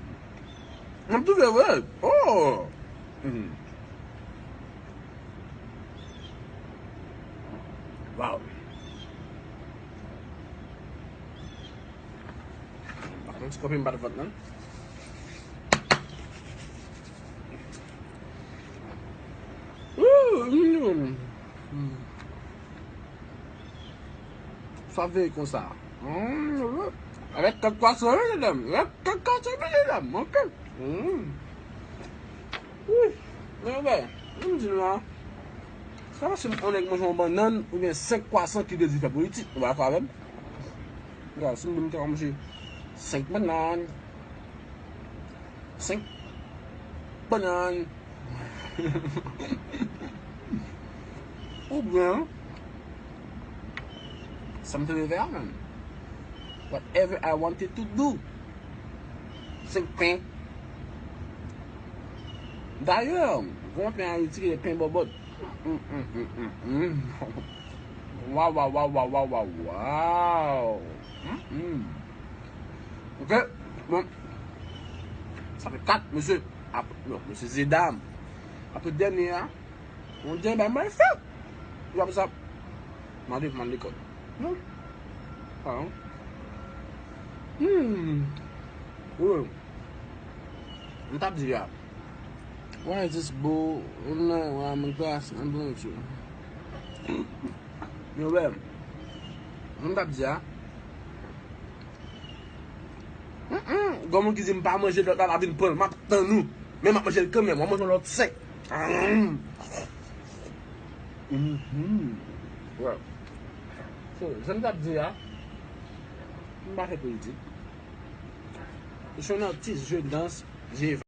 M ap toufe vre. Oh. Hmm. Wow. Yon ti kanpe m bat vant lan. Ooh, mm. Mm. Sa veye konsa. Mm, avèk kèk pwason, wi, medam. Avèk kèk pwason, wi, medam. Ok. Mm. Wi. Men, men, m di nou la. Sa pase yon nèg manje yon bannann oubyen senk kwasan ki te di fè politik. Ou pa dakò avè m? Gade, si m te manje senk bannann, senk bannann, oubyen, sa m te vle fè a menm. Whatever I wanted to do. Senk pen. Dayè, gon pen Ayiti ki rele pen bòbòt. Mm, mm, mm, mm, mm. Waw, waw, waw, waw, waw, waw, waw. Mm, mm. Ok, bon. Sa fè kat, mesye. Ap, non, mesye Zedam. Apre dènye a, on dènye bay mwen fèt. Yo ap sa. Mande pou m al lekòl. Non. Pa non. Hmm. Wi. M t ap di a. Why is this bull? I'm not, I'm a glass, I'm blue too. Yo, bèm. M t ap di a. Mm-mm. Gon moun ki di m pa manje lòt la, la vin pran l. M ap tann ou. Men m ap manje l kanmenm. W ap manje yon lòt senk. Mm. Mhm. Well. So, jan m t ap di a, m pa fè politik. Je suis un artiste, je danse, je